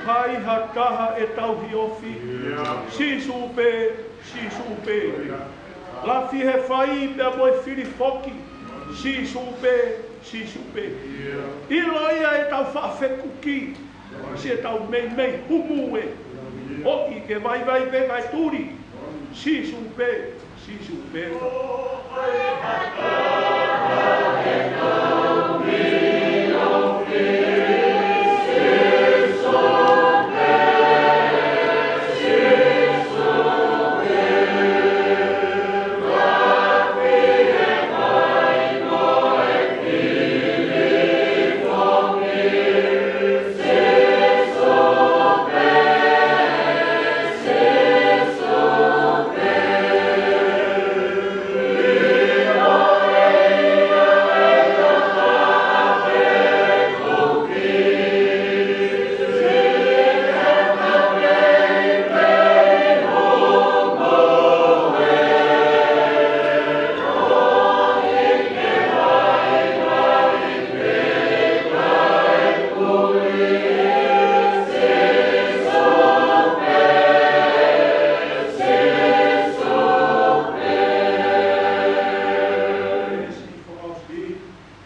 hai ha taha ʻe tauhi ofi, Sīsū pē, Sīsū pē. Lafi he fai pea mo e fili foki, Sīsū pē, Sīsū pē. ʻIlo ia ʻetau faʻa fekuki, siʻetau meimei humu ē. ʻOi ke vaivai pē kae tuli, Sīsū pē, Sīsū pē.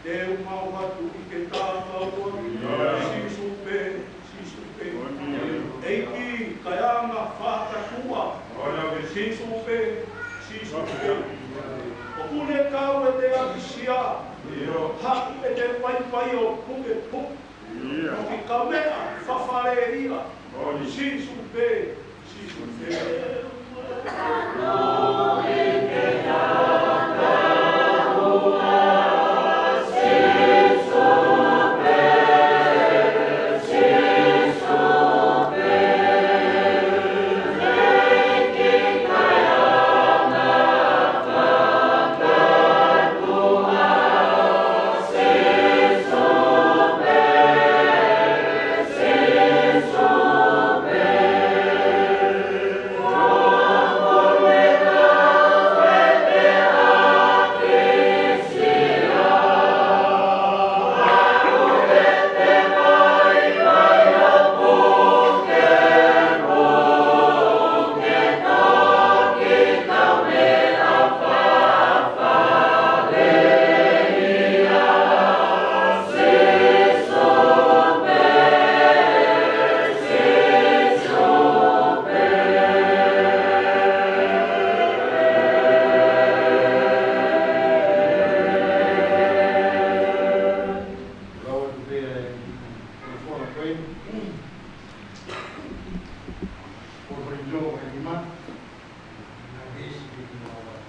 Te u maʻu atu ʻi ke tāmaua, Sīsū pē, Sīsū pē. ʻEiki, kaeʻanga fakatuʻa, Sīsū pē, Sīsū pē. ʻOku ne kau ʻi he ʻapisia, haʻu ʻi he paipaiʻo pukepuke. ʻOku ʻikai ha meʻa fafale ia, Sīsū pē, Sīsū pē.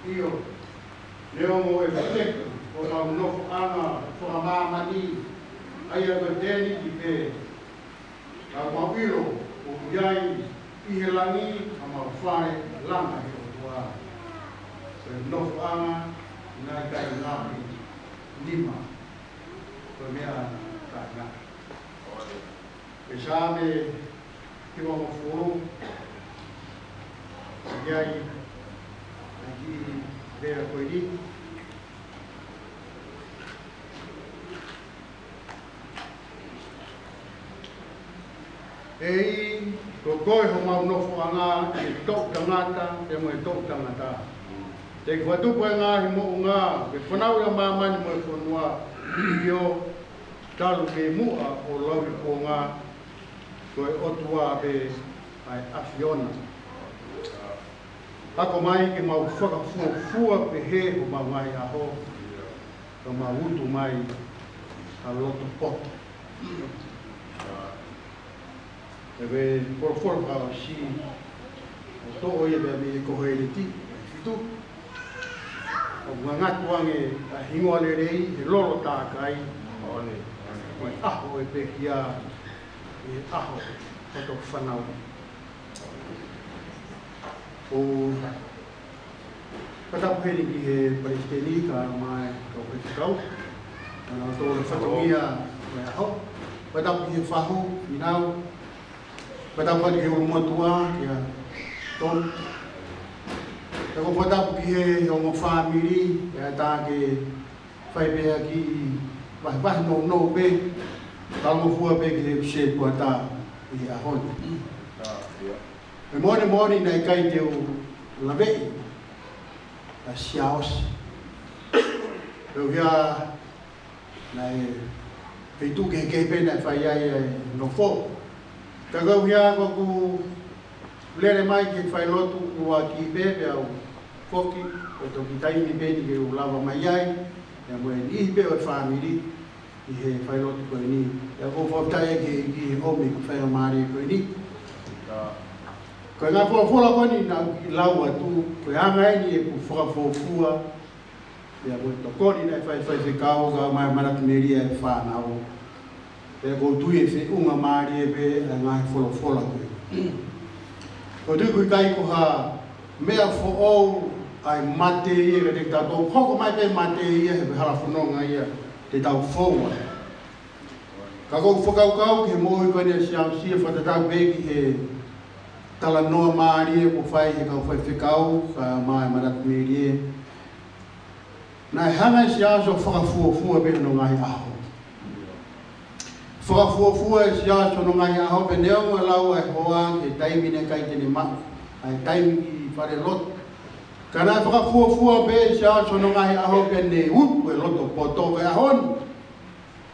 ʻIo, neongo e feteku ʻo homau nofoʻanga fakamāmani, ʻa ia ko e tēniti pē, ka mau ʻilo ʻoku ʻi ai ʻi he langi ʻa mau fale langa he ʻOtua. Ko e nofoʻanga naʻe ʻikai ngaahi nima, ko e meʻa naʻe ʻikai ngaahi. Ko e Saame hivangofulu, ʻoku ʻi ai ʻa e kiʻi lea ko eni. ʻEiki, ko koe homau nofoʻanga ʻi he toʻutangata pea mo e toʻutangata. Teʻeki fakatupu ʻa e ngaahi moʻunga, ke fanauʻi ʻa māmani mo e fonua, ʻio, talu mei muʻa ʻo lauikuonga, ko e ʻOtua pē ʻa e ʻAfiona. Ako mai ke mau fakafuofua pehē homau ngaahi ʻaho, ka mau utu mai ha loto poto. ʻE folofola fakaʻosi, ʻoku toʻo ia mei he Koheleti, fitu. ʻOku ngangatu ange ʻa e hingoa lelei he lolo tākai, ʻo ne, ʻo e ʻaho ʻo e pekia, ʻi he ʻaho ʻo hoto fanauʻi. ʻOku fakatapu heni ki he palesiteni kae ʻumaʻā e kau faifekau, ʻa kinautolu e fatongia ʻo e ʻaho. Fakatapu ki he fahu, Finau. Fakatapu ki he ʻulumotuʻa, kia Tom. Pea ʻoku ou fakatapu ki he ongo fāmili, ʻe ʻatā ke fai pē ha kiʻi vahevahe nounou pē, talangofua pē ki he sētuata ʻi he ʻaho ni. ʻE moʻoni moʻoni naʻe ʻikai te u laveʻi ʻa Siaosi. Pea ʻoku ʻi ai naʻe feituʻu kehekehe pē naʻe fai ai ʻa e nofo. Ka ko au ia ʻoku ou lele mai ke fai lotu ʻuluaki pē pea u foki, ʻo toki taimi pē ni ke u lava mai ai, pea mo e niʻihi pē ʻo e fāmili ʻi he fai lotu ko eni. Pea ʻoku ou fakafetaʻi ki he ʻEiki he ʻomi ʻeku faingamālie ko eni. Ko e ngaahi folofola ko eni naʻa ku lau atu, ko e anga eni ʻeku fakafuofua, pea ko e tokoni naʻe fai ʻe he faifekau kae ʻumaʻā e manatu melie ʻa e fānau. Pea ʻoku ou tui ʻe feʻunga mālie pē ʻa e ngaahi folofola ko ē. ʻOku ou tui ʻoku ʻikai ko ha meʻa foʻou ʻa e mate ia kiate kitautolu, hoko mai pē mate ia he hala fononga ia te tau fou ai. Ka ʻoku ou fakakaukau ki he moʻui ko eni ʻa Siaosi, fakatatau pē ki he talanoa mālie kuo fai ʻe he kau faifekau kae ʻumaʻā e manatu melie. Naʻe hanga ʻe Siaosi ʻo fakafuofua pē hono ngaahi ʻaho. Fakafuofua ʻe Siaosi hono ngaahi ʻaho pea neongo e lau ʻa e hoa ki he taimi naʻe ʻikai te ne maʻu ʻa e taimi ki falelotu. Ka naʻe fakafuofua pē ʻe Siaosi hono ngaahi ʻaho pea ne utu e loto poto. Ko e ʻaho ni,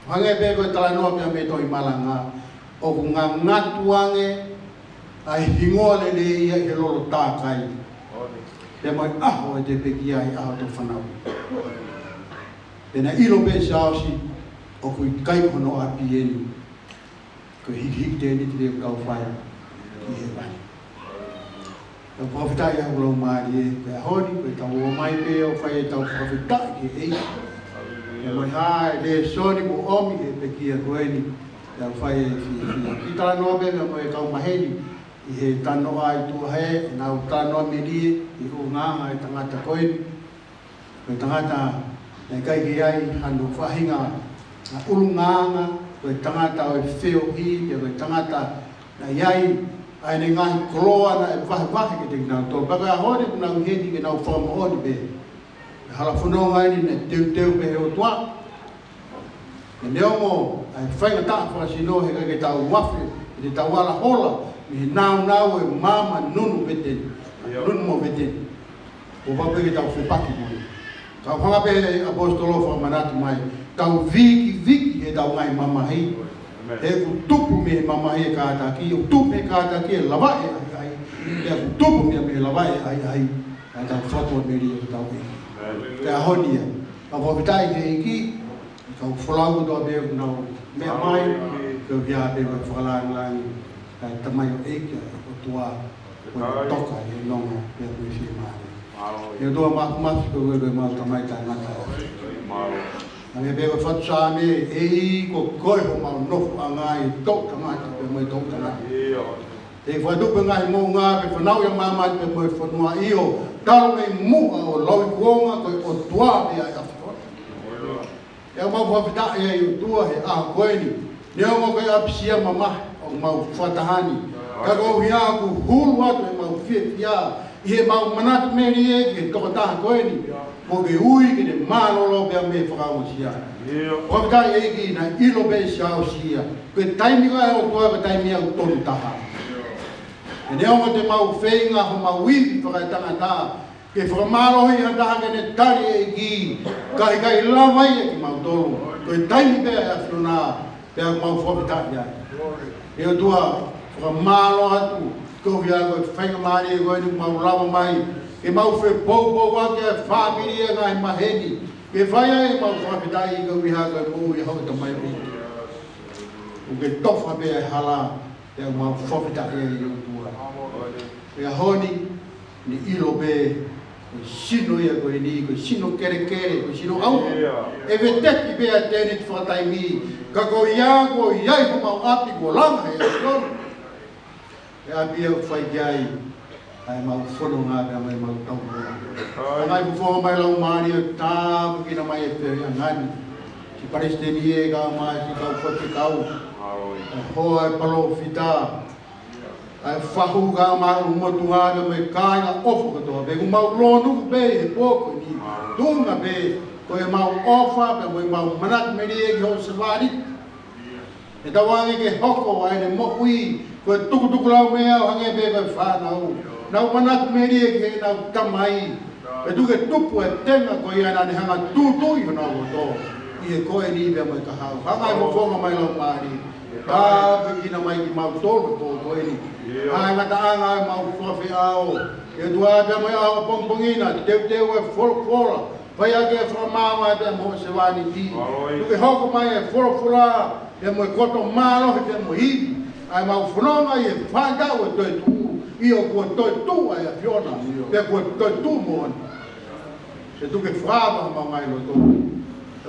hangē pē ko e talanoa pea mei he tohi malanga, ʻoku ngangatu ange ʻa e hingoa lelei ia he lolo tākai, pea mo e ʻaho ʻo ʻete pekia, ʻi he ʻaho ʻo hoto fanauʻi. Pea naʻe ʻilo pē ʻe Siaosi ʻoku ʻikai ko hono ʻapi eni. Ko e hikihiki tēniti ʻoku tau fai ʻi hēvani. Tau fakafetaʻi ʻa e laumālie, ko e ʻaho ni, ko ʻetau ō mai pē ʻo fai ʻetau fakafetaʻi ki he ʻEiki. Pea mo e hā e lēsoni kuo ʻomi ʻe he pekia ko eni, tau fai e fiefia. Kiʻi talanoa pē mo e kau maheni ʻi he talanoa ʻa e tuʻa hē, ʻenau talanoa melie ʻi he ʻulungaanga ʻa e tangata ko eni. Ko e tangata naʻe ʻikai ke ʻi ai hano faʻahinga ʻulungaanga, ko e tangata ʻo e feohi, pea ko e tangata naʻe ʻi ai ʻa ʻene ngaahi koloa naʻe vahevahe kiate kinautolu. Pea ko e ʻaho ni ʻoku nau ʻi heni ke nau fakamoʻoni pē ʻa e hala fononga eni naʻe teuteu pē ʻe he ʻOtua. Pea neongo ʻa e faingataʻa fakasino, heʻikai ke tau afe, ke tau ala hola mei he nāunau ʻo e maama nunu vete ni, nunu mo vete ni. Kuo pau pē ke tau fepaki mo ia. Ka ʻoku hanga pē ʻe he ʻaposetolo ʻo fakamanatu mai, tau vikiviki heʻetau ngaahi mamahi. He ʻoku tupu mei he mamahi e kātaki, ʻoku tupu mei he kātaki e lavaʻi e ʻahiʻahi. He ʻoku tupu mei, mei he lavaʻi e ʻahiʻahi ʻa ʻetau fatu melie ʻo hotau ʻEiki. Ko e ʻaho ni ia, ʻoku ou fakafetaʻi ki he ʻEiki, kau folau kotoa pē ʻoku nau meʻa mai, ke u pehē pē ko e fakalāngilangi ʻa e tamaioʻeiki ʻa e ʻOtua, ko e toka ʻi he nonga pea mo e fiemālie. ʻE ʻOtua Māfimafi, ko koe ko ʻemau Tamai taʻengata. Hangē pē ko e fatu Saame, ʻEiki, ko koe homau nofoʻanga ʻi he toʻutangata pea mo e toʻutangata. Te ke fakatupu e ngaahi moʻunga pea fanauʻi ʻa māmani pea mo e fonua, ʻio, talu mei muʻa ʻo lauikuonga, ko e ʻOtua pē ʻa e ʻAfiona. ʻOku mau fakafetaʻi ai ʻOtua he ʻaho ko eni. Neongo ko e ʻapisia mamahi ʻoku mau fakataha ni, ka koeʻuhi ʻoku hulu atu ʻemau fiefia ʻi heʻemau manatu melie ki he tokotaha ko eni, kuo ke ui ke ne mālōlō pea mei he fakaongosia. Fakafetaʻi ʻEiki naʻe ʻilo pē ʻe Siaosi ia, ko e taimi ʻa e ʻOtua ko e taimi ʻoku tonu taha. He neongo te mau feinga homau ivi fakaetangata ke fakamālohi ha taha ke ne tali ʻEiki, ka ʻikai lava ia kimautolu. Ko e taimi pē ʻa e ʻAfiona, pea mau fakafetaʻi ai. ʻE ʻOtua, fakamālō atu, koeʻuhi ko e faingamālie ko eni ʻoku mau lava mai ke mau fepoupouaki ʻa e fāmili ʻa e ngaahi maheni, ke fai ai ʻemau fakafetaʻi koeʻuhi ko e moʻui ʻa hoʻo tamaioʻeiki. ʻOku ke tofa pē ʻa e hala, pea mau fakafetaʻi ai ʻe ʻOtua. Pea ʻaho ni, ne ʻilo pē, ko e sino ia ko eni, ko e sino kelekele, ko e sino ʻauha. ʻE veteki pē ʻa e tēniti fakataimi, ka ko ia, ko ia ʻi homau ʻapi kuo langa ʻe he ʻAfiona. ʻE ʻapi ia ʻoku fai ki ai ʻa ʻemau fononga pea mo ʻemau taumuʻa. Ngaahi fofonga mai Laumālie, tāpuekina mai e feohiʻanga ni. Siʻi palesiteni ē, kae ʻumaʻā siʻi kau faifekau, ʻa e hoa, ʻa e palōfita, ʻa e fahu, kae ʻumaʻā e motuʻa pea mo e kāinga ʻofa kotoa pē. ʻOku mau lōnuku pē he pō ko eni. Tuʻunga pē ko ʻemau ʻofa pea mo ʻemau manatu melie ki hoʻo sevāniti. ʻE tauange ke hoko ʻa ʻene moʻui ko e tukutukulaumea ʻo hangē pē ko e fānau. Nau manatu melie ki heʻenau tamai. Pea tuku ke tupu e tenga ko ia naʻa ne hanga ʻo tūtuuʻi honau loto ʻi he ko eni pea mo e kahaʻu. Hanga ʻe he fofonga mai Laumālie, tāpuekina mai kimautolu he pō ko eni. ʻA e ngataʻanga ʻemau fakafeʻao, ʻe ʻOtua, pea mo e ʻaho pongipongi na, teuteu e folofola, fai ʻaki e fakamaama pea mo hoʻo sevāniti. Tuku ke hoko mai e folofola pea mo e koto mālohi pea mo e ivi, ʻa ʻemau fononga ʻi he fānau ʻe toetuʻu, ʻio, kuo toetuʻu ʻa e ʻAfiona, pea kuo toetuʻu moʻoni. Pea tuku ke fakaava homau ngaahi loto.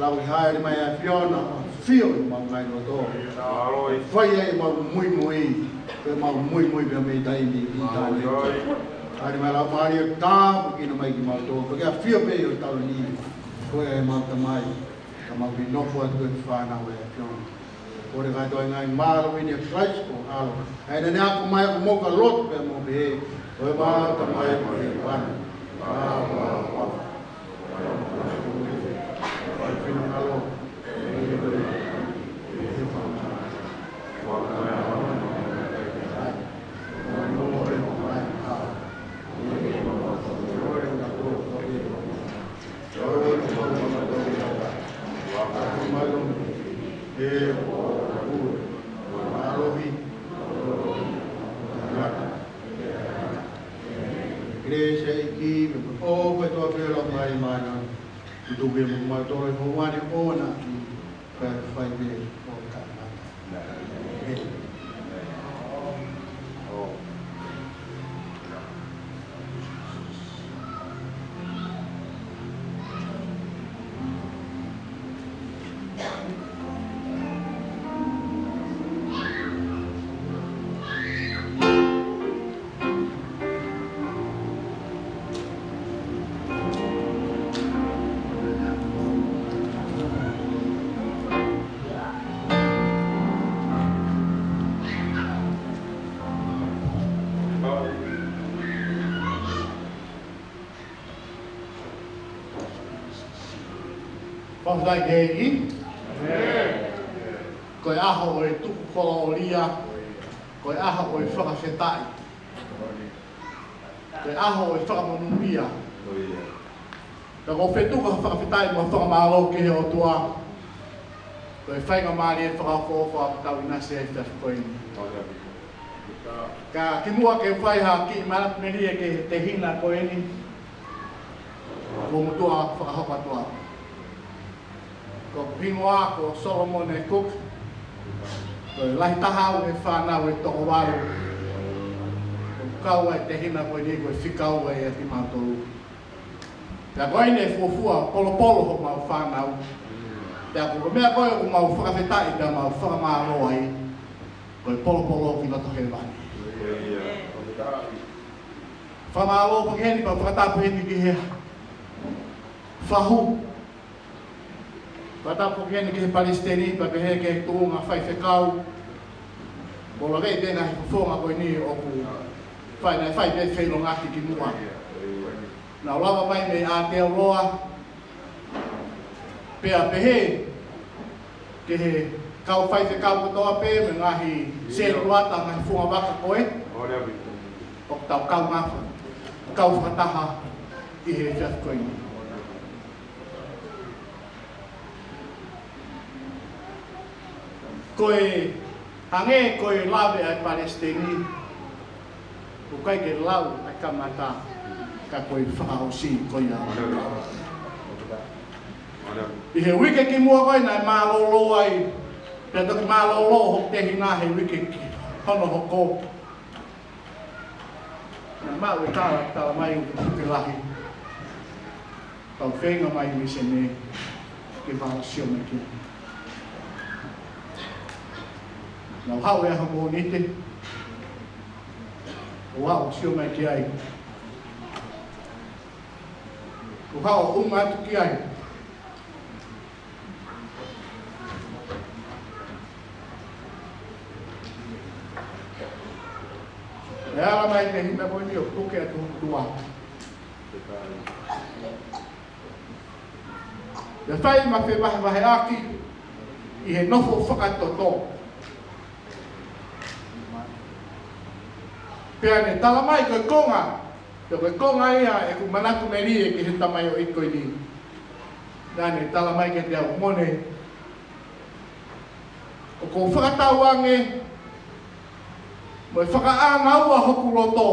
Lava ke hāʻele mai e ʻAfiona ʻo ʻafio ʻi homau ngaahi loto. Fai ai ʻemau muimui, ko ʻemau muimui pē mei taimi ki ʻitāniti. Hāʻele mai Laumālie, tāpuekina mai kimautolu, pea ke ʻafio pē ʻi hotau taloni. Ko koe ʻemau Tamai, ka mau kei nofo atu ko e fānau ʻa e ʻAfiona. Kole kātoa e ngaahi mālohi ni ʻa Kalaisi ko ho ʻAlo, ʻa ia naʻa ne ako mai ʻoku mou ka lotu pea mou pehē: Ko ʻemau Tamai ʻoku ʻi hēvani, Kelesi ʻa e ʻEiki, pea mo e ʻofa ʻa e ʻOtua, pea mo e Laumālie Māʻoniʻoni, tuku ke moʻui mautolu ʻi he ʻaho ni ʻo na, pea fai pē ʻo taʻengata. ʻĒmeni. Fakafetaʻi ki he ʻEiki. Ko e ʻaho ʻo e tuku kolōlia, ko e ʻaho ʻo e fakafetaʻi, ko e ʻaho ʻo e fakamonūʻia. Pea ʻoku ou fetuku ha fakafetaʻi mo e fakamālō ki he ʻOtua, ko e faingamālie fakaʻofoʻofa ʻoku tau ʻinasi ai he efiafi ko eni. Ka kimuʻa ke fai ha kiʻi manatu melie ki he tehina ko eni, ʻoku ou motuʻa fakahoko atu au. Ko hoku hingoa ko Solomone Cook, ko e lahi taha au he fānau ʻe toko valu. ʻOku kau ai e tehina ko eni ko e fika ua ʻiate kimautolu. Pea ko ʻene fuofua polopolo homau fānau. Pea ko e meʻa ko ē ʻoku mau fakafetaʻi pea mau fakamālō ai, ko e polopolo ki loto hēvani. Fakamālō foki heni, pea fakatapu heni ki he fahu. Fakatapu heni ki he palesiteni, pea pehē ki he tuʻunga faifekau. Mo e laveʻi pē ngaahi fofonga ko eni ʻoku fai, naʻe fai pē feilongaki kimuʻa. Naʻa nau lava mai mei Aotearoa. Pea pehē ki he kau faifekau kotoa pē mei he ngaahi sētuata, ngaahi funga vaka ko ē. ʻOku tau kau mafa, kau fakataha ʻi he efiafi ko eni. Ko e hangē ko e lave ʻa e palesiteni, ʻoku ʻikai ke lau ʻa e kamata, ka ko e fakaʻosi ko ia. ʻI he uike kimuʻa ko ē naʻe mālōlō ai, pea toki mālōlō hoku tehina he uike ki hono hoko. Naʻe maʻu e tala, tala mai ʻoku puke lahi. Kau feinga mai mei Senē ke mau sio mai ki ai. Naʻa ku haʻu he ʻaho Mōnite, ʻo aʻu ʻo sio mai ki ai. Kuo u haʻu ʻo ʻuma atu ki ai. ʻE ala mai e tehina ko eni ʻo puke atu hoku tuʻa. ʻE fai ʻema fevahevaheʻaki ʻi he nofo fakatoto. Pea ne tala mai ko e konga, pea ko e konga ia ʻeku manatu melie ki he tamaioʻeiki ko eni. Naʻa ne tala mai kiate au, Mone, ʻoku ou fakatauange mo e fakaʻānaua hoku loto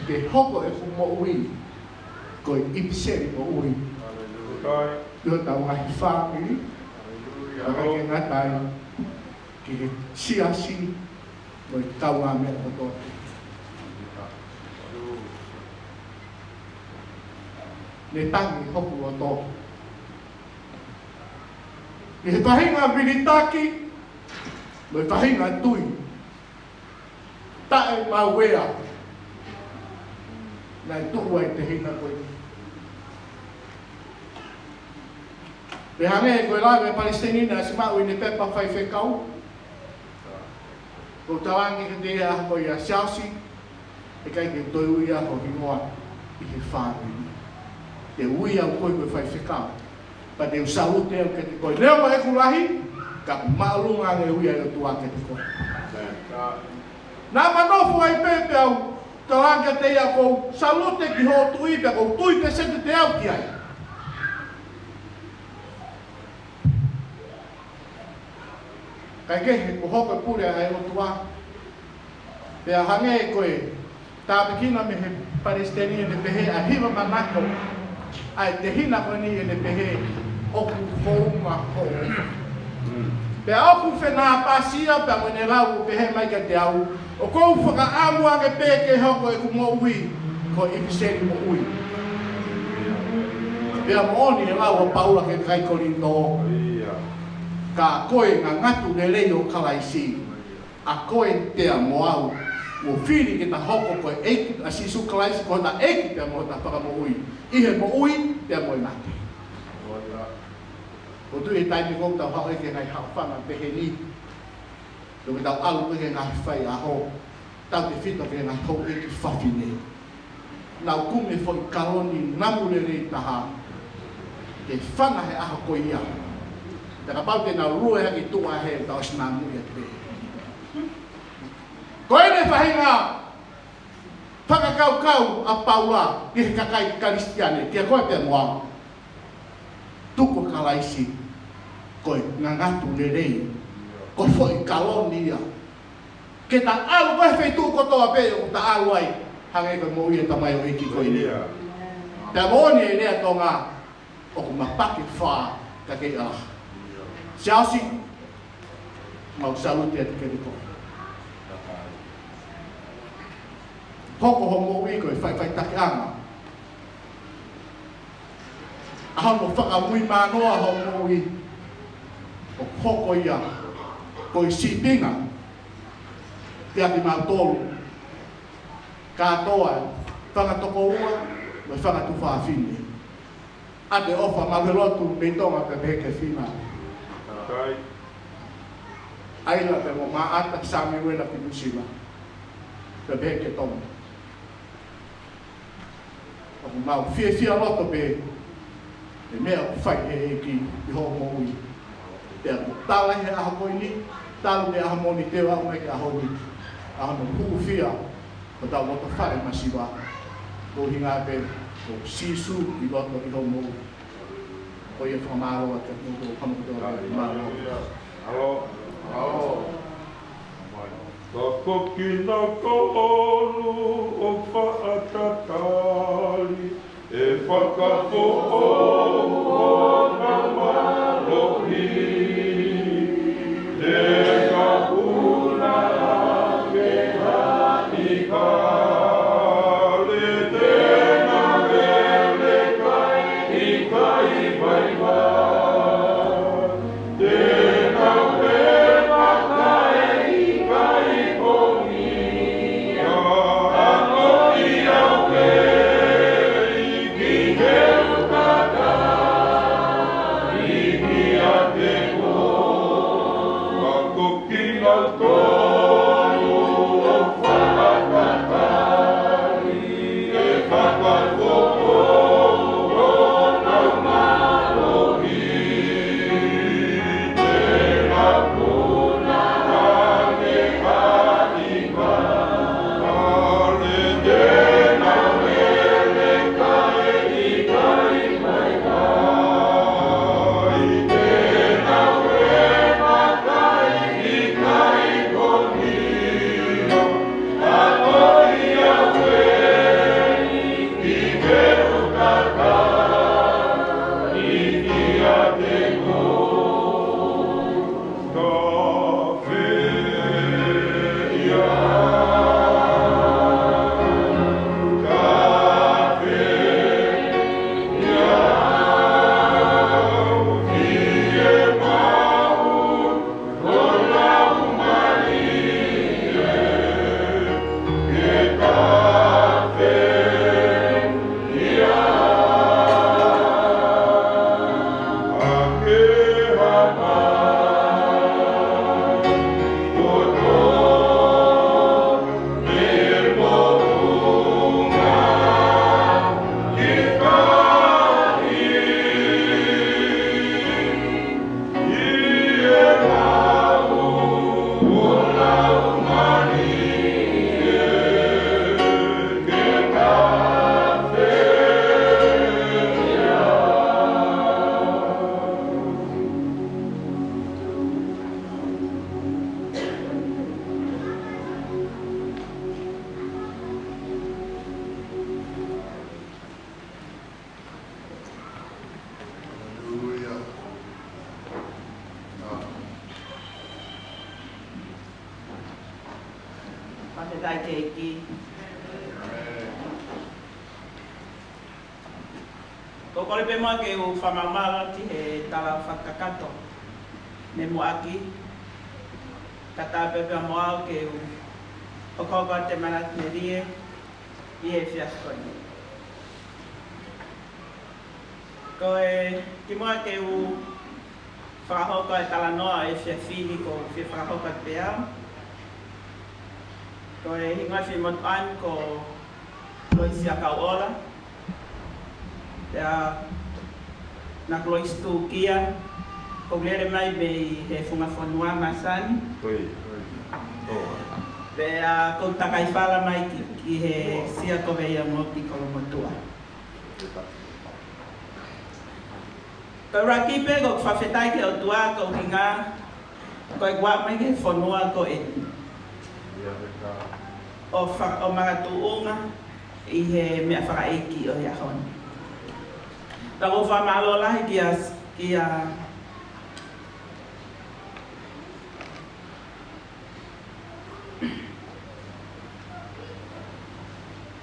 ke hoko ʻeku moʻui ko e ʻipiseli moʻui. ʻI hotau ngaahi fāmili, ʻikai ke ngata ai, ki he siasi, mo e kaungāmeʻa kotoa. Ne tangi hoku loto. ʻI he faʻahinga vilitaki, mo e faʻahinga tui taʻemauea, naʻe tuʻu ai e tehina ko ē. Pea hangē ko e lave ʻa e palesiteni naʻe ʻosi maʻu ʻene pepa faifekau. Ko e talaange kiate ia ko ia, Siaosi, ʻikai ke toe ui au ho hingoa ʻi he fāmili. Te u ui au koe ko e faifekau. Pea te u salute au kiate koe. Neongo ʻeku lahi, ka ʻoku māʻolunga ange e ui ʻa e ʻOtua kiate koe. Naʻa ma nofo ai pē pea u talaange kiate ia, ʻoku ou salute ki hoʻo tui, pea ʻoku ou tui pē sētuata au ki ai. Kae kehe, kuo hoko e pule ʻa e ʻOtua. Pea hangē ko e tāpuekina mei he palesiteni, ʻene pehē ʻa e hiva manako ʻa e tehina ko eni, ʻene pehē, ʻoku hounga hoʻo ʻofa. Pea ʻoku fenāpasi ia, pea mo ʻene lau ʻo pehē mai kiate au, ʻoku ou fakaʻamu ange pē ke hoko ʻeku moʻui ko e ʻipiseli moʻui. Pea moʻoni e lau ʻa Paula ki he kakai Kolinitō. Ka ko e ngangatu lelei ʻo Kalaisi, ʻa koe pea mo au, kuo fili ke ta hoko ko e ʻEiki, ʻa Sīsū Kalaisi ko hota ʻEiki pea mo hota Fakamoʻui, ʻi he moʻui pea mo e mate. ʻOku ou tui he taimi ko ē ʻoku tau haʻu ai ki he ngaahi haʻofanga pehē ni, ʻoku tau ʻalu ki he ngaahi faiʻaho, tautefito ki he ngaahi houʻeiki fafine. Nau kumi e foʻi kaloni namu lelei taha ke fanga he ʻaho ko ia. Pea kapau te nau lue hake tuʻa he tau ʻosi namu ia pē. Ko ʻene faʻahinga fakakaukau ʻa Paula ki he kakai Kalisitiane, kia koe pea mo au. Tuku ʻa Kalaisi ko e ngangatu lelei, ko e foʻi kaloni ia. Ke ta ʻalu ko ē he feituʻu kotoa pē ʻoku ta ʻalu ai, hangē ko e moʻui ʻa e tamaioʻeiki ko eni. Pea moʻoni e lea Tonga, ʻoku mapaki fā ka kei ʻalaha. Siaosi, mau salute atu kiate koe. Hoko hoʻo moʻui ko e faʻifaʻitakiʻanga ʻa hono fakamuimui mānoa hoʻo moʻui, ʻo hoko ia ko e sīpinga kiate kimautolu kātoa, fanga tokoua mo e fanga tuofāfine. ʻA e ʻofa mālō e lotu mei Tonga pea pehē ki he fina. ʻAila pea mo Maʻata, Samiuela ki Nuʻusila, pea pehē ki Tonga. ʻOku mau fiefia loto pē he meʻa ʻoku fai ʻe he ʻEiki ʻi hoʻo moʻui. Pea ʻoku tala ʻi he ʻaho ko eni, talu mei he ʻaho Mōnite ʻo aʻu mai ki he ʻaho ni, ʻa hono hūfia hotau loto fale masiva, ko e ʻuhinga pē ko Sīsū ʻi loto ʻi hoʻo moʻui. Ko ia, fakamālō atu, mo tō kama kotoa, mālō. Mālō, mālō. Ka ko kinautolu ʻoku faʻa tatali, ʻe fakafoʻou honau mālohi, te nau puna ange ha ika, te nau lele kai ʻikai vaivai. Te nau puna kai ʻikai pongia, ʻa ko ia ʻoku ʻi he utakata ʻi kiate koe. Ka ko kinautolu ʻoku faʻa tatali, ʻe fakafoʻou honau mālohi, te nau puna ange ha ika, te nau lele kai ʻikai vaivai, te nau puna kai ʻikai pongia, ʻa ko ia ʻoku ʻi he utakata ʻi kiate koe. Haleluia. Fakafetaʻi ki he ʻEiki. ʻĒmeni. Ko e kole pē muʻa ke u fakamaʻalaʻala ki he tala fakakakato mei muʻa ki. Kae ʻatā pē pea mo au ke u hokohoko atu e manatu melie ʻi he efiafi ko eni. Ko e kimuʻa ke u fakahoko e talanoa ʻo e efiafi ni, ʻoku ou fie fakahoko atu pē au. Ko e hingoa e finemotuʻa ni ko Loisi ʻAkauʻola. Pea naʻa ku Loisi Tūkia, ʻoku ou lele mai mei he funga fonua Masani. Oi. Pea ʻoku ou takai fala mai ki, ki he Sia ko Veia Mopi Kolomotuʻa. Ko e ʻuluaki pē ʻoku ou fakafetaʻi ki he ʻOtua ko e ʻuhinga ko ʻeku aʻu mai ki he fonua ko eni ʻo fa-, ʻo makatuʻunga ʻi he meʻa fakaʻeiki ʻo e ʻaho ni. Pea ʻoku ou fakamālō lahi kia, kia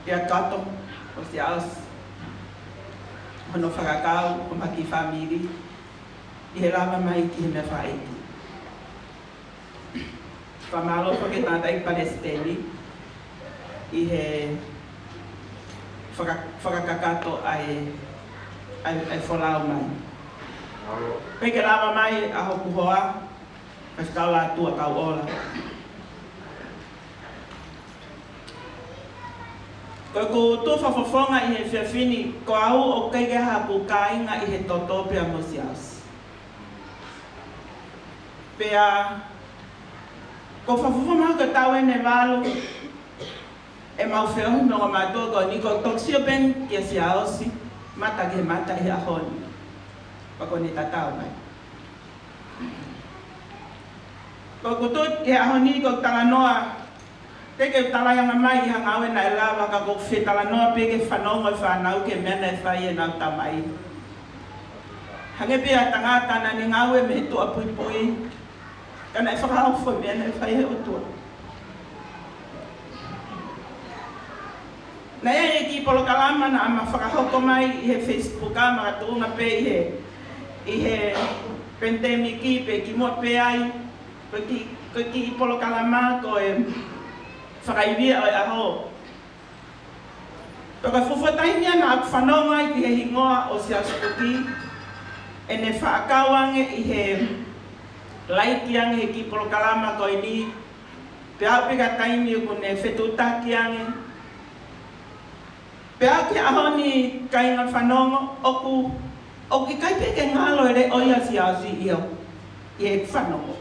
Kia Kato, ʻo Siaosi. hono fakakau ʻo e kiʻi fāmili ʻi he lava mai ki he meʻa fakaʻeiki. Fakamālō foki ki he tangataʻeiki palesiteni ʻi he faka-, fakakakato ʻa e, ʻa e, ʻa e folau mai. Pea ke lava mai ʻa hoku hoa, Faifekau Lātū ʻAkauʻola. Ko ʻeku tuʻu fakafofonga ʻi he efiafi ni, ko au ʻoku ʻikai ke ʻi ai haku kāinga ʻi he toto pea mo Siaosi. Pea, ko e fakafofonga ko e taʻu ʻe valu, ʻemau feohi mo e ongo mātuʻa ko eni, ko e toki sio pē eni kia Siaosi, mata ki he mata ʻi he ʻaho ni. Pea ko ʻene tatau mai. Ko ʻeku tuʻu he ʻaho ni ʻoku ou talanoa, teʻeki ke u talaange mai ʻi ha ngāue naʻe lava, ka ʻoku ou fie talanoa pē ke fanongo e fānau ki he meʻa naʻe fai ʻe heʻenau tamai. Hangē pē ha tangata naʻa ne ngāue mei he tuʻa puipui, ka naʻe fakaofo e meʻa naʻe fai ʻe he ʻOtua. Naʻe ʻi ai e kiʻi polokalama naʻa ma fakahoko mai ʻi he Facebook, ʻa, makatuʻunga pē ʻi he, ʻi he pandemic pē kimuʻa pē ai, ko e kiʻi, ko e kiʻi polokalama ko e Fakaivia ʻo e ʻAho. Pea ko e fuofua taimi ia naʻa ku fanongo ai ki he hingoa ʻo Siaosi Kuki, ʻene fakakau ange ʻi he laiki ange he kiʻi polokalama ko eni, pea aʻu pē ki he taimi ʻoku ne fetuʻutaki ange. Pea aʻu ki he ʻaho ni, kāinga fanongo, ʻoku, ʻoku ʻikai pē ke ngalo e leʻo ia ʻa Siaosi ʻi he, ʻi heʻeku fanongo.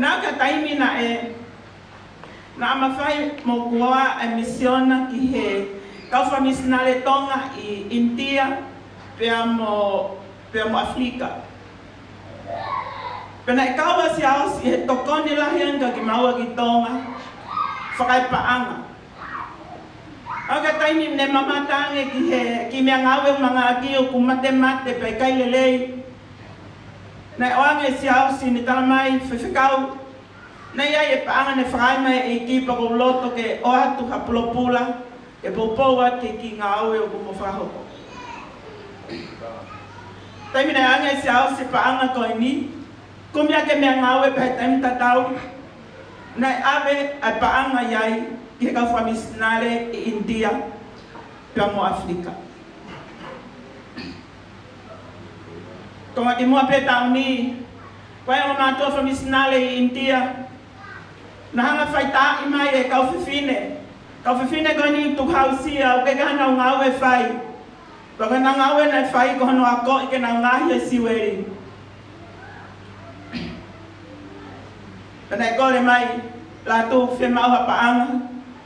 Naʻe aʻu ki he taimi naʻe, naʻa ma fai mo hoku hoa e misiona ki he kau fakamisinale Tonga ʻi initia, pea mo, pea mo ʻAfilika. Pea naʻe kau ʻa Siaosi ʻi he tokoni lahi ange kia kimaua ki Tonga, fakaepaʻanga. Aʻu ki he taimi ne mamata ange ki he, kiʻi meʻangāue ʻoku ma ngāueʻaki ʻoku matemate pea ʻikai lelei. Naʻe ʻoange ʻe Siaosi, ne talamai, Faifekau, naʻe ʻi ai e paʻanga ne fai mai ʻe he ʻEiki pea ʻoku ou loto ke ʻoatu ha pulopula, ke poupou atu ki he kiʻi ngāue ʻoku mo fakahoko. Taimi naʻe ʻoange ʻe Siaosi e paʻanga ko eni, kumi ʻaki e meʻangāue pea he taimi tatau, naʻe ʻave ʻa e paʻanga ia ki he kau fakamisinale ʻi initia, pea mo ʻAfilika. Konga kimuʻa pē taʻu ni, ko e ongo mātuʻa fakamisinale ʻi initia, naʻa na hanga ʻo faitaaʻi mai e kau fefine. Kau fefine ko eni tukuhausia, ʻoku ʻikai ke ʻi ai haʻanau ngāue ʻe fai. Pea ko ʻenau ngāue naʻe fai ko hono akoʻi ke nau ngaohi e siueli. Pea naʻe kole mai, Lātū, fiemaʻu ha paʻanga.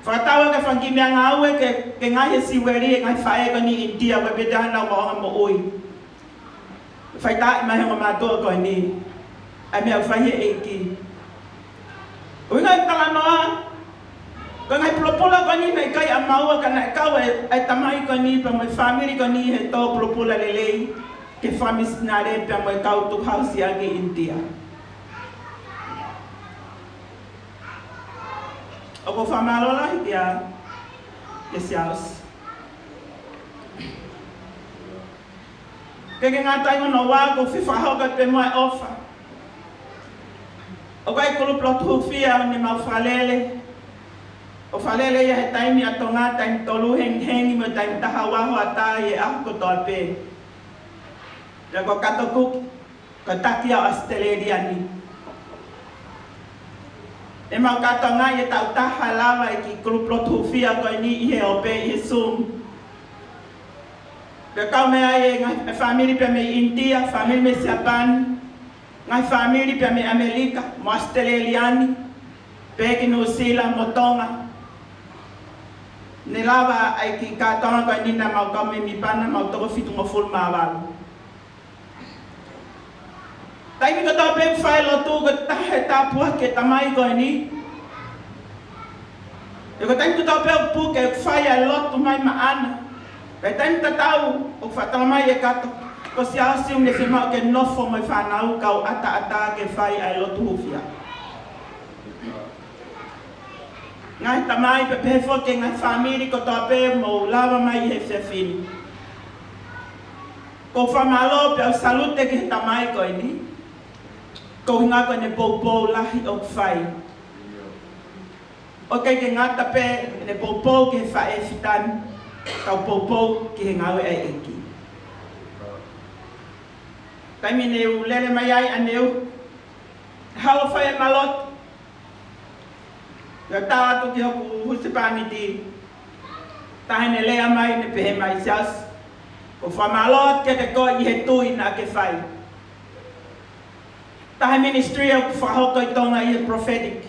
Fakatau ʻaki e fanga kiʻi meʻangāue ke, ke ngaohi e siueli e ngaahi faʻē ko eni ʻi initia, ʻoku ʻikai pē ke ʻi ai haʻanau maʻuʻanga moʻui. Faitaaʻi mai ʻe he ongo mātuʻa ko eni ʻa e meʻa ʻoku fai ʻe he ʻEiki. ʻUhinga e talanoa, ko e ngaahi pulopula ko eni naʻe ʻikai ʻa maua, ka naʻe kau e, e tamai ko eni pea mo e fāmili ko eni he tō pulopula lelei ki he fakamisinale pea mo e kau tukuhausia ki initia. ʻOku ou fakamālō lahi kia, kia Siaosi. ʻIkai ke ngata ai hono ua, ʻoku ou fie fakahoko pē muʻa e ʻofa. ʻOku ʻi ai e kulupu lotu hūfia ʻoku ne mau fakalele. ʻO fakalele ia he taimi ʻa Tonga, taimi tolu hengihengi mo e taimi taha ua hoʻatā ʻi he ʻaho kotoa pē. Pea ko Kato Kuki, ko e taki ia ʻo ʻAositelēlia ni. Ne mau kātoangaʻi e taʻu taha lava e kiʻi kulupu lotu hūfia ko eni ʻi he ʻope ʻi he Zoom. Pea kau mei ai e ngaahi fāmili pea mei ʻInitia, fāmili mei Siapani, ngaahi fāmili pea mei ʻAmelika, mo ʻAositelēlia ni, pea ki Nuʻusila mo Tonga. Ne lava ai e kiʻi kātoanga ko eni naʻa mau kau mēmipa, naʻa mau toko fitungofulu mā valu. Taimi kotoa pē ʻoku fai e lotu, ko e taha e tāpuaki ki he tamai ko eni. Pea ko e taimi kotoa pē ʻoku puke, ʻoku fai ai e lotu mai maʻana. Pea taimi tatau, ʻoku fakatalamai ʻe Kato, ko Siaosi ʻoku ne fiemaʻu ke nofo mo e fānau kau ʻataʻatā ke fai ai e lotu hūfia. Ngaahi tamai pea pehē foki ki he ngaahi fāmili kotoa pē ʻoku mou lava mai he efiafi ni. ʻOku ou fakamālō pea u salute ki he tamai ko eni. Ko e ʻuhinga ko ʻene poupou lahi ʻoku fai. ʻOku ʻikai ke ngata pē ʻene poupou ki he faʻē fitani, ka ʻoku poupou ki he ngāue ʻa e ʻEiki. Taimi ne u lele mai ai ʻaneuhu, haʻu ʻo fai ʻema lotu. Pea u tala atu ki hoku husepāniti, taʻahine lea mai ne pehē mai, Siaosi, ʻoku ou fakamālō atu kiate koe ʻi he tui naʻa ke fai. Taʻahine ministry ʻoku fakahoko ʻi Tonga ʻi he prophetic.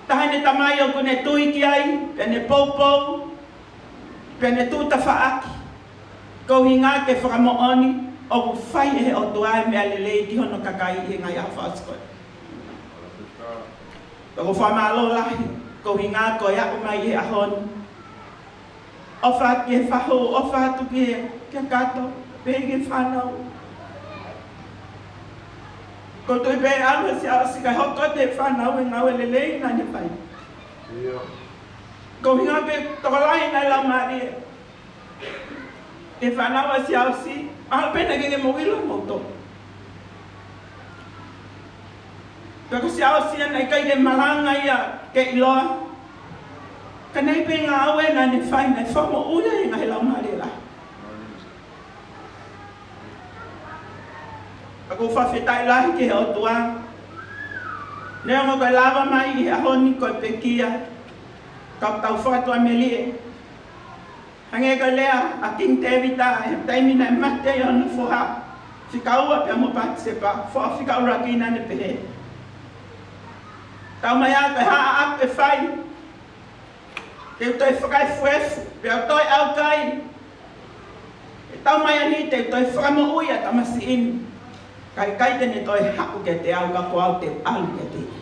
Taʻahine tamai ʻoku ne tui ki ai, pea ne poupou, pea ne tuʻutafaʻaki. Ko e ʻuhinga ke fakamoʻoni ʻoku fai ʻe he ʻOtua e meʻa lelei ki hono kakai ʻi he ngaahi ʻaho fakaʻosi ko eni. Pea ʻoku ou fakamālō lahi, ko e ʻuhinga ko e aʻu mai he ʻaho ni. ʻOfa atu ki he fahu, ʻofa atu ki he, ki he kato, pehē ki he fānau. ʻOku ou tui pē ʻalu ʻa Siaosi kae hoko atu ʻe he fānau e ngāue lelei naʻa ne fai. Ko e ʻuhinga pē tokolahi naʻe laumālie ʻe he fānau ʻa Siaosi, ʻalu pē naʻe ʻikai ke mou ʻilo moutolu. Pea ko Siaosi ia naʻe ʻikai ke malanga ia ke ʻiloa. Ka naʻe ʻi ai pē ngāue naʻa ne fai naʻe fakamoʻui ai e ngaahi laumālie lahi. Pea ʻoku ou fakafetaʻi lahi ki he ʻOtua. Neongo ko e lava mai he ʻaho ni ko e pekia, ka ʻoku tau fakatuʻamelie. Hangē ko e lea ʻa King Tēvita he taimi naʻe mate ai hono foha fika ua pea mo Patisepa, foha fika ʻuluaki naʻa ne pehē, Taumaiā ko e hā ʻaʻaku ʻe fai, te u toe fakaefuefu, pea u toe ʻaukai. ʻE taumaiā ni te u toe fakamoʻui ʻa e tamasiʻi ni. Ka ʻikai te ne toe haʻu kiate au ka ko au te u ʻalu kiate ia.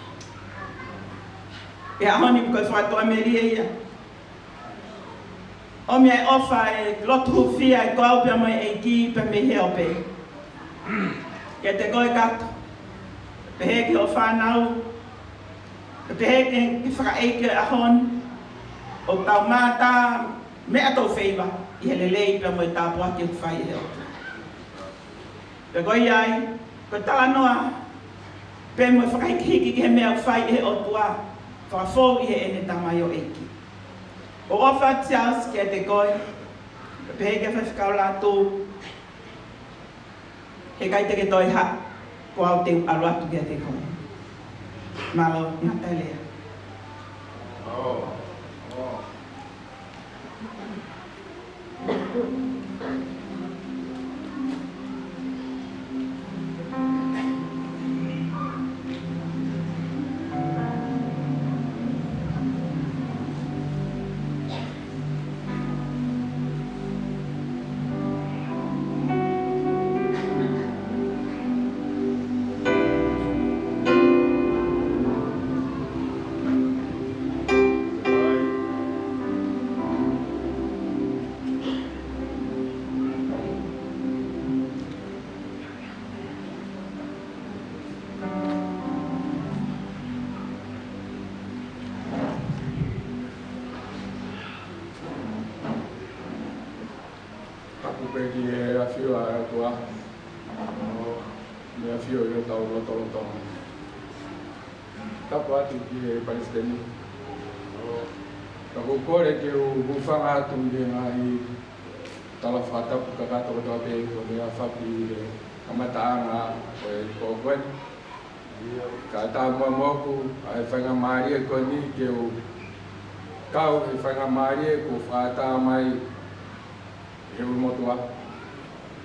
Pea ʻaho ni ko e fakatuʻamelie ia. ʻOmi e ʻofa, e lotu hūfia ʻa e ko au pea mo e ʻEiki pea mei he ope. Kiate koe kato. Pehē ki hoʻo fānau. Pehē ki he fakaʻeiki ʻo e ʻaho ni. ʻOku tau mātā meʻa tau feiva ʻi he lelei pea mo e tāpuaki ʻoku fai ʻe he ʻOtua. Pea ko ia ai, ko e talanoa pē mo e fakahikihiki ki he meʻa ʻoku fai ʻe he ʻOtua, fakafou ʻi heʻene tamaioʻeiki. ʻOku ou ʻofa atu Siaosi kiate koe, pea pehē ki he faifekau Lātū, heʻikai te ke toe haʻu, ko au te u ʻalu atu kiate koe. Mālō, ngata e lea. Tapu pē ki he ʻafio ʻa e ʻOtua, ʻo ne ʻafio ʻi hotau lotolotonga. Tapu atu ki he Palesiteni. Ka ʻoku ou kole ke u hūfanga atu ʻi he ngaahi tala fakatapu kakato kotoa pē kuo ne afapi he kamataʻanga ʻo e pō ko eni. Ka ʻatā muʻa moʻoku ʻa e faingamālie ko eni ke u kau he faingamālie kuo fakaʻatā mai ʻe he ʻulumotuʻa.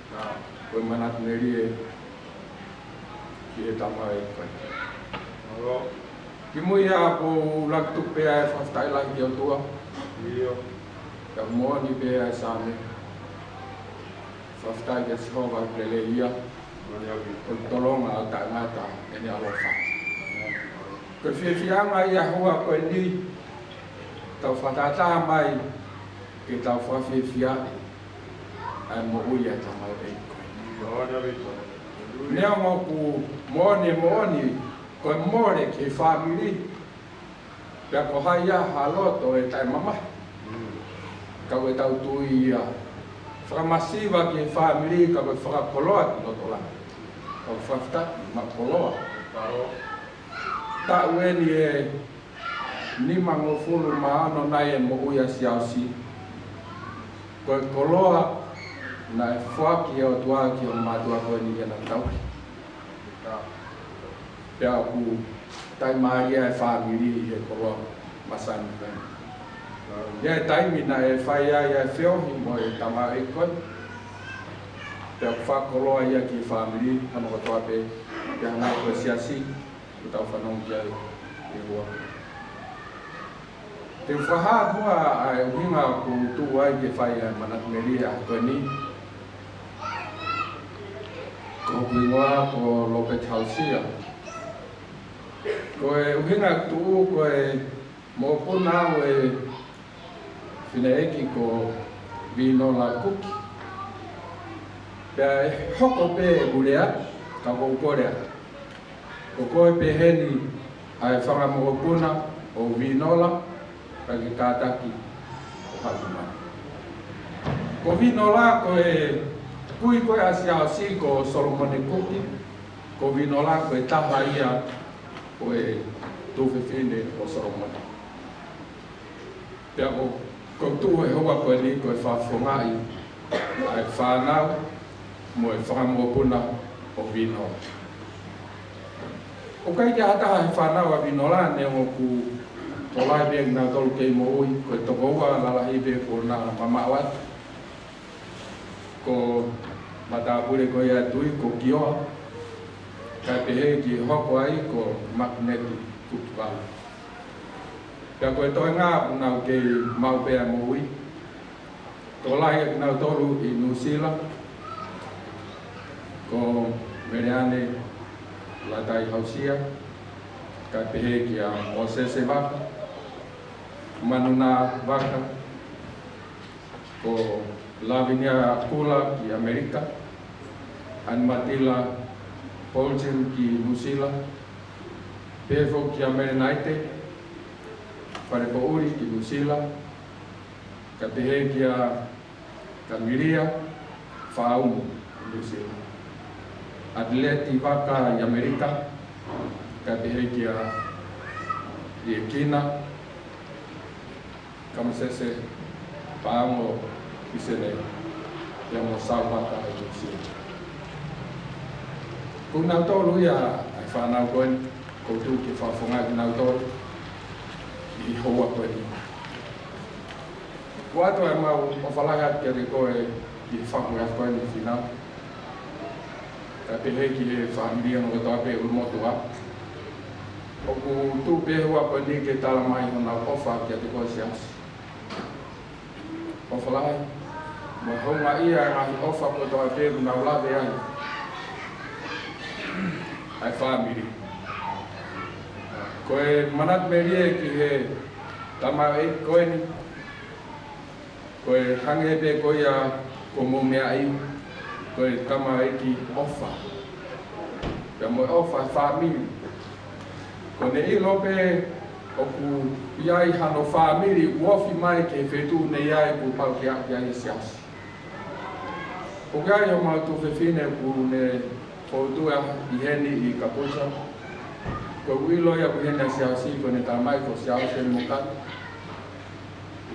Ka ko e manatu melie ki he tamaioʻeiki ko eni. Kimuʻa ʻoku ou laka tuku pē ʻa e fakafetaʻi lahi ki he ʻOtua. Ka moʻoni pē ʻa e Saame. Fakafetaʻi kia Sihova ʻoku lelei ia. ʻOku tolonga ʻo taʻengata ʻene ʻaloʻofa. Ko e fiefiaʻanga ia ʻo e ʻaho ko eni, tau fakatātā mai ke tau fakafiefiaʻi ʻa e moʻui ʻa e tamaioʻeiki ko eni. Neongo ʻoku moʻoni, moʻoni, ko e mole ki he fāmili, Pea ko hai ia ha loto ʻe taʻemamahi, ka ʻoku tau tui ia. Fakamasiva ki he fāmili, ka ko e fakakoloa ki loto lā. Ka ko e fakafetaʻi mo e koloa. Taʻu eni ʻe nimangofulu mā ono nai e moʻui ʻa Siaosi. Ko e koloa naʻe foaki ʻe he ʻOtua ki hono mātuʻa ko eni ke na tauhi. Pea ʻoku taʻimālie e fāmili ʻi he koloa masani pē. ʻI he taimi naʻe fai ai e feohi mo e tamaioʻeiki ko ē, pea ʻoku fakakoloa ia ki he fāmili hono kotoa pē, pea hangē ko e siasi ʻoku tau fanongo ki ai ʻi he ua. Te u fakahā muʻa ʻa e ʻuhinga ʻoku ou tuʻu ai ke fai ʻa e manatu melie ʻa e ʻaho ko eni. Ko hoku hingoa ko Lopeti Hausia. Ko e ʻuhinga ʻeku tuʻu ko e mokopuna au ʻo e fineʻeiki ko Vinola Kuki. Pea ʻe hoko pē ʻeku lea, ka ʻoku ou kole atu. Ko koe pē heni ʻa e fanga mokopuna ʻo Vinola, ka ke kātaki ʻo haku mai. Ko Vinola ko e kui ko ē ʻa Siaosi ko Solomone Kuki, ko Vinola ko e taha ia ʻo e tuofefine ʻo Solomone. Pea ʻoku ou tuʻu he houa ko eni ko e fakafofongaʻi ʻa e fānau mo e fanga mokopuna ʻo Vinola. ʻOku ʻikai ke ʻi ai ha taha he fānau ʻa Vinola neongo ʻoku tokolahi pē kinautolu kei moʻui, ko e tokoua lalahi pē kuo na mamaʻo atu. Ko e matāpule ko ia ʻa e tui ko Kioa, kae pehē ki he hoko ai ko Makineti Kutukalu. Pea ko e toenga ʻoku nau kei maʻu pē ʻa e moʻui. Tokolahi ʻa kinautolu ʻi Nuʻusila, ko Meleane Latai Hausia, kae pehē kia Mosese Vaka, Manuna Vaka, ko Lavinia Kula ki ʻAmelika, ʻAnimatila Polton ki Nuʻusila, pehē foki kia Melenaite Falepoʻuli ki Nuʻusila, kae pehē kia Kamilia Faʻaumu ki Nuʻusila. Atileti Vaka ʻi ʻAmelika, kae pehē kia Liekina Kamasese Paongo ki Senē, pea mo Sauvaka ʻi Nuʻusila. Ko kinautolu ia ʻa e fānau ko eni, ʻoku ou tuʻu ke fakafofongaʻi kinautolu ʻi he houa ko eni. ʻOatu ʻemau ʻofa lahi atu kiate koe ʻi he fakuea ko eni Finau. Kae pehē ki he fāmili hono kotoa pē ʻulumotuʻa. ʻOku tuʻu pē houa ko eni ke tala mai honau ʻofa kiate koe Siaosi. ʻOfa lahi. Mo e houngaʻia e ngaahi ʻofa kotoa pē ʻoku nau lave ai ʻa e fāmili. Ko e manatu melie ki he tamaioʻeiki ko eni. Ko e hangē pē ko ia ko hoʻomou meʻa ʻi, ko e tamaioʻeiki ʻofa. Pea mo e ʻofa e fāmili. Ko ʻene ʻilo pē ʻoku ʻi ai hano fāmili ʻoku ofi mai ki he feituʻu naʻe ʻi ai kuo pau ke aʻu ki ai e Siaosi. ʻOku ʻi ai homau tuofefine ʻoku ne fokotuʻu ʻi heni ʻi Kapusa. Ko e ʻilo ia ʻoku ʻi heni ʻa Siaosi, ko ʻene tala mai ko Siaosi ʻene moka.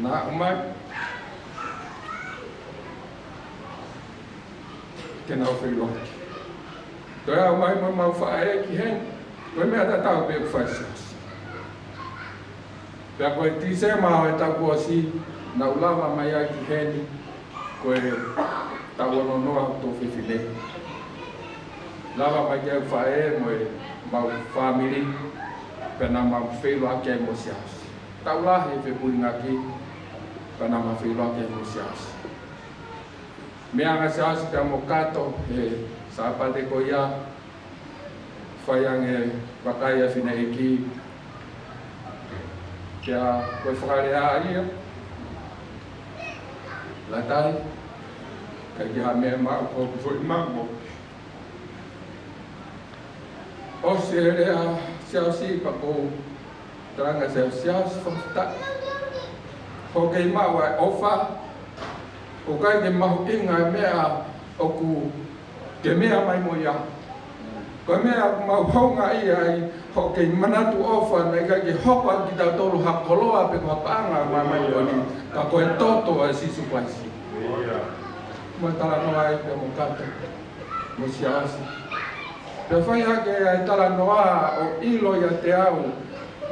Na aʻu mai ke nau feʻiloaki. Toe aʻu mai mo homau faʻē ki heni, ko e meʻa tatau pē ʻoku fai Siaosi. Pea ko e Tīsema ʻo e taʻu kuo ʻosi, naʻa ku lava mai ai ki heni, ko e taʻu ono noa hoku tuofefine. Lava mai ki ai e faʻē mo e mau fāmili, pea naʻa mau feʻiloaki ai mo Siaosi. Taʻu lahi e fepulingaki, pea naʻa mau feʻiloaki ai mo Siaosi. Meʻa ange ʻa Siaosi pea mo Kato he Sāpate ko ia, fai ange vakai ʻa e fineʻeiki. Pea ko e fakalea ia, Latai, ʻikai ke ʻi ai ha meʻa maʻu ko hoku foʻi mamo. ʻOsi e lea ʻa Siaosi pea ko u Talaange Siaosi, Siaosi, fakafetaʻi hoʻo kei maʻu ʻa e ʻofa. ʻOku ʻikai ke mahuʻinga e meʻa ʻoku ke meʻa mai mo ia. Ko e meʻa ʻoku mau houngaʻia ai, hoʻo kei manatu ʻofa, naʻe ʻikai ke hoko ʻaki kitautolu ha koloa pe ko ha paʻanga ʻo e māmani ko eni, ka ko e toto ʻa Sīsū Kalaisi. Mo e talanoa ai pea mo Kato mo Siaosi. Pea fai hake ʻa e talanoa ʻo ʻilo ʻiate au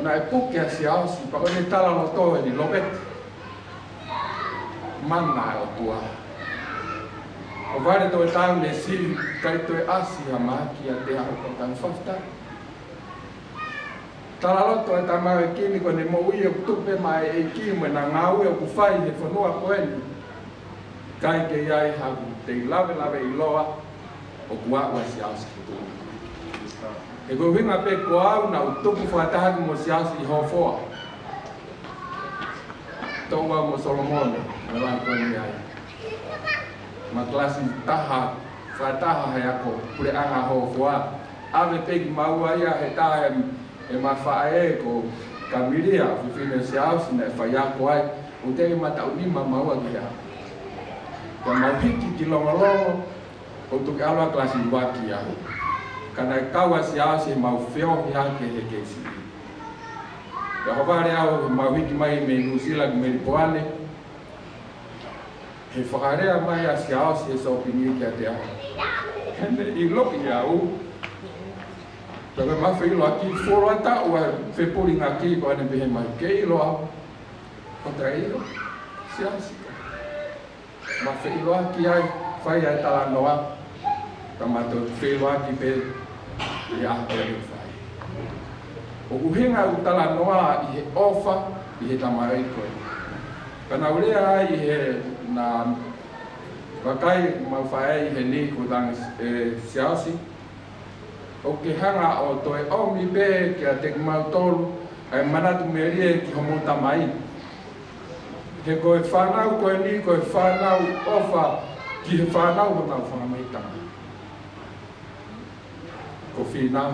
naʻe puke ʻa Siaosi, pea ko ʻene talaloto eni, Lopeti, mana ʻa e ʻOtua. ʻOku vale toe taʻu ne sivi, ʻikai toe ʻasi ha mahaki ʻiate au, ko e tangata fakafetaʻi. Talaloto e tamaiki ni ko ʻene moʻui ʻoku tupu pē maʻa e ʻEiki mo ʻena ngāue ʻoku fai he fonua ko eni. ʻIkai ke ʻi ai haku tei lavelaveʻiloa ʻoku aʻu ʻa Siaosi ki tuʻa. He ko e ʻuhinga pē ko au naʻá ku tupu fakataha mo Siaosi ʻi Hofoa. Toʻu au mo Solomone, mo e lahi ko eni ai. Ma kalasi taha, fakataha he ako puleʻanga Hofoa. ʻAve pē kimaua ia he taha e, ʻema faʻē ko Kamilia, fefine Siaosi naʻe faiako ai, ʻo teʻeki mataʻunima maua ki he ako. Pea mau hiki ki Longolongo, ʻo tuku ʻalu ʻa kalasi ua ki ai. Ka naʻe kau ʻa Siaosi ʻemau feohi hake he K C E. Pea ʻohovale au, mau hiki mai mei Nuʻusila ki Melipoane. He fakalea mai ʻa Siaosi he sōpingi kiate au. He naʻe ʻiloʻi au. Pea ko e ma feʻiloaki, fuoloa taʻu ʻa e fepulingaki ko ʻene pehē mai, ke ʻilo au? Ko ta ʻilo, Siaosi ka. Ma feʻiloaki ai, fai ai talanoa, ka ma toe feʻiloaki pē ʻi he ʻaho ko eni fai. ʻOku ʻuhinga ʻeku talanoa ʻi he ʻofa, ʻi he tamaiki ko ē. Ka naʻá ku lea ai ʻi he na vakai mau faʻē ʻi heni ko Tangi, ē, Siaosi. ʻOku ke hanga ʻo toe ʻomi pē kiate kimautolu ʻa e manatu melie ki homou tamai. He ko e fānau ko eni, ko e fānau ʻofa ki he fānau honau fanga mei tamai. Ko Fīnau,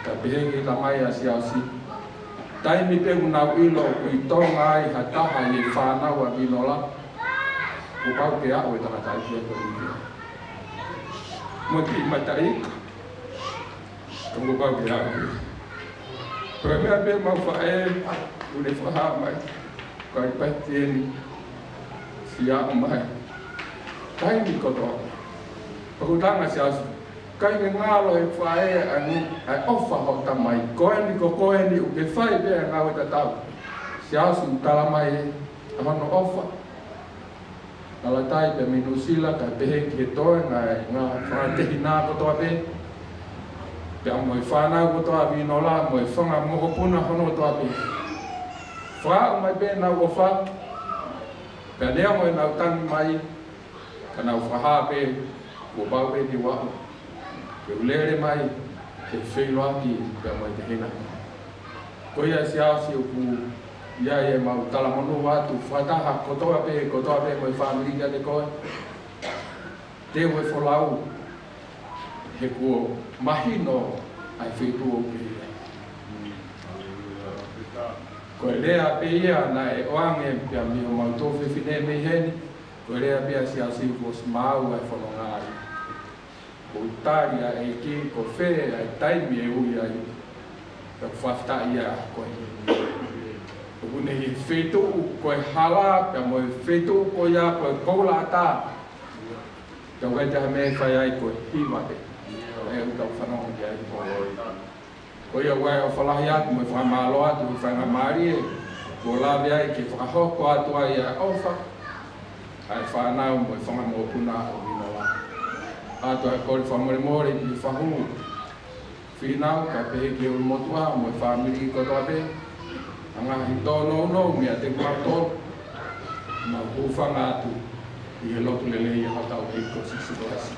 ka pehē ki he tamai ʻa Siaosi. Taimi pē ʻoku nau ʻilo ʻoku ʻi Tonga ai ha taha ʻi he fānau ʻa Vinola, kuo pau ke aʻu e tangataʻeiki ko eni. Mo e kiʻi mataʻi, ka kuo pau ke aʻu. Pea meʻa pē mau faʻē, ʻoku ne fakahā mai, ko e ʻikai pē eni, siʻi aʻu mai. Taimi kotoa. Pea ʻoku talaange Siaosi, ʻikai ke ngalo he faʻē ʻa e, ʻa e ʻofa hoʻo tamai. Ko eni ko, ko eni ʻoku ke fai pē ʻa e ngāue tatau. Siaosi ʻoku tala mai ʻa hono ʻofa. Lalatai pē mei Nuʻusila kae pehē ki he toenga e ngaahi fanga tehina kotoa pē. Pea mo e fānau kotoa ʻa Vinola, mo e fanga mokopuna hono kotoa pē. Fakaaʻu mai pē ʻenau ʻofa. Pea neongo ʻenau tangi mai, ka nau fakahā pē, kuo pau pē ke u aʻu. Ke u lele mai, ke feʻiloaki pea mo e tehina. Ko ia Siaosi ʻoku ʻi ai ʻemau talamonū atu, fakataha kotoa pē, kotoa pē mo e fāmili kiate koe. Teu e folau, he kuo mahino ʻa e feituʻu ʻoku ke ʻi ai. Ko e lea pē ia naʻe ʻoange pea mei homau tuofefine mei heni, ko e lea pē ʻa Siaosi kuo ʻosi maau ʻa e fononga ai. Ko e tali ʻa e ʻEiki ko fē ʻa e taimi ʻe ui ai, pea ʻoku fakafetaʻi ia ko ē. ʻOku ne ʻi he feituʻu ko e hala, pea mo e feituʻu ko ia ko e koula ʻatā. Pea ʻoku ʻikai te ha meʻa ʻe fai ai ko e hiva pē. ʻA ia ʻoku tau fanongo ki ai ko ē. Ko ia ʻoku ʻofa lahi atu mo e fakamālō atu, ʻi he faingamālie kuo lave ai ke fakahoko atu ai ʻa e ʻofa ʻa e fānau mo e fanga mokopuna ʻo Vinola. ʻOatu ʻa e kole fakamolemole ki he fahu Fīnau, kae pehē ki he ʻulumotuʻa mo e fāmili kotoa pē. ʻA e ngaahi tōnounou meiate kimautolu, mau hūfanga atu ʻi he lotu lelei ʻa hotau ʻEiki ko Sīsū Kalaisi.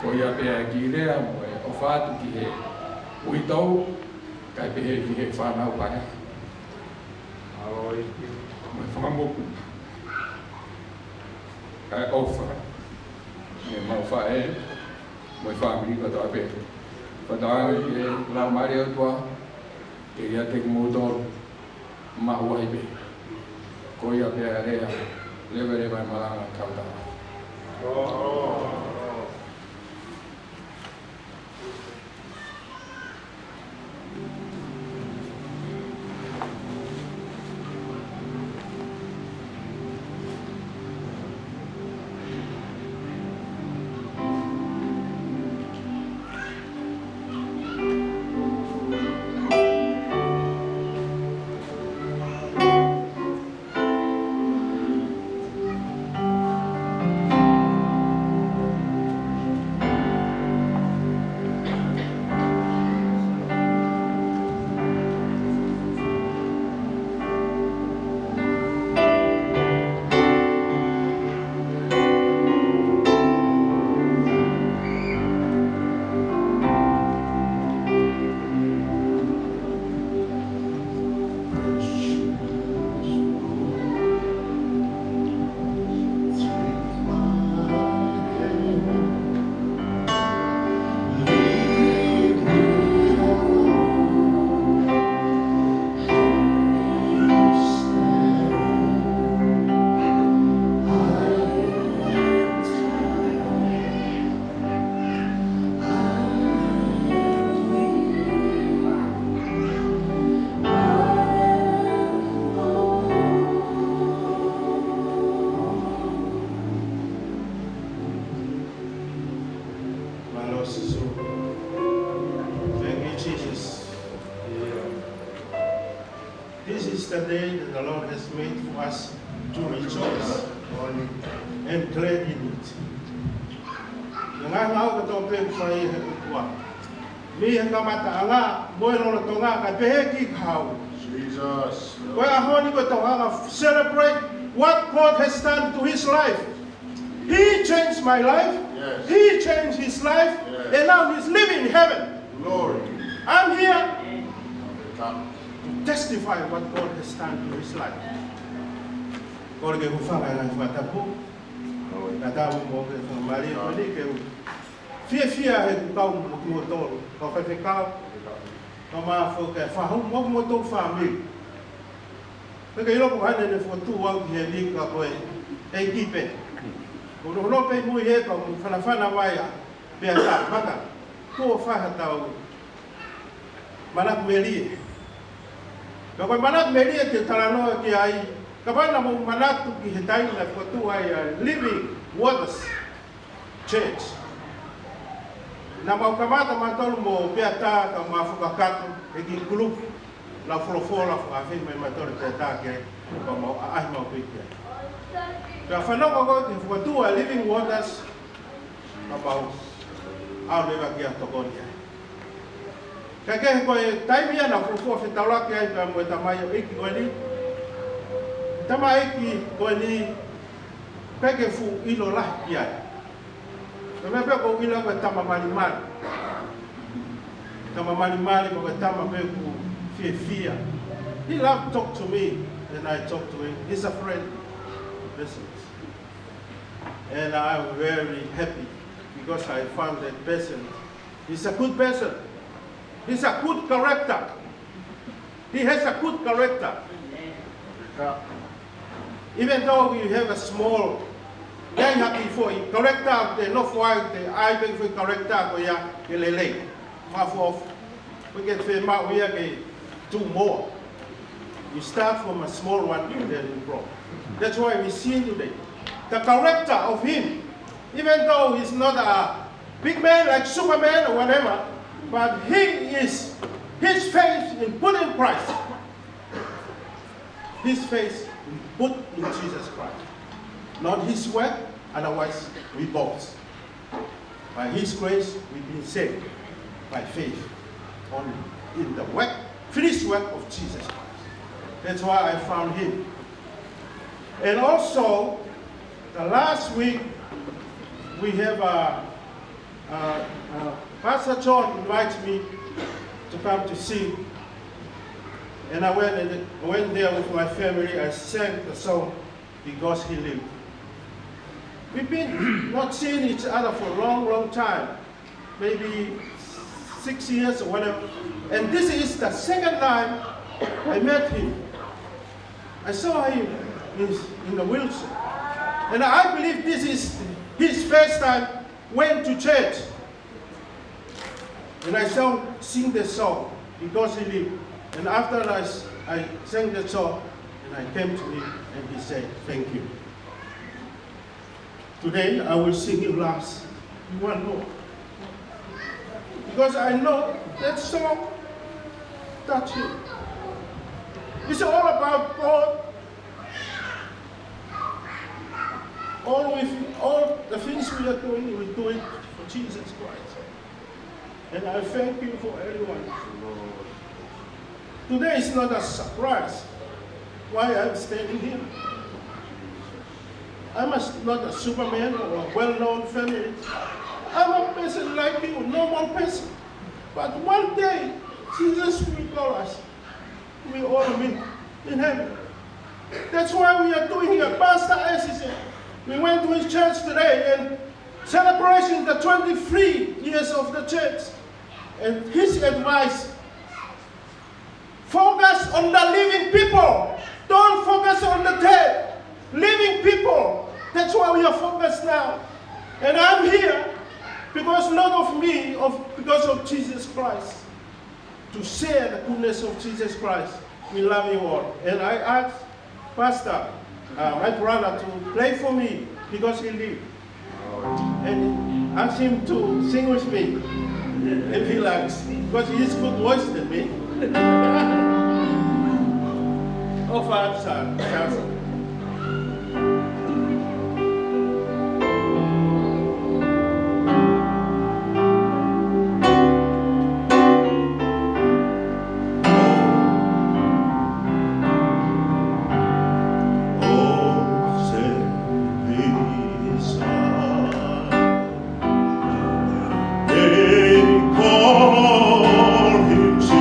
Ko ia pē ʻa e kiʻi lea mo e ʻofa atu ki he uitou, kae pehē ki he fānau paea. Alo ʻEiki. Mo e fanga mokopuna. Kae ʻofa. Mo e mau faʻē, mo e fāmili kotoa pē. Fakatauange ki he Laumālie ʻo e ʻOtua, Ke ʻiate kimoutolu maʻu ai pē. Ko ia pē ʻa e lea, leveleva e malanga kautaha. Mālō Sīsū. Thank you, Jesus. This is the day that the Lord has made for us to rejoice and glad in it. Ko e ngaahi meʻa kotoa pē ʻoku fai ʻe he ʻOtua, mei he kamataʻanga mo e lolotonga, kae pehē ki he kahaʻu. Jesus. Ko e ʻaho ni ko e tau hanga ʻo celebrate what God has done to his life. He changed my life. Yes. He changed his life. Yes. And now he's living in heaven. Glory. I'm here to testify what God has done to his life. Kole ke u hūfanga he ngaahi fakatapu. Glory. Ka tau mo ke fakamālō ko eni ke u fiefia he ʻoku kau mo kimoutolu, kau faifekau, kau mafoke, fahu mo kimoutolu fāmili. Pea ke ʻilo ko hai naʻe fokotuʻu au ki heni, ka ko e ʻEiki pē. Ko hono pē mui he ka mo fanafana mai ʻa Peata, maka, ko e fai ha tau manatu melie. Ka ko e manatu melie te u talanoa ki ai, kapau naʻa mou manatu ki he taimi naʻe fokotuʻu ai ʻa e Living Waters Church. Naʻa mau kamata mautolu mo Peata ka mau fakakakato e kiʻi kulupu, lau folofola, fakafeʻiloaki mai mautolu Peata ki ai, ka mau ʻaʻahi maʻu pē ki ai. Ka fanongo ko ē ki he fokotuʻu ʻa e Living Waters, ka mau ʻalu leva ki ai ʻo tokoni ai. Ka ko e taimi ia naʻa ku fuofua fetaulaki ai pea mo e tamaioʻeiki ko eni. Tamaioʻeiki ko eni, ʻikai ke fuʻu ʻilo lahi ki ai. Ko e meʻa pē ʻoku ou ʻilo ko e tama malimali. Tama malimali, ko e tama pē ʻoku fiefia. He loved to talk to me, and I talk to him. He's a friend. Listen. And I'm very happy because I found that person. He's a good person. He's a good character. He has a good character. Even though we have a small, ʻi ai ha kiʻi foʻi character, te nofo ai, te ʻai pē foʻi character ko ia ke lelei. Fakaʻofoʻofa. We get fair amount, we are going to do more. You start from a small one and then you grow. That's why we see today the character of him, even though he's not a big man like Superman or whatever, but he is, his faith in put in Christ. His faith in put in Jesus Christ. Not his work, otherwise we boast. By his grace, we've been saved by faith only in the work, finished work of Jesus Christ. That's why I found him. And also, the last week, we have a, a, a, Pastor John invited me to come to sing. And I went and went there with my family. I sang the song Because He Lived. We've been not seeing each other for a long, long time, maybe six years or whatever. And this is the second time I met him. I saw him in, in a wheelchair. And I believe this is his first time went to church. And I sang, sing the song because he lived. And after I, s- I sang the song, and I came to him, and he said, "Thank you." Today I will sing you last one more. Because I know that song touch you. It's all about God. All with all the things we are doing, we do it for Jesus Christ. And I thank you for everyone. Today is not a surprise why I'm standing here. I'm a, not a superman or a well-known family. I'm a person like you, normal person. But one day, Jesus will call us. We all meet in heaven. That's why we are doing here. Pastor Assis, we went to his church today and celebration the twenty-three years of the church. And his advice, focus on the living people. Don't focus on the dead. Living people. That's why we are focused now. And I'm here because not of me, of because of Jesus Christ. To share the goodness of Jesus Christ. We love you all. And I ask Pastor, uh, my brother, to pray for me because he live. And ask him to sing with me if he likes, because he has good voice than me. Offer up, sir. Sir. They call him Jesus.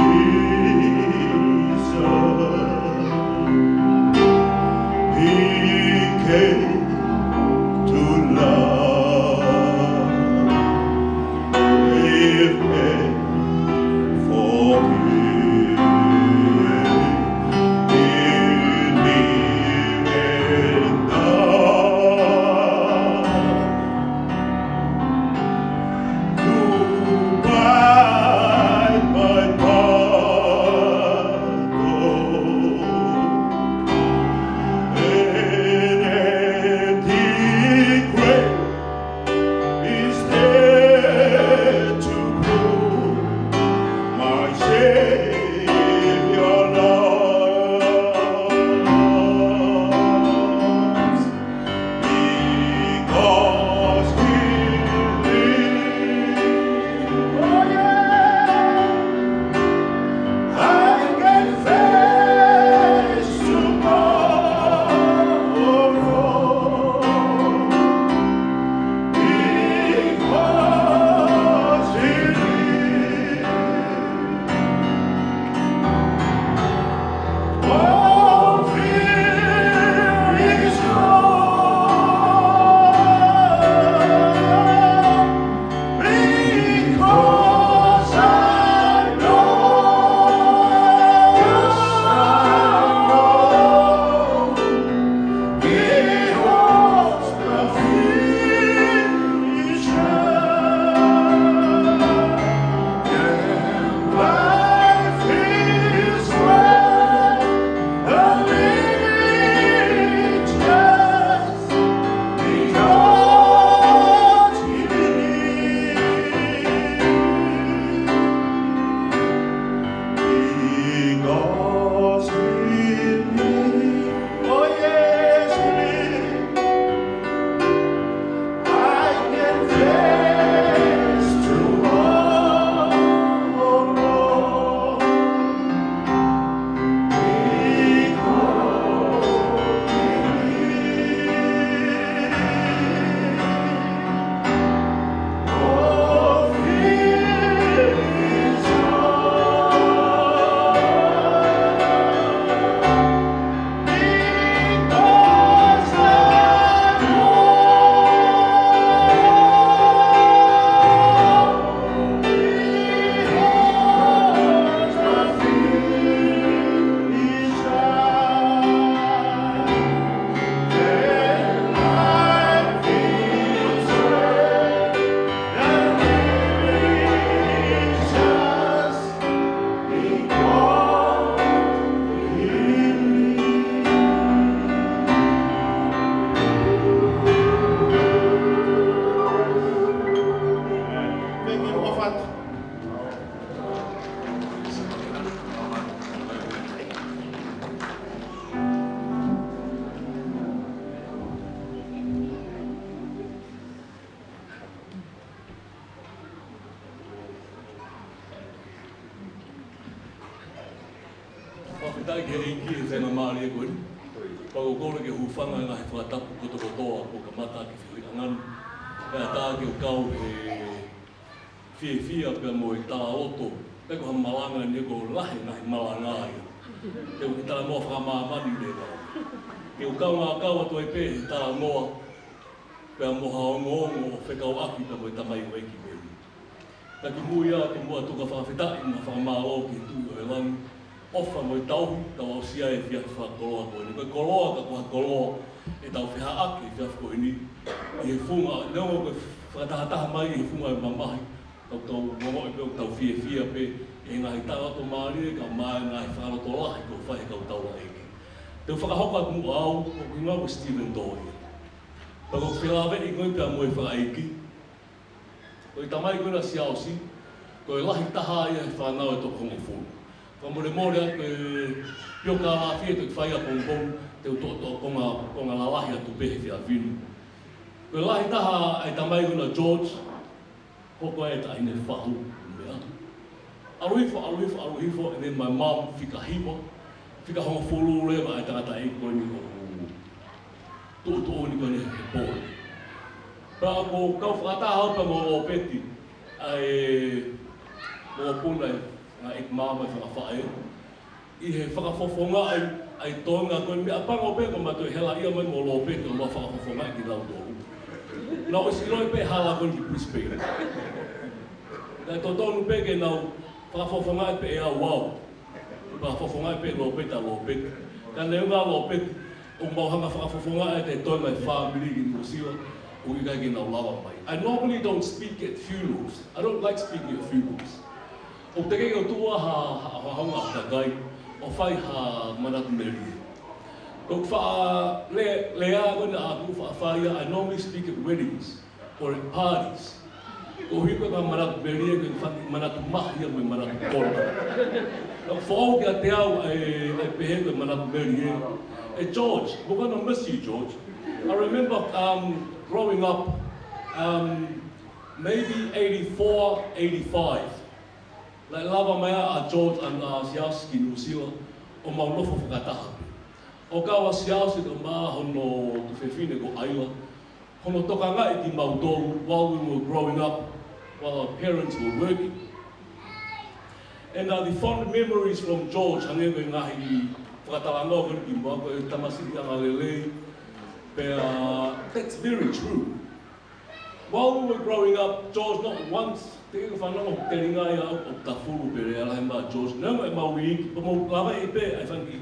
Fakafetaʻi ki he ʻEiki he faingamālie ko eni. Pea ʻoku ou kole ke u hūfanga he ngaahi fakatapu kotokotoa kuo kamata ke fehuʻi ʻanga ni. Kae ʻatā ke u kau he fiefia pea mo e talaloto. Pea ko ha malanga ni, ko e lahi e ngaahi malanga ia. Te u talanoa fakamāmani leva. Ke u kaungā kau atu ai pē he talanoa pea mo ha ongoongo ʻo fekauʻaki pea mo e tamaioʻeiki ko eni. Ka kimuʻa ia, kimuʻa atu ka fakafetaʻi mo fakamālō ki he Tuʻi ʻo e langi, ʻofa mo e tauhi, tau aʻusia e efiafi fakakoloa ko eni. Ko e koloa ka ko ha koloa ʻetau fehaʻaki he efiafi ko eni, ʻi he funga, neongo ko e fakatahataha mai ʻi he funga ʻo e mamahi, ka ʻoku tau ongoʻi pē ʻoku tau fiefia pē ʻi he ngaahi talaloto mālie kae ʻumaʻā e ngaahi fakalotolahi kuo fai ʻe he kau taulaʻeiki. Te u fakahoko atu muʻa au, ko hoku hingoa ko Stephen Toia. Pea ʻoku ou felāveʻi koe pea mo e fakaʻeiki. Ko e tamai ko ena ʻa Siaosi, ko e lahi taha ia he fānau ʻe toko hongofulu. Fakamolemole atu, ko e pio ka lafi e toki fai ʻapongipongi, te u toʻotoʻo konga, konga lalahi atu pē he efiafi ni. Ko e lahi taha ʻa e tamai ko ena ʻa George, hoko ai e taʻahine fahu meʻa. ʻAlu hifo, ʻalu hifo, ʻalu hifo, and then my mum fika hiva, fika hongofulu leva e tangataʻeiki ko eni ʻoku tuʻutuʻuni ko eni he pō. Pea ʻoku ou kau fakataha au pea mo Lōpeti, ʻa e mokopuna ʻa e ngaahi ʻeiki māmā ʻi Fanga Faʻē, ʻi he fakafofongaʻi ʻa e toenga ko eni, meʻapango pē ko ma toe hela ia mai mo Lōpeti ʻo ma fakafofongaʻi kinautolu. Naʻa ku ʻosi ʻiloʻi pē hala ko eni ki Brisbane. Naʻe totonu pē ke nau fakafofongaʻi pē ʻe au au. Fakafofongaʻi pē ʻe Lōpeti ʻa Lōpeti. Ka neongo ʻa Lōpeti, ʻoku mau hanga fakafofongaʻi ʻa e toenga ʻo e fāmili ki Nuʻusila, ʻoku ʻikai ke nau lava mai. I normally don't speak at funerals. I don't like speaking at funerals. ʻOku teʻeki ke u tuʻu ha, ha, ha, ha ongo kakai ʻo fai ha manatu melie. Ko e faʻa le-, lea ko ena ʻoku ou faʻa fai ia, I normally speak at weddings or at parties. Ko e ʻuhi ko e manatu melie ko e fanga manatu mahi ia mo e manatu kona. Ka ʻoku foʻou kiate au ʻa e, ʻa e pehē ko e manatu melie. ʻE George, we're gonna miss you, George. I remember, um, growing up, um, maybe eighty-four, eighty-five. Naʻe lava mai ʻa George and, uh, Siaosi ki Nuʻusila, ʻo mau nofo fakataha pē. ʻO kau ʻa Siaosi kae ʻumaʻā hono tuofefine ko Aila, hono tokangaʻi kimautolu while we were growing up, while our parents were working. And, uh, the fond memories from George, hangē ko e ngaahi fakatalanoa ko eni kimuʻa, ko e tamasiʻi angalelei, pea, uh, that's very true. While we were growing up, George, not once, teʻeki ke fanongo telinga ia ʻo tafulu pē lea lahi mai ʻa George. Neongo ʻemau iiki, pea mau lavaʻi pē ʻa e fanga kiʻi,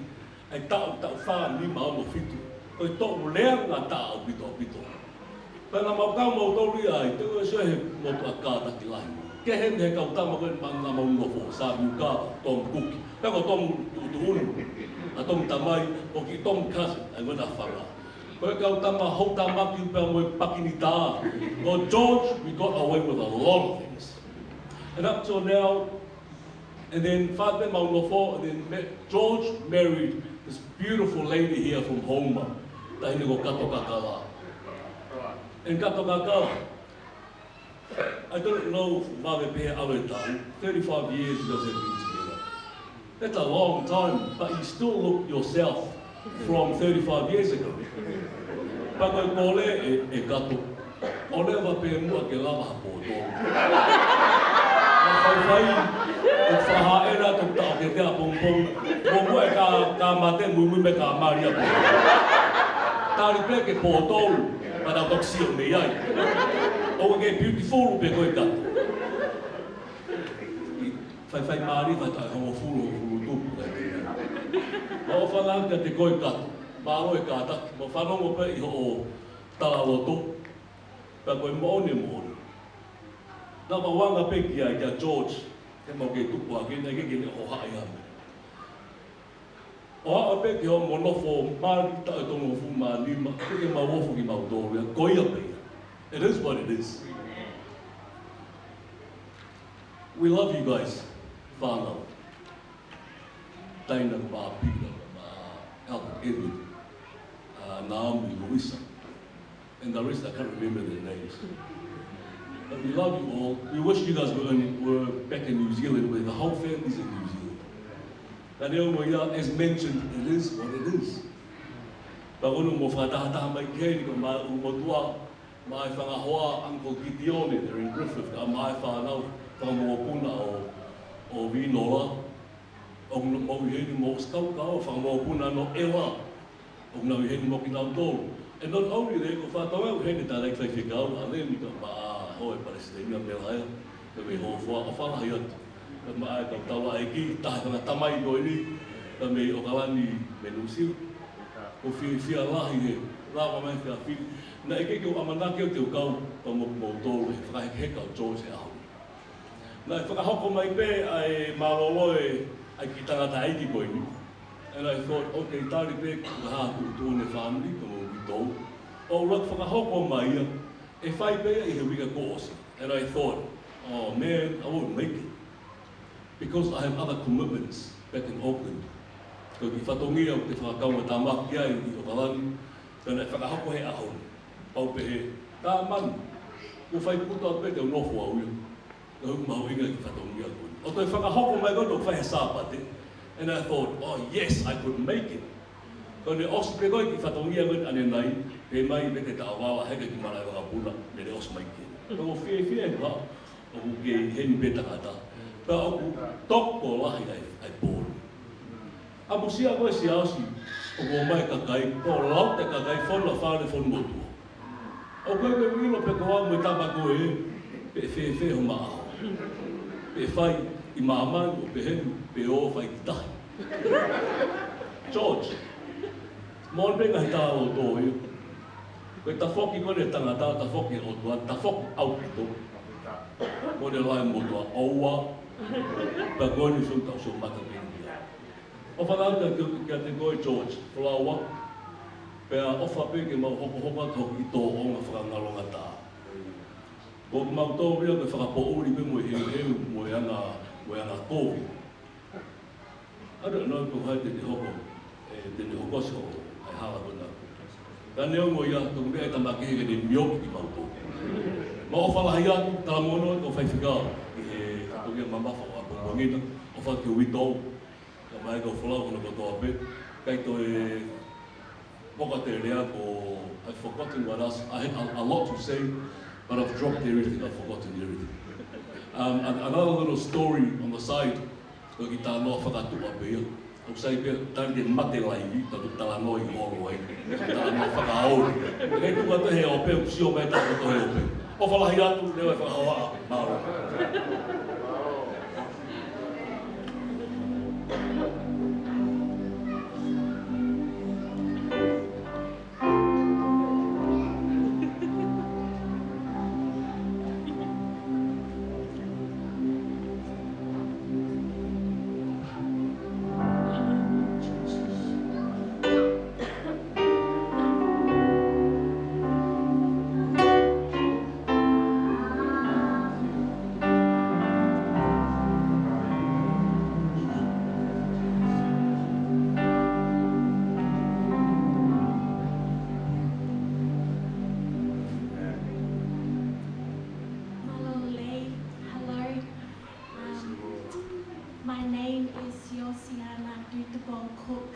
ʻa e taʻu, taʻu fā, nima, ono, fitu. Ko e toʻu leanga taʻu ʻaupito, ʻaupito. Pea naʻa mau kau mautolu ia ai, te u sio he motuʻa kātaki lahi. Kehe mei he kau tama ko ē naʻa mau nofo, Sāmiuka, Tom Kuki. Pea ko Tom Tuʻutuʻuni, ʻa Tom tamai, ko e kiʻi Tom cousin, ʻa e ngaahi fanga. Ko e kau tama Houtamaki pea mo e Pakinitā. Ko George, we got away with a lot of things. And up till now, and then fāmili mau nofo, and then ma-, George married this beautiful lady here from Houma. Taʻahine ko Kato Kakala. And Kato Kakala, I don't know, vave pē he ʻalu e taʻu, thirty-five years you guys have been together. That's a long time, but you still look yourself from thirty-five years ago. Pea ko e kole ʻe, ʻe Kato, ʻo leva pē muʻa ke lava ha pōtolu. Naʻa faifai, ʻo fahaʻela ʻo taʻokete ʻapongipongi, mo muʻa e ka, ka mate, muimui mo e ka mali ʻapongipongi. Tali pē ke pōtolu, pea tau toki sio mei ai. ʻOku ke beautiful pē koe Kato. Faifai mali, faifai hongofulu, hongofulu tupu, kai te ia. Mau ʻofa lahi kiate koe Kato, mālō e kātaki, mau fanongo pē ʻi hoʻo talaloto, pea ko e moʻoni, moʻoni. Naʻa mau anga pē ki ai, kia George, he mau kei tupu hake, naʻe ʻikai ke ne hohaʻa ia mai. ʻO aʻu pē ki hoʻomo nofo mali taʻu ʻe tolungofulu mā nima, ʻikai ke mau ofo kimautolu ia, ko ia pē ia. It is what it is. We love you guys, fānau. Taina, ko Pita, ko Albert, Edward, uh, Naomi, Louisa. And the rest, I can't remember their names. But we love you all. We wish you guys were in, were back in New Zealand, where the whole family is in New Zealand. Ka neongo ia, as mentioned, it is what it is. Pea ko hono mou fakatahataha mai ki heni, ko e maʻu motuʻa, maʻu e fanga hoa, Uncle Gideon, Aaron Griffith, kae maʻu e fānau, fanga mokopuna ʻo, ʻo Vinola, ʻoku nau ʻi heni mo Skauka, ʻo fanga mokopuna ʻa Noela, ʻoku nau ʻi heni mo kinautolu. And not only that, ko e fānau ʻi heni, tala ʻe he faifekau, ʻa Leni kae maʻu e palesiteni ʻa Melaia, kae mei Hōfoa, ʻofa lahi atu. Kae maʻu e kau taulaʻeiki, taha e fanga tamai ko eni, kae mei ʻAokalani mei Nuʻusila. ʻOku ou fiefia lahi he lava mai ke fili. Naʻe ʻikai ke u ʻamanaki au te u kau pea mo kimoutolu he fakahekeheka ʻo George he ʻaho ni. Naʻe fakahoko mai pē ʻa e mālōlō ʻa e kiʻi tangataʻeiki ko eni. And I thought, okay, tali pē ko e hā ʻoku tuʻu he family, ko e widow. ʻO ʻuluaki fakahoko mai ia, ʻe fai pē ia ʻi he uike kuo ʻosi. And I thought, oh man, I won't make it. Because I have other commitments back in Auckland. Ko e kiʻi fatongia ʻoku te fakakaungatāmaki ai ʻi ʻAokalani, pea naʻe fakahoko he ʻaho ni. Pea u pehē, tā manu, kuo fai puta pē te u nofo au ia. Ko e hā e mahuʻinga e kiʻi fatongia ko eni. ʻO toe fakahoko mai ko eni ʻo fai he Sāpate. And I thought, oh yes, I could make it. Ko ʻene ʻosi pē ko e kiʻi fatongia ko eni ʻanenai, pehē mai mei he taʻovala he kiʻi malaʻe vakapuna, naʻe ʻosi mai ki ai. Pea u fiefia he ʻaho ʻoku kei ʻi heni pē tangata. Pea ʻoku tokolahi ai, ʻa e pōlu. ʻAmusia ko e Siaosi, ʻoku ʻomai e kakai, ʻo lau e kakai, fonu ʻa fale, fonu motuʻa. ʻOku ʻikai ke u ʻilo pe ko au mo e tama ko ē, pe ʻe fēfē homa ʻaho. Pe ʻe fai ʻi māmani ʻo pehē ni, pe ō fai ki tahi. George, moʻoni pē ngaahi tā ʻo tō ia. Ko e tafoki ko eni ʻa e tangata, tafoki ʻa e ʻOtua, tafoki ʻaupito. Ko ʻene lau e motuʻa ʻoua, pea ko eni sio tau sio mata pē ia. ʻOfa lahi atu kiate koe George Flower, pea ʻofa pē ke mau hokohoko atu hoʻo kiʻi tōʻonga fakangalongatā. Ko kimautolu ia ko e fakapoʻuli pē mo e heuheu, mo e anga, mo e anga kovi. I don't know ko hai te ne hoko, ʻe, te ne hoko ʻosi hoʻo, ʻa e hala ko ena. Ka neongo ia, toki meʻa e tama kehe ke ne mioki kimautolu. Mau ʻofa lahi atu, talamonū atu ki he faifekau, ʻi he fatongia mamafa ʻo ʻapongipongi na, ʻofa ki he uitou, kae maʻu e kau folau hono kotoa pē, ʻikai toe mokatele au ko, I've forgotten what else. I had a, a lot to say, but I've dropped everything, I've forgotten everything. Um, an-, another little story on the side, ko e kiʻi talanoa fakatuʻa pē ia. ʻOku sai pē, tali ke mate laivi, ka ko e talanoa ʻi holo ai. Talanoa fakaoli. Ke tuku atu he ope, ʻoku sio mai takoto he ope. ʻOfa lahi atu, leva e fakahoa, mālō. Mālō Lee. Hello. Um, my name is Yosiana Dutabo Cook,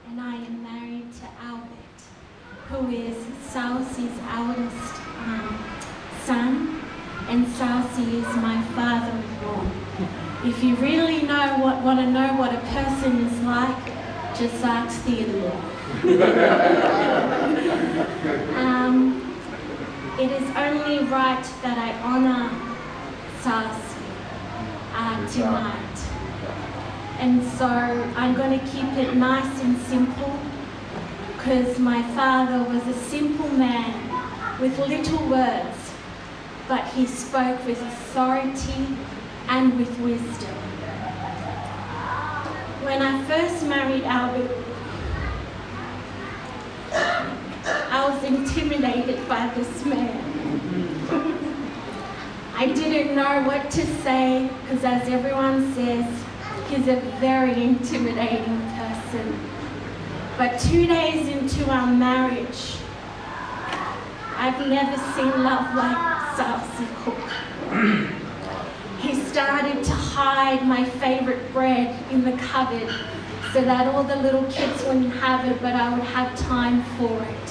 and I am married to Albert, who is Salsi's eldest, um, son, and Salsi is my father-in-law. If you really know what, wanna know what a person is like, just ask the in-law. Um, it is only right that I honor Salsi, uh, tonight. And so I'm gonna keep it nice and simple, 'cause my father was a simple man with little words, but he spoke with authority and with wisdom. When I first married Albert, I was intimidated by this man. I didn't know what to say, 'cause as everyone says, he's a very intimidating person. But two days into our marriage, I've never seen love like Salsi Cook. He started to hide my favorite bread in the cupboard so that all the little kids wouldn't have it, but I would have time for it.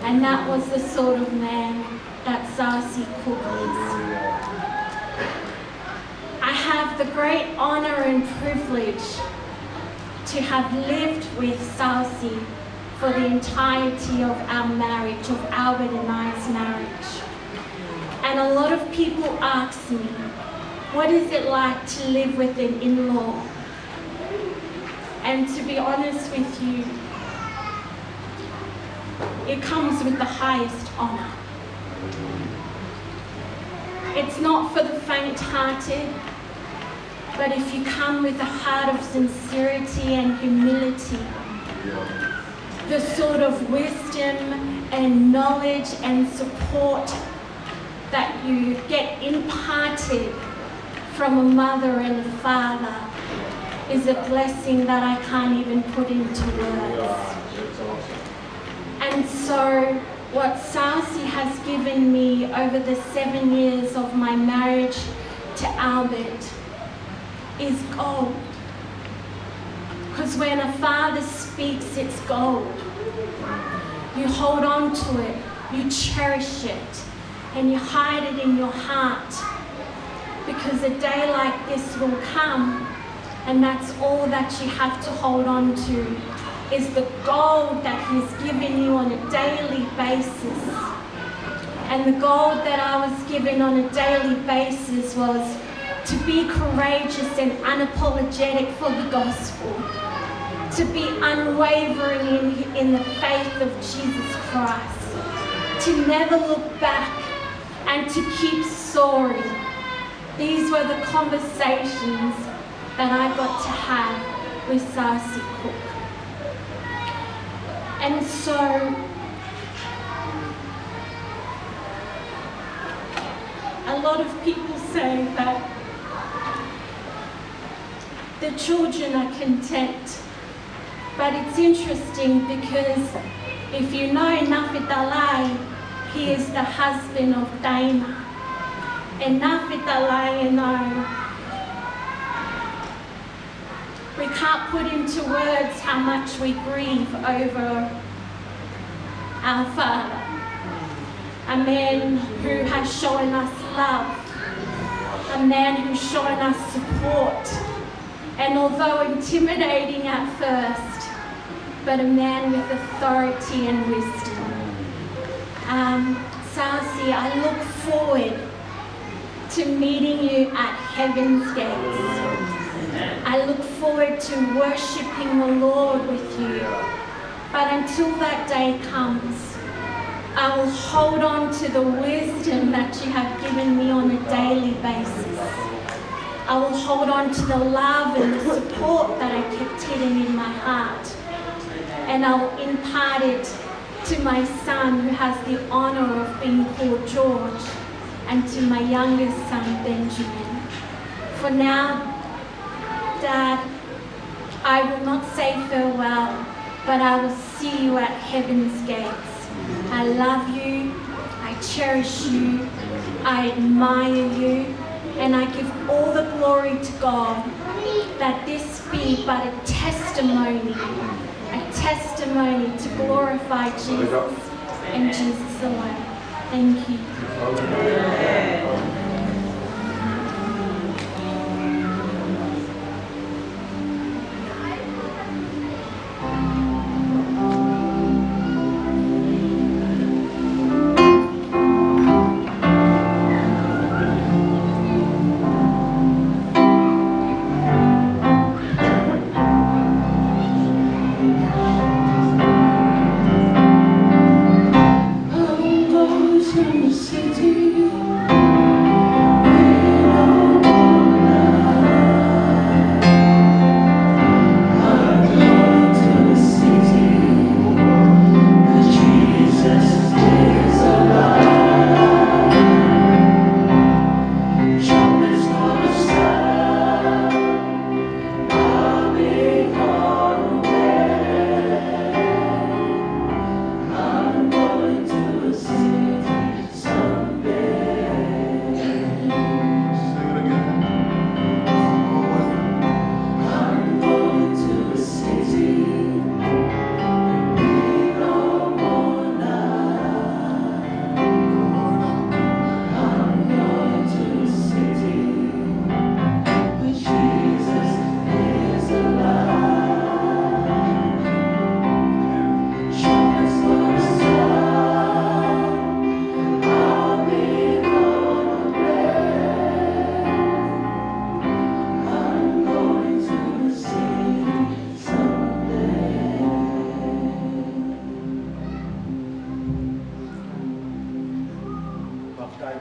And that was the sort of man that Sāsi Cook is. I have the great honor and privilege to have lived with Sāsi for the entirety of our marriage, of Albert and I's marriage. And a lot of people ask me, "What is it like to live with an in-law?" And to be honest with you, it comes with the highest honor. It's not for the faint-hearted, but if you come with a heart of sincerity and humility, the sort of wisdom and knowledge and support that you get imparted from a mother and a father is a blessing that I can't even put into words. And so, what Sāsi has given me over the seven years of my marriage to Albert is gold. 'Cause when a father speaks, it's gold. You hold on to it, you cherish it, and you hide it in your heart. Because a day like this will come, and that's all that you have to hold on to, is the gold that he's given you on a daily basis. And the gold that I was given on a daily basis was to be courageous and unapologetic for the gospel, to be unwavering in, in the faith of Jesus Christ, to never look back, and to keep soaring. These were the conversations that I got to have with Sāsi Cook. And so, a lot of people say that the children are content, but it's interesting because if you know Nafetalai, he is the husband of Taima. And Nafetalai and I, we can't put into words how much we grieve over our father. A man who has shown us love, a man who's shown us support, and although intimidating at first, but a man with authority and wisdom. Um, Sāsi, I look forward to meeting you at heaven's gates. I look forward to worshiping the Lord with you. But until that day comes, I will hold on to the wisdom that you have given me on a daily basis. I will hold on to the love and the support that I kept hidden in my heart. And I will impart it to my son, who has the honor of being called George, and to my youngest son, Benjamin. For now, Dad, I will not say farewell, but I will see you at heaven's gates. I love you, I cherish you, I admire you, and I give all the glory to God that this be but a testimony, a testimony to glorify Jesus and Jesus alone. Thank you.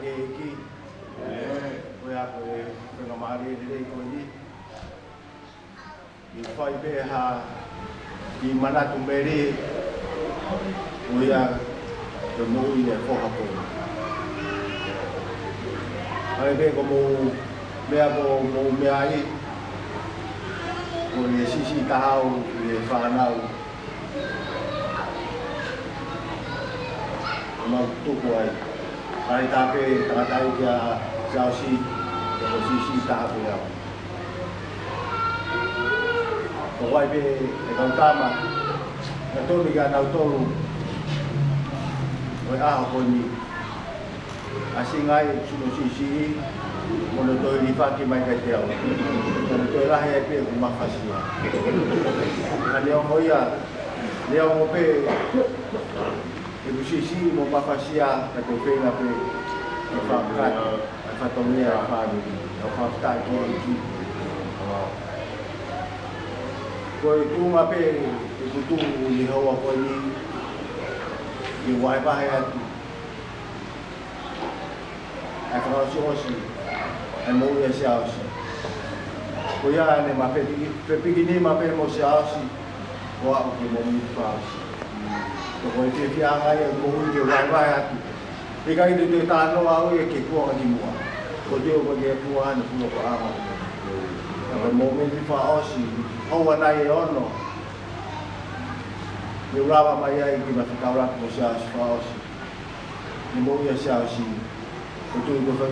Ke ki. Ko ia ko e faingamālie lelei ko eni. ʻI fai pē ha kiʻi manatu melie. Ko ia ko e moʻui ʻa e foha ko eni. ʻA ia pē ko e meʻa ko e meʻa ai. Ko e siʻisiʻi taha au ʻi he fānau. Mau tuku ai. Ai tā pē tangataʻeiki ʻa Siaosi, ko e siʻisiʻi taha pē au. Ko wai pē e kau tama, na tonu kia nautolu, ʻo e ʻaho ko eni. ʻAsi ngai sino siʻisiʻi, mo ne toe lifaki mai kiate au. Mo ne toe lahi ai pē ʻeku mafasia. Ka neongo ia, neongo pē ʻeku siʻisiʻi mo mafasia ka te u feinga pē ke fakakakato ʻa e fatongia ʻa e fāmili. ʻO fakafetaʻi ki he ʻEiki. Ko e tuʻunga pē ʻeku tuʻu ʻi he houa ko eni, ke vahevahe atu ʻa e fakaʻosiʻosi ʻa e moʻui ʻa Siaosi. Ko ia ne ma fepiki-, fepikinima pē mo Siaosi, ʻo aʻu ki he moʻui fakaʻosi. Ko e fiefiaʻanga ia ʻeku moʻui ke vahevahe atu. ʻIkai te u toe talanoa au ia ki he kuonga kimuʻa. Ko e toe ko e kuonga ne kuo ko ama. Ka ko e moʻui fakaʻosi, houa nai ʻe ono. Ne u lava mai ai ke ma fetaulaki mo Siaosi fakaʻosi. Ne moʻui ʻa Siaosi, ko e tui ko e fai,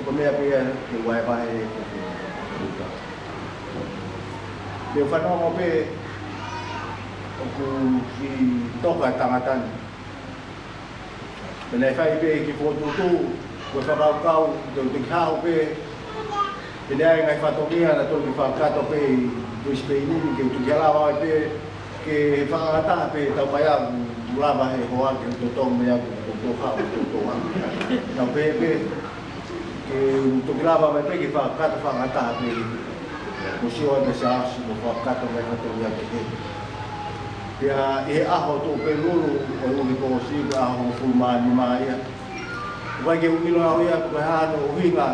ko e meʻa pē ia ke vahevahe ko e. Te u fanongo pē ʻoku kiʻi toka tangata ni. Pea naʻe fai pē kiʻi fokotuʻutuʻu, ko e fakakaukau, te u toki haʻu pē, pea naʻe ʻi ai e ngaahi fatongia naʻa tau toki fakakakato pē ʻi Brisbane ni, ke u toki lava ai pē, ke fakangataʻa pē tau mai ʻaku lava he hoa ke u totongi mai ʻaku, ke u totongi haʻu, ke u totongi haʻu. Naʻa pē pē, ke u toki lava mai pē ke fakakakato fakangataʻa pē. Mo sio ai kia Siaosi, mo fakakakato mai fatongia kehe. Pea ʻi he ʻaho ʻo Tuʻapulelulu, ʻo e uike kuo ʻosi, ko e ʻaho hongofulu mā nima ia. ʻOku ʻikai ke u ʻilo au ia, ko e hā hono ʻuhinga,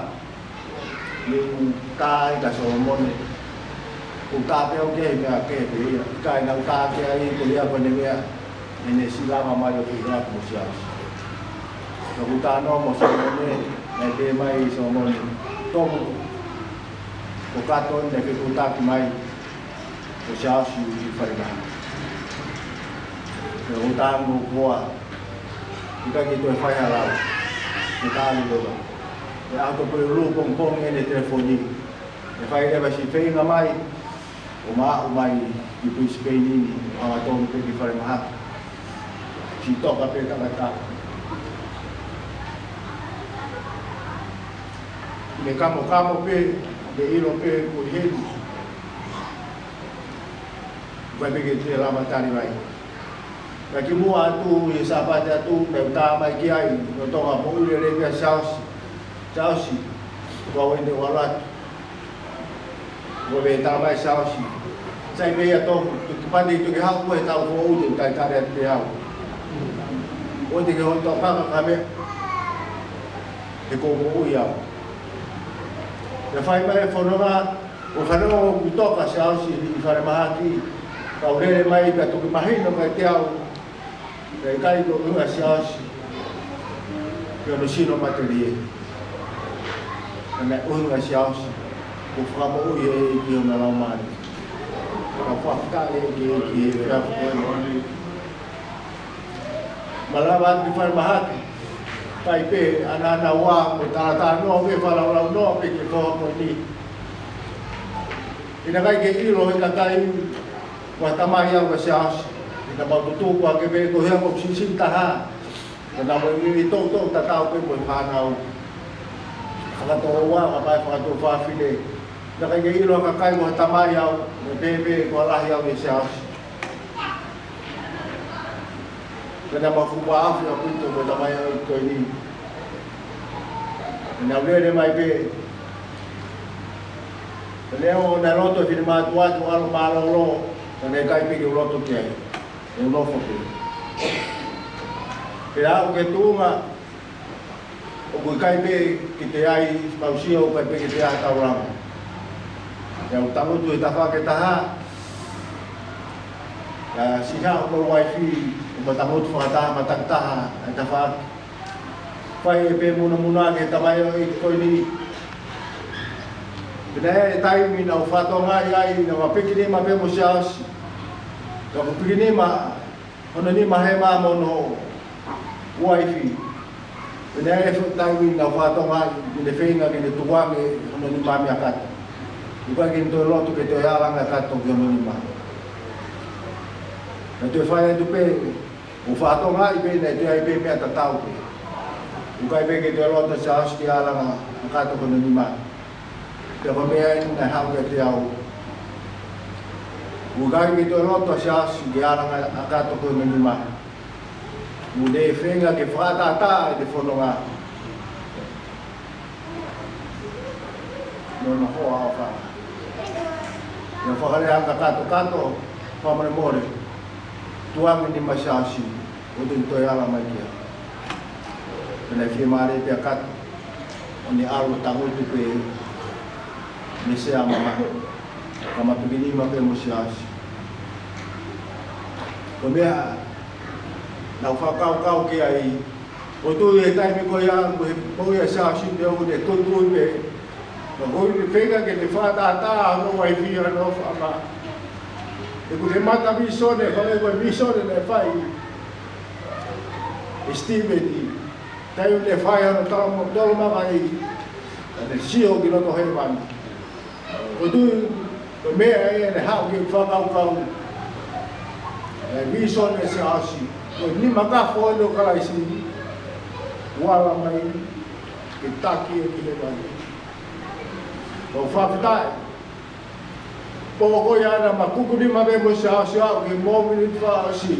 ne u tā ai kia Solomone. ʻOku tā pē au ki he meʻa kehe pē ia. ʻIkai naʻa ku tā ki ai, ko ia ko ʻene meʻa, ʻene siʻi lava mai ʻo fihia mo Siaosi. Naʻa ku tā noa mo Solomone, naʻe pehē mai ʻe Solomone, Tomu, ko Kato naʻe feputaki mai, ko Siaosi ʻi falemahaki. Naʻa ku tā ange mo Koa, ʻikai ke toe fai ha lau. Ke tā ange leva. Pea ʻaho Tuʻapulelulu pongipongi ʻene telefoni. Ne fai leva siʻi feinga mai, ʻo ma aʻu mai ki Brisbane ni, ʻo hangatonu pē ki falemahaki. Siʻi toka pē tangata. Ne kamokamo pē, ne ʻilo pē ko e heni. Vai pē ke te lama tali mai. Ka kimuʻa atu, ʻi he Sāpate atu, ne u tā mai ki ai, ʻo toka moʻui lelei pē ʻa Siaosi. Siaosi, ko au eni ʻoku ʻalu atu. Ko e tā mai Siaosi. Sai pē ia Tomu, tuki pani, tuki haʻu ko e tau foʻou, te u talitali atu pē au. ʻOua te ke hoi tau kaka ka me, he ko moʻui au. Pea fai mai e fononga, ʻo fanongo ʻoku toka Siaosi ʻi falemahaki, kau lele mai pea toki mahino kiate au, pea ʻikai ko e ʻuhinga Siaosi ki hono sino matelie. Ka naʻe ʻuhinga Siaosi, ko e fakamoʻui ʻe he ʻEiki ʻi hono laumālie. Ka fakafetaʻi ki he ʻEiki he efiafi ko eni. Malava atu ki falemahaki, kai pē ʻanaʻanauā mo talatalanoa pē, fakalaulaunoa pē ki he foha ko eni. ʻIkai ke ʻilo ʻe he kakai, ko e tamai au ʻa Siaosi. ʻI he mau tutuku hake pē ko e hā ko e siʻisiʻi taha. Ko e naʻa mau ʻi toutou tatau pē mo e fānau. Fakatouʻosi, ka pai fakatouʻosi fafine. ʻIkai ke ʻilo ʻe he kakai ko e tamai au, mo e pēpē ko e lahi au ʻia Siaosi. Pea naʻa mau fuʻu vāofi ʻaupito mo e tamai au ko eni. Pea naʻa u lele mai pē. Pea neongo naʻe loto e finemātuʻa ke u ʻalu mālōlō, ka naʻe ʻikai pē ke u loto ki ai. ʻE u nofo pē. Pea aʻu ki he tuʻunga, ʻOku ʻikai pē ke te ai mau sio, ʻoku ʻikai pē ke te ai taulanga. Pea u tangutu he tafaʻaki ʻe taha, pea siʻi haʻu mo e uaifi, ʻo ma tangutu fakataha, ma takitaha he tafaʻaki. Fai ʻe pē munamunaʻaki ʻe he tamaioʻeiki ko eni. Pea naʻe ʻi ai e taimi naʻa ku fakatokangaʻi ai naʻa ma pikinima pē mo Siaosi. Ka ʻoku pikinima hono nima he ma mo hono uaifi. Pea naʻe ʻi ai e taimi naʻa ku fakatokangaʻi naʻe feinga ke ne tukuange hono nima mei ʻakato. ʻOku ʻikai ke ne toe loto ke toe ala ange ʻakato ki hono nima. Naʻe toe fai atu pē, ʻo fakatokangaʻi pē naʻe toe ʻi ai pē meʻa tatau pē. ʻOku ʻikai pē ke toe loto ʻa Siaosi ke ala ange ʻakato ki hono nima. Pea ko e meʻa eni naʻe haʻu kiate au. ʻOku ʻikai ke toe loto ʻa Siaosi ke ala ange ʻakato ki hono nima. Naʻe feinga ke fakaʻataʻatā ʻene fononga. Naʻa na hoa ʻo fanga. Naʻe fakalea ange ʻakato, ʻakato, fakamolemole, tukuange e nima ʻo Siaosi, ʻoua te ne toe ala mai ki ai. Pea naʻe fiemālie pē ʻakato, ʻo ne ʻalu ʻo tangutu pē mei he sea mamahi. Ka ma pikinima pē mo Siaosi. Ko e meʻa naʻa ku fakakaukau ki ai, ʻoku ou tui he taimi ko ia, ko e moʻui ʻa Siaosi pē ʻoku ne kuikui pē. Ka ko e feinga ke ne fakaʻataʻatā hono uaifi ʻi hono ʻofaʻanga. He ʻoku ne mamata vīsone, fale ko e vīsone naʻe fai ʻe Sitīveni. Taimi naʻe fai hono tala mo tolo maka ai, naʻa ne sio ki loto hēvani. ʻOku ou tui ko e meʻa ia naʻe haʻu ke fakakaukau. Naʻe vīsone ʻa Siaosi. Ko e nima kafo ʻo Kalaisi. Kuo ala mai ke taki ia ki hēvani. Ko e fakafetaʻi. Pea ko ia naʻa ma kuku nima pē mo Siaosi ʻo aʻu ki he mōmeniti fakaʻosi.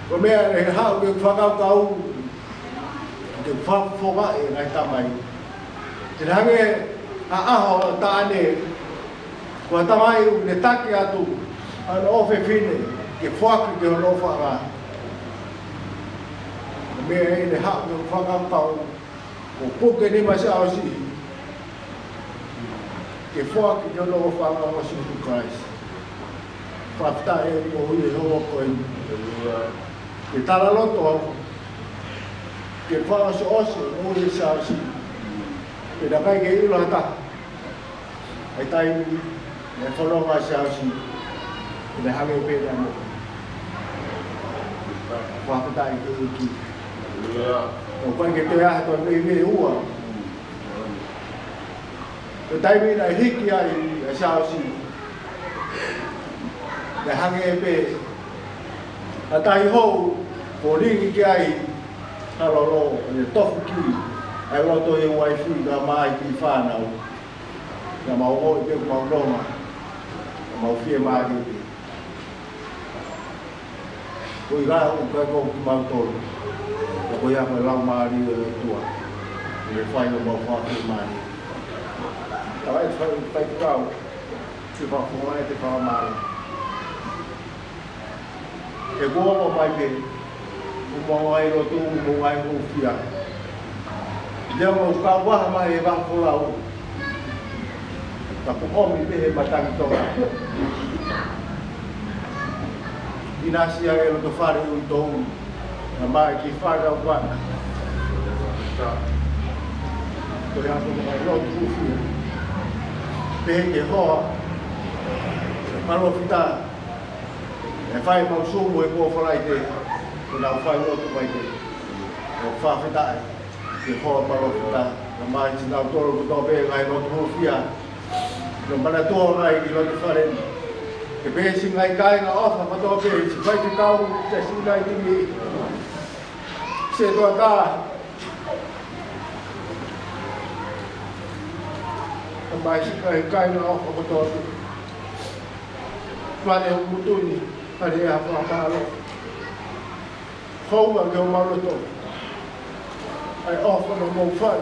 Ko e meʻa naʻe haʻu ke fakakaukau, ke fakafofongaʻi e ngaahi tamai. Te ne hangē ha ʻaho ʻo taʻane, ko ha tamai ʻoku ne taki atu hono ʻofefine ke foaki ki hono ʻofaʻanga. Ko e meʻa ia naʻe haʻu ke fakakaukau, ʻo puke nima ʻa Siaosi ke foaki ki hono ʻofaʻanga ʻo Sīsū Kalaisi. Fakafetaʻi ʻEiki ʻi he houa ko eni. Ke tala loto au ke fakaʻosiʻosi e moʻui ʻa Siaosi. Pea naʻe ʻikai ke ʻilo ha taha ʻa e taimi naʻe fononga ai ʻa Siaosi, naʻe hangē pē naʻe moʻui. Fakafetaʻi ki he ʻEiki. ʻOku ʻikai ke toe ʻi ai ha toe meimei ua. Ko e taimi naʻe hiki ai ʻa Siaosi, naʻe hangē pē ha tahi hou kuo lingi ki ai ha lolo, ʻo ne tofu ki ai loto ʻi he uaifi kae ʻumaʻā e kiʻi fānau. Naʻa mau ō pē ʻo mau nonga, naʻa mau fiemālie pē. Ko e lau ʻoku ʻikai ko kimautolu, ka ko ia ko e Laumālie ʻo e ʻOtua, ʻoku ne fai ʻo mau fakafiemālie. Ka ʻai fai, fai kau, ke fakafofongaʻi ʻete fakamālō. He kuo ʻomai pē, ʻo mau ngaahi lotu, ʻo mau ngaahi hūfia. Lea mau kau vaha mai he vaha folau. Ka ʻoku ʻomi pē he matangi Tonga. ʻInasi ai e loto fale ʻo e ʻuto. Naʻa mai ki fale au kuana. Ko ia ko e ngaahi lotu hūfia. Pehē ki he hoa. Palōfita. ʻE fai mau Sumu he kuo Falaite, ko ʻenau fai lotu mai pē. ʻOku fakafetaʻi ki he hoa palōfita, naʻa mai siʻi nautolu kotoa pē ngaahi lotu hūfia. Naʻa manatua mai ki loto fale ni. Ke pehē siʻi ngaahi kāinga ʻofa kotoa pē, siʻi faifekau, siʻi United ni. Siʻi tuatā. Naʻa mai siʻi ngaahi kāinga ʻofa kotoa pē. Fale ʻo Mutuni, fale ʻa Fakamalo. Hounga ki homau loto. ʻA e ʻofa naʻa mou fai.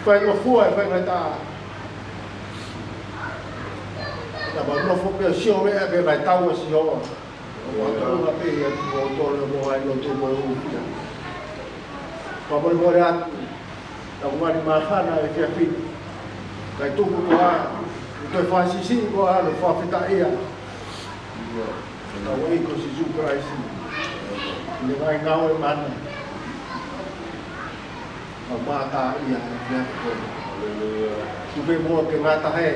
Faingofua e faingataʻa. Naʻa mau nofo pē ʻo sio meʻa pē ngaahi tau ʻa Sihova. Ua ka ua pē ia ki o tole mo ai no te mo ukia. Ka mo mo atu. Ka mo ni māfana e fiafita. Kai tuku ko a. Ko e fāsisi ko a no fāfita ia. Ka ua i ko Sīsū Kalaisi. Ne vai ngau e mana. Ka mata ia e fiafita. Haleluia. Tupe mo ke ngata he.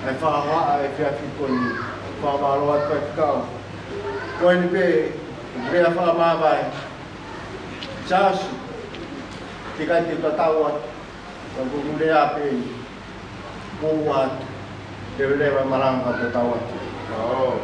E faha e fiafita ni. Fakamālō atu ki he kau. Ko eni pē, lea fakamāvae. Siasi, tika tika tau atu. Ka ko e lea pē. Ko atu. Te leva malanga ka tau atu. Oh.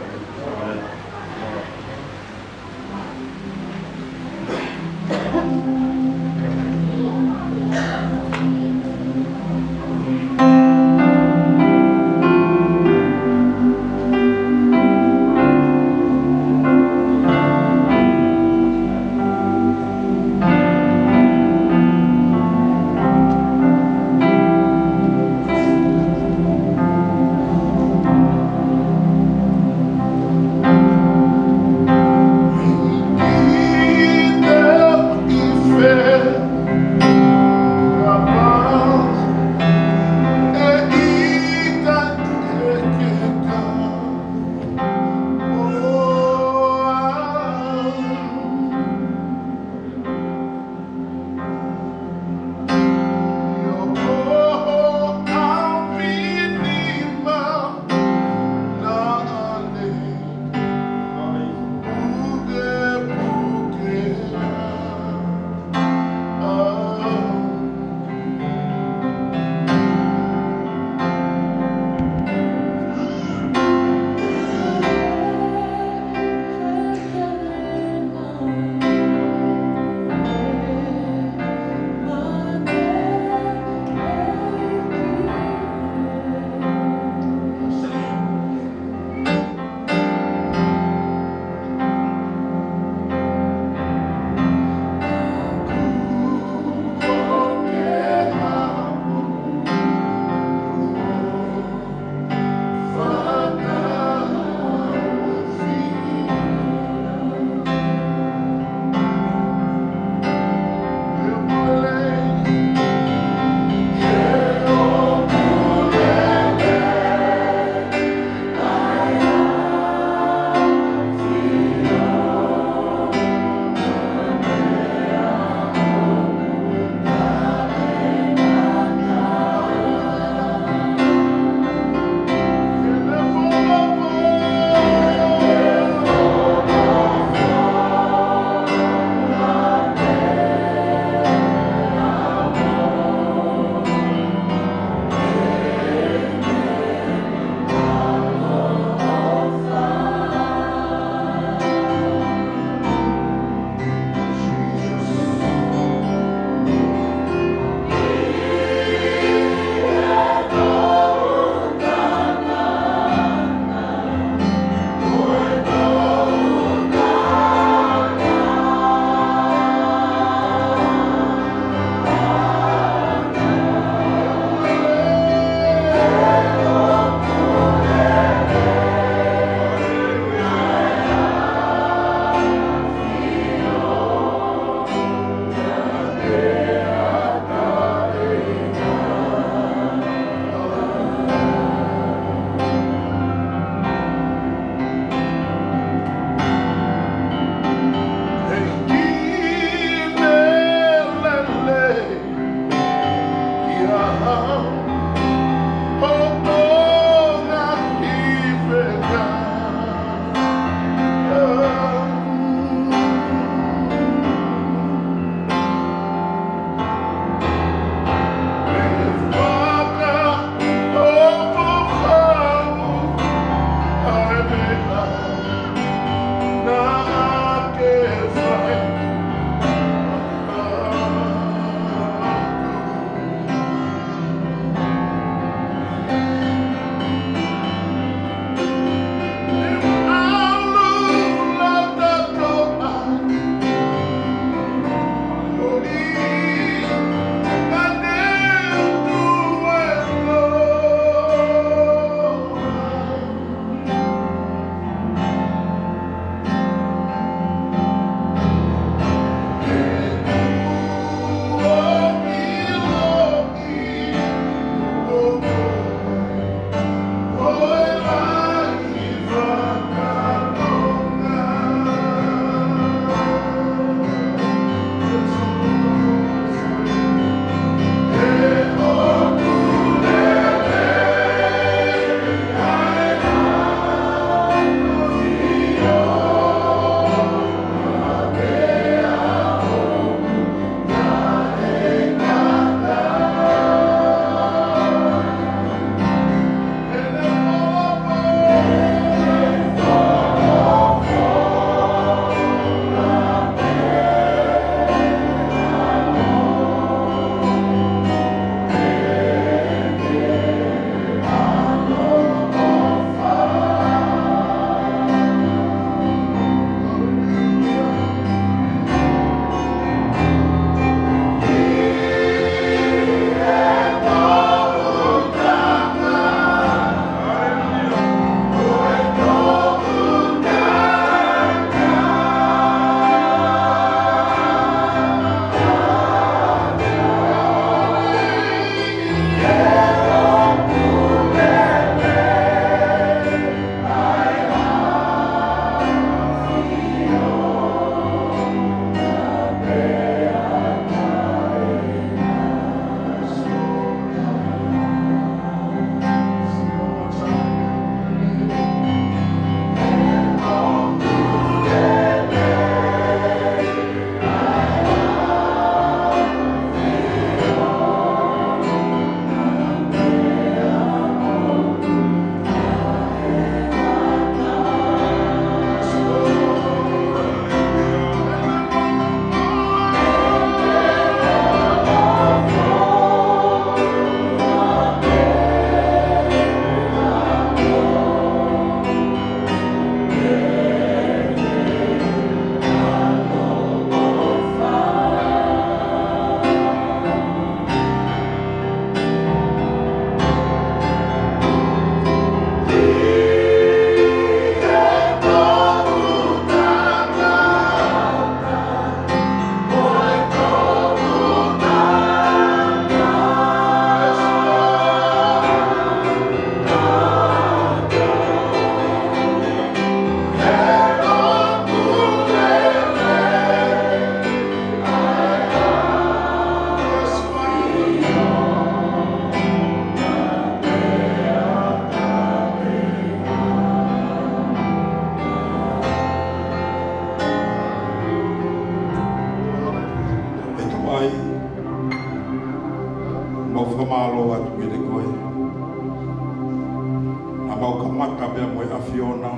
Pea mo e ʻAfiona,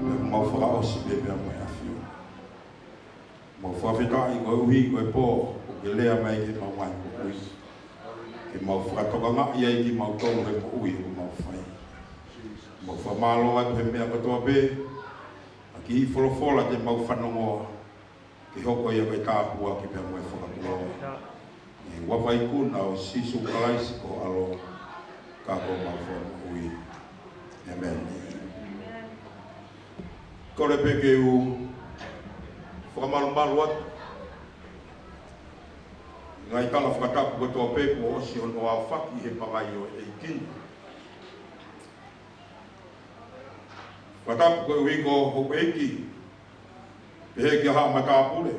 pea mau fakaʻosi pē pea mo e ʻAfiona. Mau fakafetaʻi koeʻuhi ko e pō ʻoku ke lea mai ki heʻemau ngaahi moʻui, ke mau fakatokangaʻi ai kimautolu he moʻui ʻoku mau fai. Mau fakamālō atu he meʻa kotoa pē, ʻa e kiʻi folofola te mau fanongoa, ke hoko ia ko e tāpuaki pea mo e fakatuʻutāmaki. ʻI he huafa ikuna ʻo Sīsū Kalaisi ko ho ʻAlo, ka ko homau Fakamoʻui. ʻĒmeni. Kole pē ke u fakamalumalu atu ʻi he ngaahi tala fakatapu kotoa pē kuo ʻosi hono aofaki he pangai ʻo e ʻEiki. Fakatapu koeʻuhi ko houʻeiki, pehē ki he haʻa matāpule.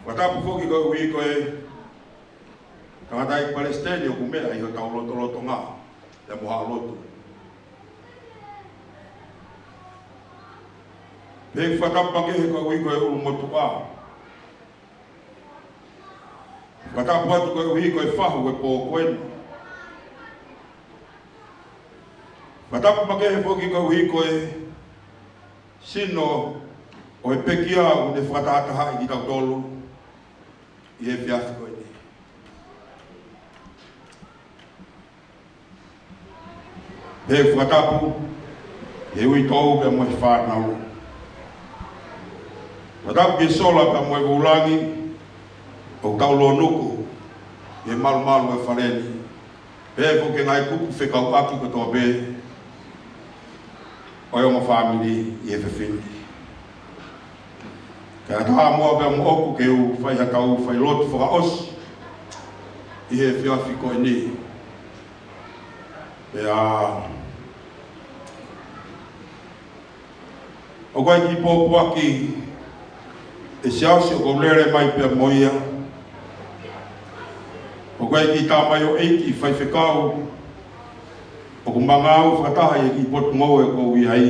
Fakatapu foki koeʻuhi ko e tangataʻeiki palesiteni ʻoku meʻa ʻi hotau lotolotonga, pea mo haʻa lotu. Pehē fakatapu makehe koeʻuhi ko e ʻulumotuʻa. Fakatapu atu koeʻuhi ko e fahu e pō ko eni. Fakatapu makehe foki koeʻuhi ko e sino ʻo e pekia ʻoku ne fakatahatahaʻi kitautolu ʻi he efiafi ko eni. Pea fakatapu he uitou pea mo e fānau. Fakatapu ki he sola pea mo e vūlangi ʻoku tau lōnuku ʻi he malumalu ʻo e fale ni. Pea foki ki he ngaahi kupu fekauʻaki kotoa pē ʻo e ongo fāmili ʻi he efiafi ni. Kae ʻatā muʻa pea moʻoku ke u fai haʻatau failotu fakaʻosi ʻi he efiafi ko eni. Pea ʻoku ʻi ai e kiʻi pōpoaki ʻe Siaosi ʻoku ou lele mai pea mo ia. ʻOku ʻi ai e kiʻi tamaioʻeiki faifekau ʻoku ma ngāue fakataha ʻi he kiʻi potungāue ʻoku ou ʻi ai.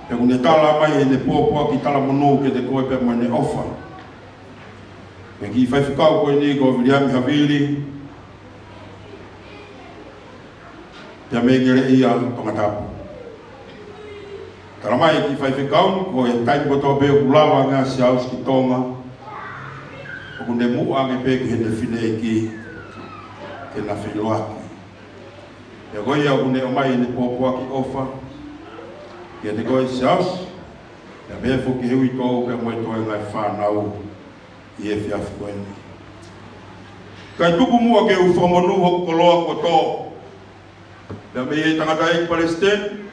Pea ʻoku ne tala mai ʻene pōpoaki talamonū kiate koe pea mo ʻene ʻofa. Pea kiʻi faifekau ko eni ko Viliami Havili, pea mei Ngeleʻia Tongatapu. Tala mai kiʻi faifekau ni ko e taimi kotoa pē ʻoku lava ange ʻa Siaosi ki Tonga, ʻoku ne muʻa ange pē ki heʻene fineʻeiki ke na feʻiloaki. Pea ko ia ʻoku ne ʻomai ʻene pōpoaki ʻofa kiate koe Siaosi, pea pehē foki ki he uitou pea mo e toenga e fānau ʻi he efiafi ko eni. Kae tuku muʻa ke u fakamonū hoku koloa kotoa, pea mei he tangataʻeiki palesiteni,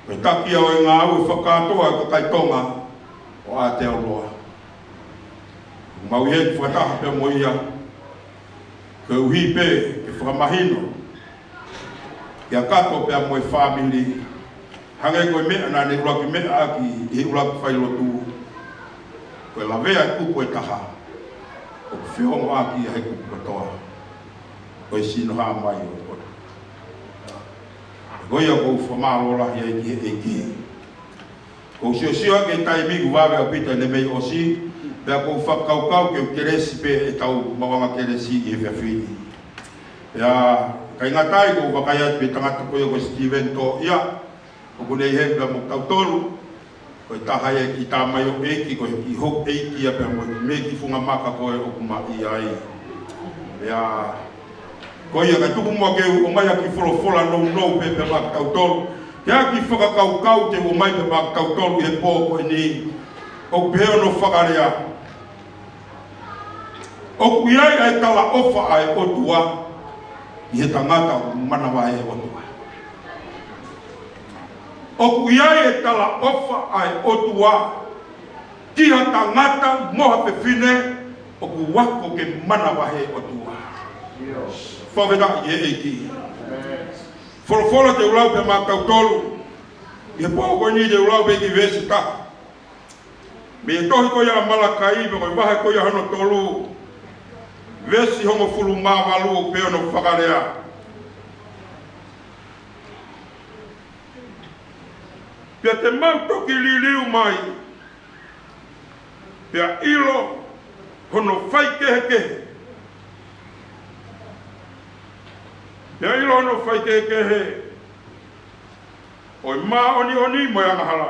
ko e taki ʻo e ngāue fakakātoa ʻa e kakai Tonga ʻo Aotearoa. Mau ʻi heni fakataha pea mo ia, koeʻuhi pē ke fakamahino kia Kato pea mo e fāmili, hangē ko e meʻa naʻa ne ʻuluaki meʻa ʻaki ʻi he ʻuluaki failotu, ko e lavea e kupu ʻe taha ʻoku feongoʻaki ʻa e kupu kotoa, ko e sino hā mai ʻo e ʻOtua. Ko ia ʻoku ou fakamālō lahi ai ki he ʻEiki. ʻOku ou siosio ʻaki e taimi kuo vave ʻaupito ʻene mei ʻosi, pea ʻoku ou fakakaukau ke u kelesi pē ʻetau maʻuʻanga kelesi ʻi he efiafi ni. Pea ʻikai ngata ai, ʻoku ou vakai atu ki he tangata ko ia ko Steven Toʻia, ʻoku ne ʻi heni pea mo kitautolu, ko e taha ia e kiʻi tamaioʻeiki, ko e kiʻi houʻeiki ia pea mo e kiʻi funga maka ko ē ʻoku ma ʻi ai. Pea ko ia kae tuku muʻa ke u ʻomai ha kiʻi folofola nounou pē pea maʻa kitautolu. Ke ʻai ha kiʻi fakakaukau te u ʻomai pea maʻa kitautolu ʻi he pō ko eni. ʻOku pehē hono fakalea: ʻOku ʻi ai ʻa e talaʻofa ʻa e ʻOtua ʻi he tangata ʻoku manavahē ʻOtua. ʻOku ʻi ai e talaʻofa ʻa e ʻOtua ki ha tangata mo ha fefine ʻoku ako ke manavahē ʻOtua. Fakafetaʻi ki he ʻEiki. Folofola te u lau pē maʻa kitautolu ʻi he pō ko eni, te u lau pē kiʻi veesi taha mei he tohi ko ia ʻa Malakai, pea ko e vahe ko ia hono tolu, veesi hongofulu mā valu, ʻoku pehē hono fakalea: Pea te mau toki liliu mai, pea ʻilo hono faikehekehe. Pea ʻilo hono faikehekehe ʻo e māʻoniʻoni mo e angahala.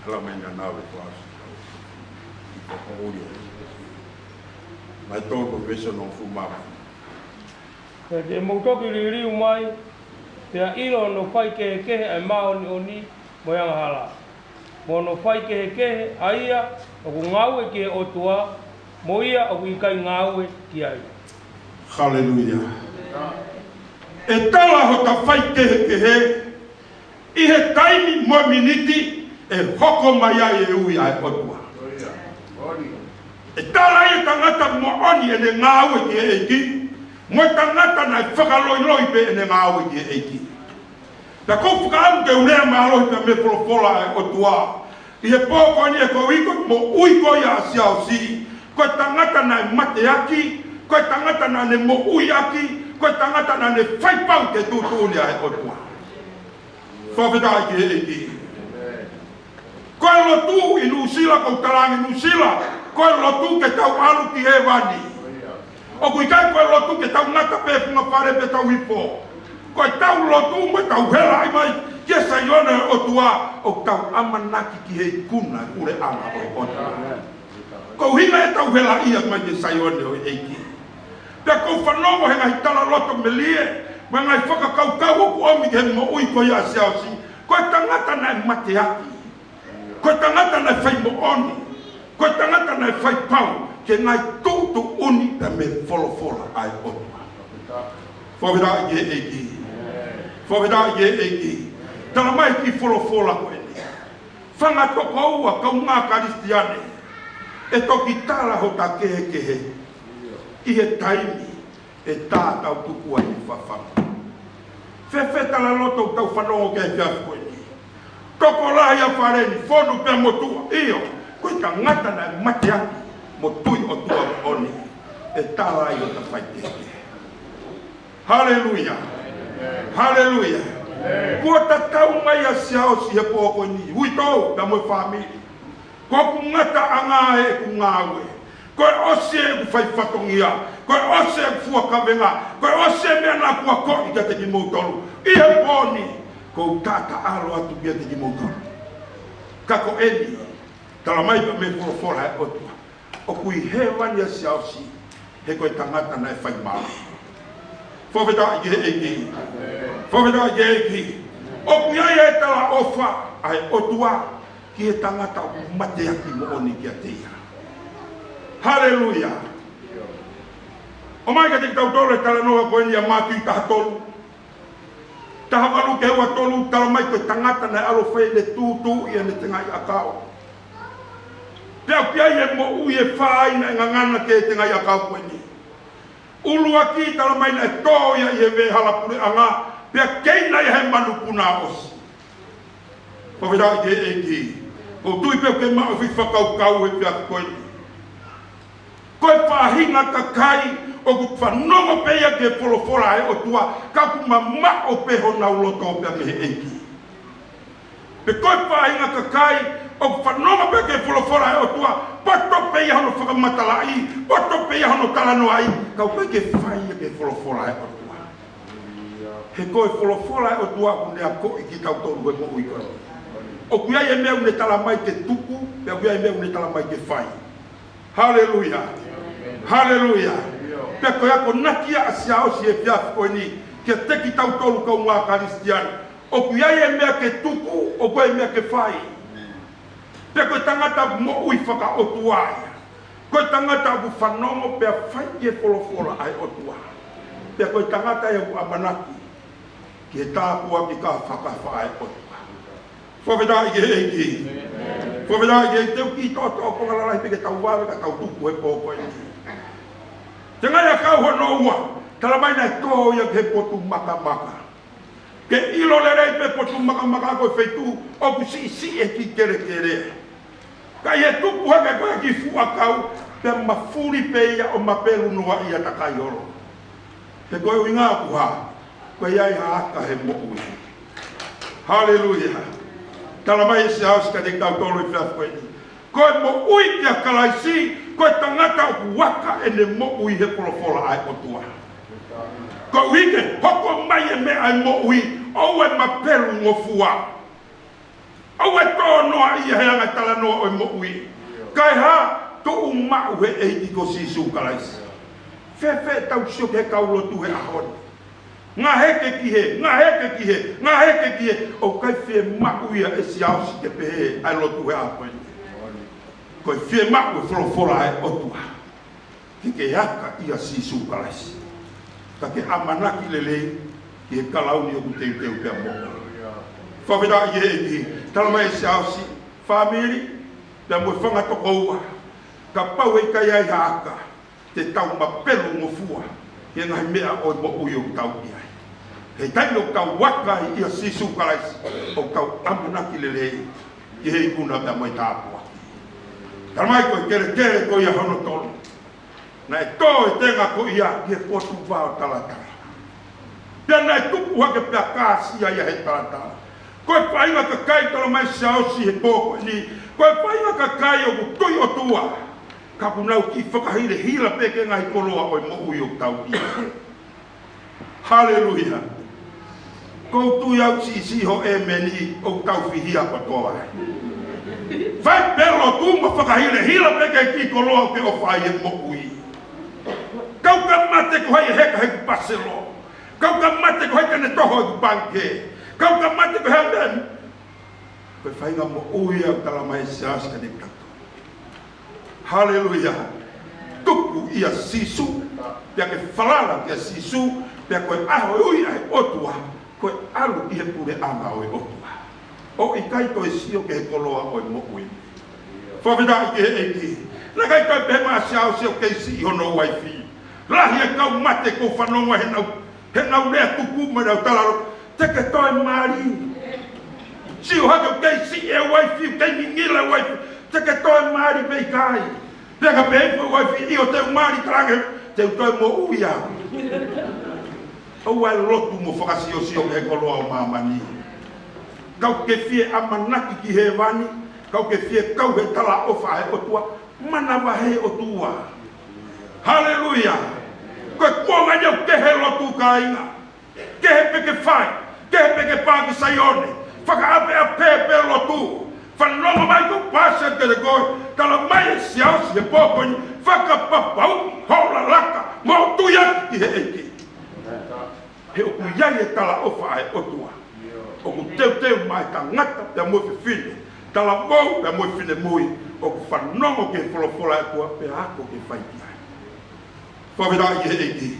Hala mai na nau e kuasi. Mai tolu ko veesi hono hongofulu mā valu. Pea te mou toki liliu mai, pea ʻilo hono faikehekehe ʻa e māʻoniʻoni mo e angahala, mo hono faikehekehe ʻa ia ʻoku ngāue ki he ʻOtua, mo ia ʻoku ʻikai ngāue ki ai. Haleluia. ʻE tala hota faikehekehe ʻi he taimi mo e miniti ʻe hoko mai ai e ui ʻa e ʻOtua. ʻE tala ʻe he tangata moʻoni ʻene ngāue ki he ʻEiki, mo e tangata naʻe fakaloiloi pē ʻene ngāue ki he ʻEiki. Pea ʻoku ou fakaʻamu ke u lea mālohi pē mei he folofola ʻa e ʻOtua ʻi he pō ko eni, ʻe ko e ui ko e moʻui ko ia ʻa Siaosi, ko e tangata naʻe mateaki, ko e tangata naʻa ne moʻuiʻaki, ko e tangata naʻa ne faipau ki he tuʻutuʻuni ʻa e ʻOtua. Fakafetaʻi ki he ʻEiki. Ko e lotu ʻi Nuʻusila, ko e talaange Nuʻusila, ko e lotu ke tau ʻalu ki hēvani. ʻOku ʻikai ko e lotu ke tau ngata pē he funga fale pea tau hifo. Ko ʻetau lotu mo ʻetau helaʻi mai ki he Saione ʻo e ʻOtua, ʻoku tau ʻamanaki ki he ikuna ʻo e puleʻanga ʻo e ʻOtua. Ko e ʻuhinga ʻetau helaʻia mai ki he Saione ʻo e ʻEiki. Pea ʻoku ou fanongo he ngaahi talaloto melie mo e ngaahi fakakaukau ʻoku ʻomi ki he moʻui ko ia ʻa Siaosi, ko e tangata naʻe mateaki, ko e tangata naʻe faimoʻoni, ko e tangata naʻe faipau ki he ngaahi tuʻutuʻuni pea mei he folofola ʻa e ʻOtua. Fakafetaʻi ki he ʻEiki. Fakafetaʻi ki he ʻEiki. Tala mai ki he folofola ko eni, fanga tokoua, kaungā Kalisitiane, ʻe toki tala hota kehekehe ʻi he taimi ʻe tā tau tuku ai e fafanga. Fēfē talaloto ʻoku tau fanongo ki ai he efiafi ko eni? Tokolahi ʻa e fale ni, fonu pea motuʻa. ʻIo, ko e tangata naʻe mateaki mo tui ʻOtua moʻoni, ʻe tala ai hota faikehekehe. Haleluia. Haleluia. Kuo tatau mai ʻa Siaosi he pō ko eni, uitou pea mo e fāmili. Ko ʻeku ngataʻanga ʻeku ngāue. Ko e ʻosi ʻeku fai fatongia. Ko e ʻosi ʻeku fua kavenga. Ko e ʻosi e meʻa naʻa ku akoʻi kiate kimoutolu. ʻI he pō ni, ʻoku ou taʻataʻalo atu kiate kimoutolu. Ka ko eni, tala mai pē mei he folofola ʻa e ʻOtua, ʻoku ʻi hēvani ʻa Siaosi, he ko e tangata naʻe fai mālohi. Fakafetaʻi ki he ʻEiki. Fakafetaʻi ki he ʻEiki. ʻOku ʻi ai e talaʻofa ʻa e ʻOtua ki he tangata ʻoku mateaki moʻoni kiate ia. Haleluia. ʻOmai kiate kitautolu e talanoa ko eni ʻa Mātiu taha tolu, taha valu ki he ua tolu, tala mai ko e tangata naʻe ʻalu ʻo fai ʻene tūtuuʻi ʻene tengaʻi ʻakau. Pea ʻoku ʻi ai e moʻui ʻe fā ai naʻe ngangana ki he tengaʻi ʻakau ko eni. ʻUluaki, tala mai naʻe tō ia ʻi he veʻehala puleʻanga, pea keina ia he manupuna ʻo ʻosi. Fakafetaʻi ki he ʻEiki. ʻOku ou tui pē ʻoku ke maʻu e foʻi fakakaukau he efiafi ko eni. Ko e faʻahinga kakai ʻoku fanongo pē ia ki he folofola ʻa e ʻOtua, ka ʻoku mamaʻo pē honau loto pea mei he ʻEiki. Pe ko e faʻahinga kakai ʻoku fanongo pē ki he folofola ʻa e ʻOtua, poto pē ia hono fakamatalaʻi, poto pē ia hono talanoaʻi, ka ʻoku ʻikai ke fai ia ki he folofola ʻa e ʻOtua. He ko e folofola ʻa e ʻOtua ʻoku ne akoʻi kitautolu he moʻui ko eni. ʻOku ʻi ai e meʻa ʻoku ne tala mai ke tuku, pea ʻoku ʻi ai e meʻa ʻoku ne tala mai ke fai. Haleluia. Haleluia. Pea ko e akonaki ia ʻa Siaosi he efiafi ko eni kiate kitautolu kaungā Kalisitiane. ʻOku ʻi ai e meʻa ke tuku, ʻoku ʻi ai e meʻa ke fai. Pea ko e tangata moʻui fakaʻotua ia. Ko e tangata ʻoku fanongo pea fai ki he folofola ʻa e ʻOtua. Pea ko e tangata ia ʻoku ʻamanaki ki he tāpuaki kāfakafa ʻa e ʻOtua. Fakafetaʻi ki he ʻEiki. Fakafetaʻi ki he ʻEiki. Te u kiʻi toʻotoʻo konga lalahi pē ke tau vave ka tau tuku he pō ko eni. Tengaʻi ʻakau hono ua, tala mai naʻe tō ia ki he potu makamaka. Ke ʻilo lelei pē potu makamaka ko e feituʻu ʻoku siʻisiʻi e kiʻi kelekele. Ka ʻi he tupu hake ko ē e kiʻi fuʻu ʻakau, pea mafuli pē ia ʻo mapelu noa ia takai holo. He ko e ʻuhinga ʻoku hā, ʻoku ʻi ai ha aka he moʻui. Haleluia. Tala mai ʻe Siaosi kiate kitautolu he efiafi ko eni, ko e moʻui kia Kalaisi, ko e tangata ʻoku aka ʻene moʻui he folofola ʻa e ʻOtua. Koeʻuhi ke hoko mai e meʻa ʻa e moʻui, ʻoua ʻe mapelu ngofua. ʻOua ʻe tō noa ia he anga e talanoa ʻo e moʻui. Kae hā, tuʻu maʻu he ʻEiki ko Sīsū Kalaisi. Fēfē ʻetau sio ki he kau lotu he ʻaho ni? Ngaheke ki hē, ngaheke ki hē, ngaheke ki hē. ʻOku ʻikai fiemaʻu ia ʻe Siaosi ke pehē ʻa e lotu he ʻaho ni. Ko e fiemaʻu e folofola ʻa e ʻOtua ke ke aka ʻia Sīsū Kalaisi, ka ke ʻamanaki lelei ki he kalauni ʻoku teuteu pea mo koe. Fakafetaʻi ki he ʻEiki. Tala mai ʻe Siaosi, fāmili, pea mo e fanga tokoua, kapau ʻe ʻikai ai ha aka, te tau mapelu ngofua he ngaahi meʻa ʻo e moʻui ʻoku tau ʻi ai. He taimi ʻoku tau aka ai ʻia Sīsū Kalaisi, ʻoku tau ʻamanaki lelei ki he ikuna pea mo e tāpuaki. Tala mai ko e kelekele ko ia hono tolu, naʻe tō e tenga ko ia ki he potu vao talatala. Pea naʻe tupu hake pea kāsia ia he talatala. Ko e faʻahinga kakai, tala mai ʻe Siaosi he pō ko eni, ko e faʻahinga kakai ʻoku tui ʻOtua, ka ʻoku nau kiʻi fakahilehila pē ki he ngaahi koloa ʻo e moʻui ʻoku tau ʻi ai. Haleluia. ʻOku ou tui au siʻisiʻi ho ʻēmeni ʻoku tau fihia kotoa ai. Fai pē lotu mo fakahilehila pē ki he kiʻi koloa ʻoku ke ʻofa ai he moʻui. Kau ka mate ko hai ʻe heka he paselo. Kau ka mate ko hai ka ne toho he pangikē. Kau ka mate ko hai ka ne Ko e faʻahinga moʻui ʻoku tala mai ʻe Siaosi kiate kitautolu. Haleluia. Tuku ʻia Sīsū, pea ke falala kia Sīsū, pea ko e ʻaho ʻe ui ai ʻa e ʻOtua, ko e ʻalu ki he puleʻanga ʻo e ʻOtua. ʻOku ʻikai toe sio ki he koloa ʻo e moʻui. Fakafetaʻi ki he ʻEiki. Naʻe ʻikai toe pehē mai ʻa Siaosi ʻoku kei siʻi hono uaifi. Lahi e kau mate ʻoku ou fanongo he nau He nau lea tuku mo nau tala loto, te ke toe mali. Sio hake ʻoku kei siʻi e uaifi, ʻoku kei ngingila e uaifi, te ke toe mali pe ʻikai. Pea ka pehē ʻe he uaifi, ʻio te u mali, talaange, te u toe moʻui au. ʻOua ʻe lotu mo fakasiosio ki he koloa ʻo māmani. Ka ʻoku ke fie ʻamanaki ki hēvani, ka ʻoku ke fie kau he talaʻofa ʻa e ʻOtua, manavahē ʻOtua. Haleluia. Ko e kuonga ia ʻoku kehe lotu kāinga. Kehe pē ke fai, kehe pē ke pā ki Saione, fakaʻapeʻape pē lotu. Fanongo mai ko e pasi atu kiate koe, tala mai ʻe Siaosi he pō ko eni, fakapapauʻi hoʻo lalaka mo e tui atu ki he ʻEiki. He ʻoku ʻi ai e talaʻofa ʻa e ʻOtua. ʻOku teuteu maʻa e tangata pea mo e fefine, talavou pea mo e finemui, ʻoku fanongo ki he folofola ʻa e ʻOtua pea ako ke fai ki ai. Fakafetaʻi ki he ʻEiki.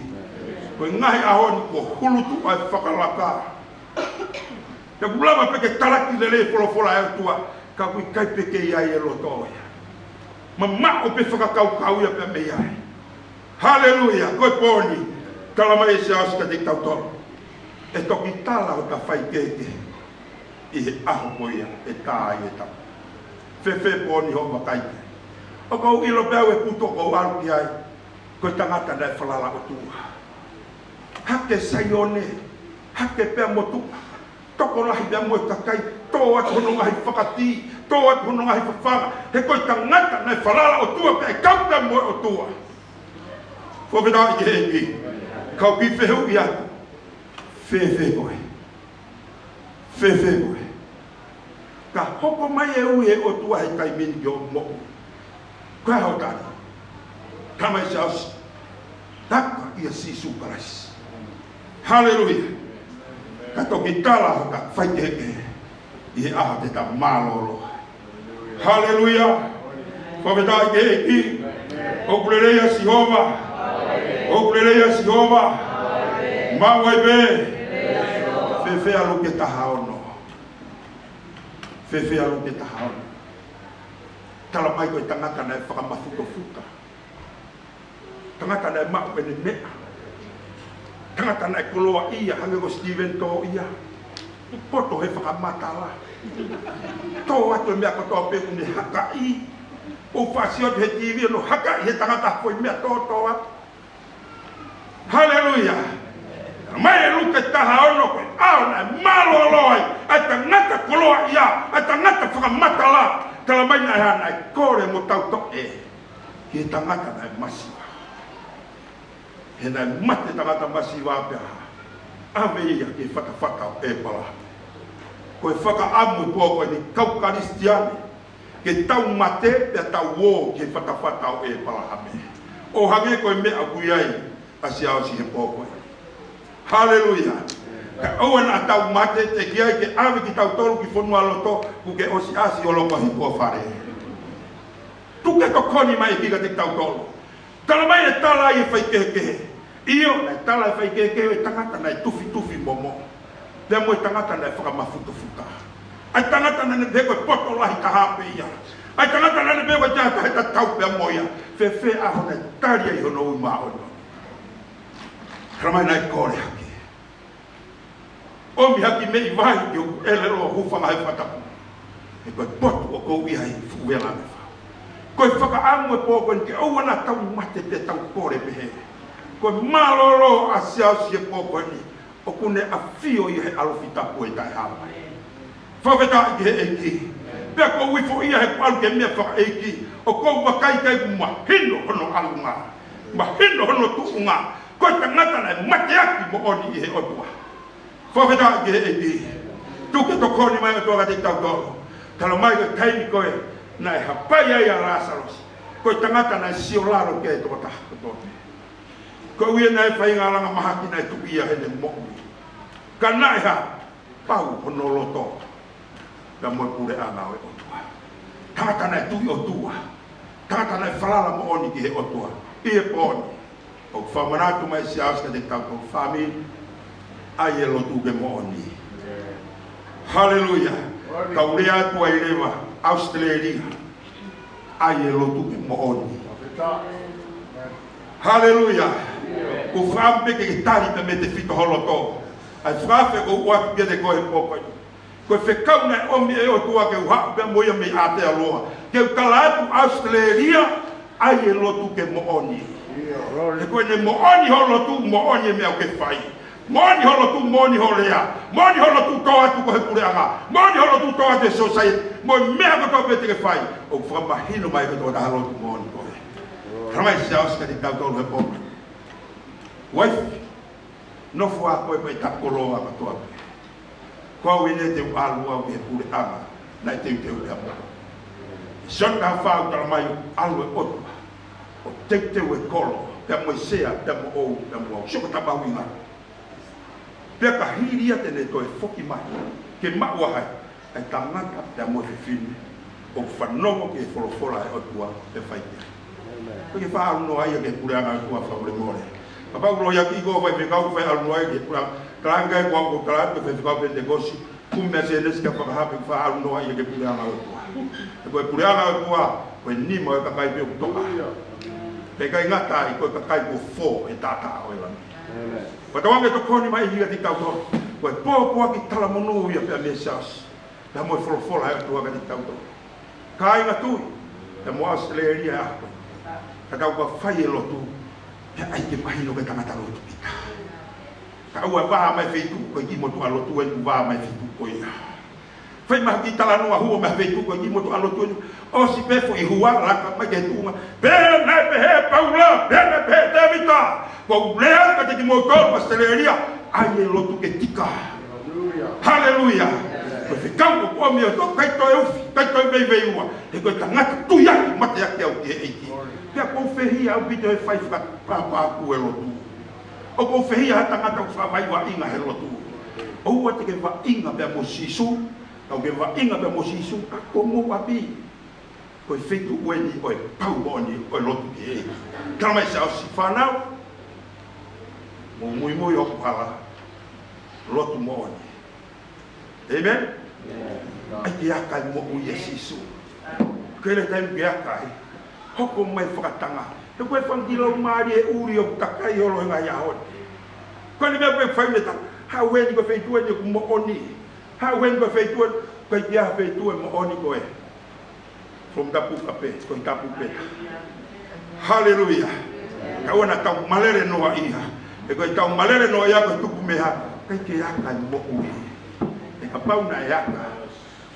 Ko e ngaahi ʻaho ni kuo hulutuʻa e fakalaka. Pea ʻoku lava pē ke talaki lelei e folofola ʻa e ʻOtua, ka ʻoku ʻikai pē ke ʻi ai e loto ia. Mamaʻo pē fakakaukau ia pea mei ai. Haleluia, ko e pō ni, tala mai ʻe Siaosi kiate kitautolu. ʻE toki tala hota faikehekehe ʻi he ʻaho ko ia ʻe tā ai e tau. Fēfē pō ni hoʻo vakai ki ai? ʻOku ou ʻilo pē au e puto ʻoku ou ʻalu ki ai, ko e tangata naʻe falala ʻOtua. Hake Saione, hake pea mo tuʻa. Tokolahi pea mo e kakai, tō atu hono ngaahi fakatī, tō atu hono ngaahi fafanga, he ko e tangata naʻe falala ʻOtua pea ʻe kau pea mo e ʻOtua. Fakafetaʻi ki he ʻEiki. Kau kiʻi fehuʻi atu. Fēfē koe? Fēfē koe? Ka hoko mai e ui ʻa e ʻOtua he taimi ni ki hoʻo moʻui, ko e hā hoʻo tali? Tala mai ʻe Siaosi, aka ʻia Sīsū Kalaisi. Haleluia. Ka toki tala hota faikehekehe ʻi he ʻaho te ta mālōlō ai. Haleluia. Fakafetaʻi ki he ʻEiki. ʻOku lelei ʻa Sihova. ʻOku lelei ʻa Sihova. Maʻu ai pē. Fēfē ʻa Luke taha ono? Fēfē ʻa Luke taha ono? Tala mai ko e tangata naʻe fakamafutofuta. Tangata naʻe maʻu ʻene meʻa. Tangata naʻe koloaʻia, hangē ko Steven Toʻia. Poto he fakamatala. Tō atu e meʻa kotoa pē ʻoku ne hakaʻi. ʻOku ou sio atu he TV ʻoku ne hakaʻi he tangata foʻi meʻa tōtō atu. Haleluia. Mai ʻe Luke taha ono, ko e ʻao naʻe mālōlō ai ʻa e tangata koloaʻia, ʻa e tangata fakamatala. Tala mai naʻe hā? Naʻe kole mo tautoʻe ki he tangata naʻe masiva. He naʻe mate tangata masiva pea ʻave ia ki he fatafata ʻo ʻĒpalahame. Ko e fakaʻamu e pō ko eni kau Kalisitiane, ke tau mate pea tau ō ki he fatafata ʻo ʻĒpalahame. ʻO hangē ko e meʻa ʻoku ʻi ai ʻa Siaosi he pō ko eni. Haleluia. Kae ʻoua naʻa tau mate, teʻeki ai ke ʻave kitautolu ki fonualoto, kuo ke ʻosi ʻasi ʻo loko ʻi tuʻa fale. Tuku ke tokoni mai e ʻEiki kiate kitautolu. Tala mai e tala ʻa e faikehekehe. ʻIo, naʻe tala e faikehekehe ʻo e tangata naʻe tufitufi momo, pea mo e tangata naʻe fakamafutufuta. ʻA e tangata naʻe pehē ko e poto lahi taha pē ia. ʻA e tangata naʻe pehē ko e taha ʻe tatau pea mo ia. Fēfē ʻa hono tali ai hono ui māʻoniʻoni? Tala mai naʻe kole hake. ʻOmi hake meʻi vahi ke u ʻelelo hūfanga he fakatapu. He ko e potu ʻoku ou ʻi ai, fuʻu vela me fau. Ko e fakaʻamu e pō ko eni ke ʻoua naʻa tau mate pea tau kole pehē. Ko e mālōlō ʻa Siaosi he pō ko eni, ʻoku ne ʻafio ia he ʻalofi tapu ʻo e taʻehāmai. Fakafetaʻi ki he ʻEiki. Pea ʻoku ou ifo ia he kuo ʻalu ki he meʻa fakaʻeiki, ʻoku ou vakai ki ai, mahino hono ʻalunga, mahino hono tuʻunga. Ko e tangata naʻe mateaki moʻoni ʻi he ʻOtua. Fakafetaʻi ki he ʻEiki. Tuku ke tokoni mai e ʻOtua kiate kitautolu. Tala mai ko e taimi ko ē naʻe hapai ai ʻa Lāsalosi, ko e tangata naʻe siolalo ki ai e tokotaha kotoa pē. Koeʻuhi naʻe fai e ngaahi langa mahaki naʻe tuʻu ia heʻene moʻui. Ka naʻe hā? Pau hono loto pea mo e puleʻanga ʻo e ʻOtua. Tangata naʻe tui ʻOtua. Tangata naʻe falala moʻoni ki he ʻOtua. ʻI he pō ni, ʻoku fakamanatu mai ʻe Siaosi kiate kitautolu, fāmili, ʻai e lotu ke moʻoni. Haleluia. Kau lea atu ai leva, ʻAositelēlia, ʻai e lotu ke moʻoni. Haleluia. ʻOku ou fakaʻamu pē ke ke tali pē mei he tefito ho loto ʻa e fakaafe ʻoku ou ʻoatu kiate koe he pō ko eni. Ko e fekau naʻe ʻomi ʻe he ʻOtua ke u haʻu pea mo ia mei Aotearoa ke u tala atu, ʻAositelēlia, ʻai e lotu ke moʻoni. He ko ʻene moʻoni ho lotu, moʻoni e meʻa ʻoku ke fai. Moʻoni ho lotu, moʻoni ho lea. Moʻoni ho lotu, tō atu ko e puleʻanga. Moʻoni ho lotu, tō atu e sōsaieti. Mo e meʻa kotoa pē te ke fai, ʻoku fakamahino mai ko e tokotaha lotu moʻoni koe. Tala mai ʻe Siaosi kiate kitautolu he pō ni. Uaifi, nofo ā koe pea ʻita e koloa kotoa pē. Ko au eni te u ʻalu au ki he puleʻanga naʻe teuteu pea mo au. Sione taha fā, ʻoku tala mai ʻoku ʻalu e ʻOtua ʻo teuteu e kolo pea mo e sea pea mo au, pea mo au. Sio ko e tapa uinga. Pea ka hili ia te ne toe foki mai ke maʻu ʻa hai? ʻA e tangata pea mo e fefine ʻoku fanongo ki he folofola ʻa e ʻOtua pea fai ki ai. Ko e ke faʻa ʻalu noa ia ki he puleʻanga ʻo e ʻOtua, fakamolemole. Kapau ko e lohiakiʻi ko e faifekau, fai ʻalu noa ia ki he puleʻanga. Talaange ʻe koe, ʻoku ou tala atu ki he faifekau Penitekosi, kumi mei he Sēnesi ki he Fakahā, fai ʻalu noa ia ki he puleʻanga ʻo e ʻOtua. He ko e puleʻanga ʻo e ʻOtua, ko e nima ʻo e kakai pē ʻoku toka. Pea ʻikai ngata ai, ko e kakai kuo fō he taʻataʻa ʻo e langi. Pea tauange tokoni mai ia kiate kitautolu. Ko e pōpoaki talamonū ia pea mei he Siaosi pea mo e folofola ʻa e ʻOtua kiate kitautolu. Kāinga tui, pea mo ʻAositelēlia ʻa koe, ka tau ka fai e lotu, pea ʻai ke mahino ko e tangata lotu kita. Ka ʻoua ʻe vā mai feituʻu ko e kiʻi motuʻa lotu eni, vā mai feituʻu ko ia. Fai mai ha kiʻi talanoa, hū mai feituʻu ko e kiʻi motuʻa lotu eni, ʻosi pē foʻi hua, laka mai ki he tuʻunga. Pea naʻe pehē ʻe Paula, pea naʻe pehē ʻe Tēvita, ʻoku ou lea kiate kimoutolu ʻAositelēlia, ʻai e lotu ke tika. Haleluia. Ko e fekau ʻoku ʻomi ʻe he ʻOtua, ʻikai toe ufi, ʻikai toe veiveiua. He ko e tangata tuiaki, mateaki au ki he ʻEiki. Pea ʻoku ou fehiʻa ʻaupito he fai fakapapau e lotu. ʻOku ou fehiʻa ha tangata ʻoku fakavaʻivaʻinga he lotu. ʻOua te ke vaʻinga pea mo Sīsū, ka ke vaʻinga pea mo Sīsū ʻa homou ʻapi. Ko e feituʻu eni ʻo e pau moʻoni ʻo e lotu ki he ʻEiki. Tala mai ʻe Siaosi, fānau, mou muimui hoku hala, lotu moʻoni. ʻĒmeni? ʻAi ke aka e moʻui ʻia Sīsū. Ko e lele taimi ke aka ai, hoko mai fakatanga. He ko e fanga kiʻi laumālie ʻuli ʻoku takai holo he ngaahi ʻaho ni. Ko e meʻa pē fai meta, haʻu eni ko e feituʻu eni ʻoku moʻoni. Haʻu eni ko e feituʻu eni, ʻikai ke ʻi ai ha feituʻu ʻe moʻoni ko e From tapu ka pē, ko e tapu pē. Haleluia. Ka ʻoua naʻa tau malele noaʻia. He ko e tau malele noaʻia ko e tupu mei he hā? ʻIkai ke aka e moʻui. He kapau naʻe aka,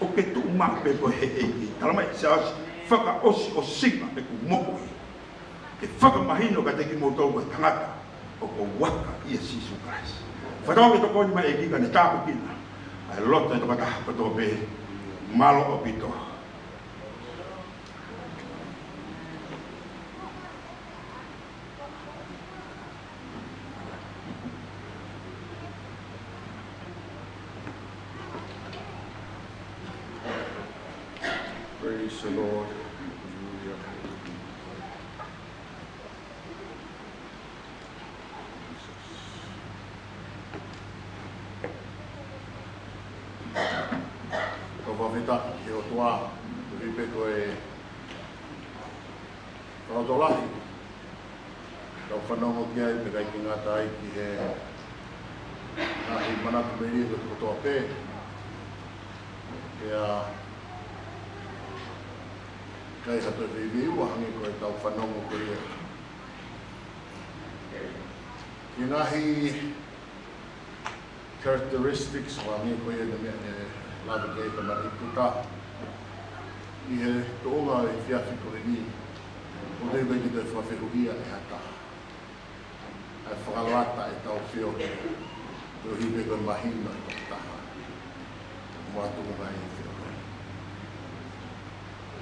ʻoku ke tuʻu maʻu pē koe he ʻEiki. Talamai ʻe Siaosi, fakaʻosiʻosinga ʻeku moʻui. Ke fakamahino kiate kimoutolu ko e tangata ʻoku ou aka ʻia Sīsū Kalaisi. Fakatauange ke tokoni mai e ʻEiki kae tāpuekina ʻa e loto ʻo e tokotaha kotoa pē. Mālō ʻaupito. Praise the Lord. Hallelujah. Ko e fakafetaʻi ki he ʻOtua, koeʻuhi pē ko e fakalotolahi ʻoku tau fanongo ki ai, pea ʻikai ke ngata ai ki he ngaahi manatu melie kotoa pē. Pea ʻikai ha toe veiveiua hangē ko ʻetau fanongo ko ia ki he ngaahi characteristics ʻo e meʻa ko ia naʻe meʻa ne lave ki ai ʻa Tamariputa ʻi he tuʻunga ʻo e efiafi ko eni. ʻOku ʻikai ke toe fakafehuʻia ʻe ha taha ʻa e fakalata ʻetau feohi, feohi pē ko e mahino ʻe he tokotaha ʻoku makatuʻunga ʻi he feohi.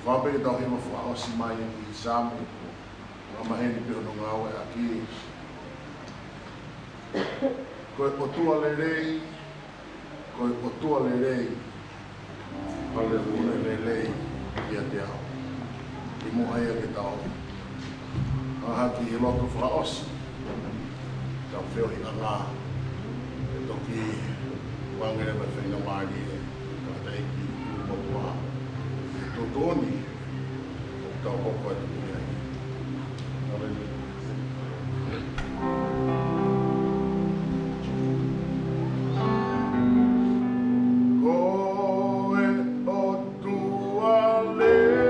Fakaʻamu pē ke tau hiva fakaʻosi mai ʻi he Saame, ʻoku maheni pē hono ngāueʻaki. Ko e ʻOtua lelei, ko e ʻOtua lelei, ʻoku ne lelei kiate au. ʻI muʻa ia ke tau hanga hake ʻi he lotu fakaʻosi ʻetau feohiʻanga, ke toki ʻoange leva e faingamālie ki he tangataʻeiki ʻulumotuʻa ke tuʻutuʻuni ʻo tau hoko atu ki ai. Haleluia. Ko e ʻOtua lelei. Ko e ʻOtua lelei.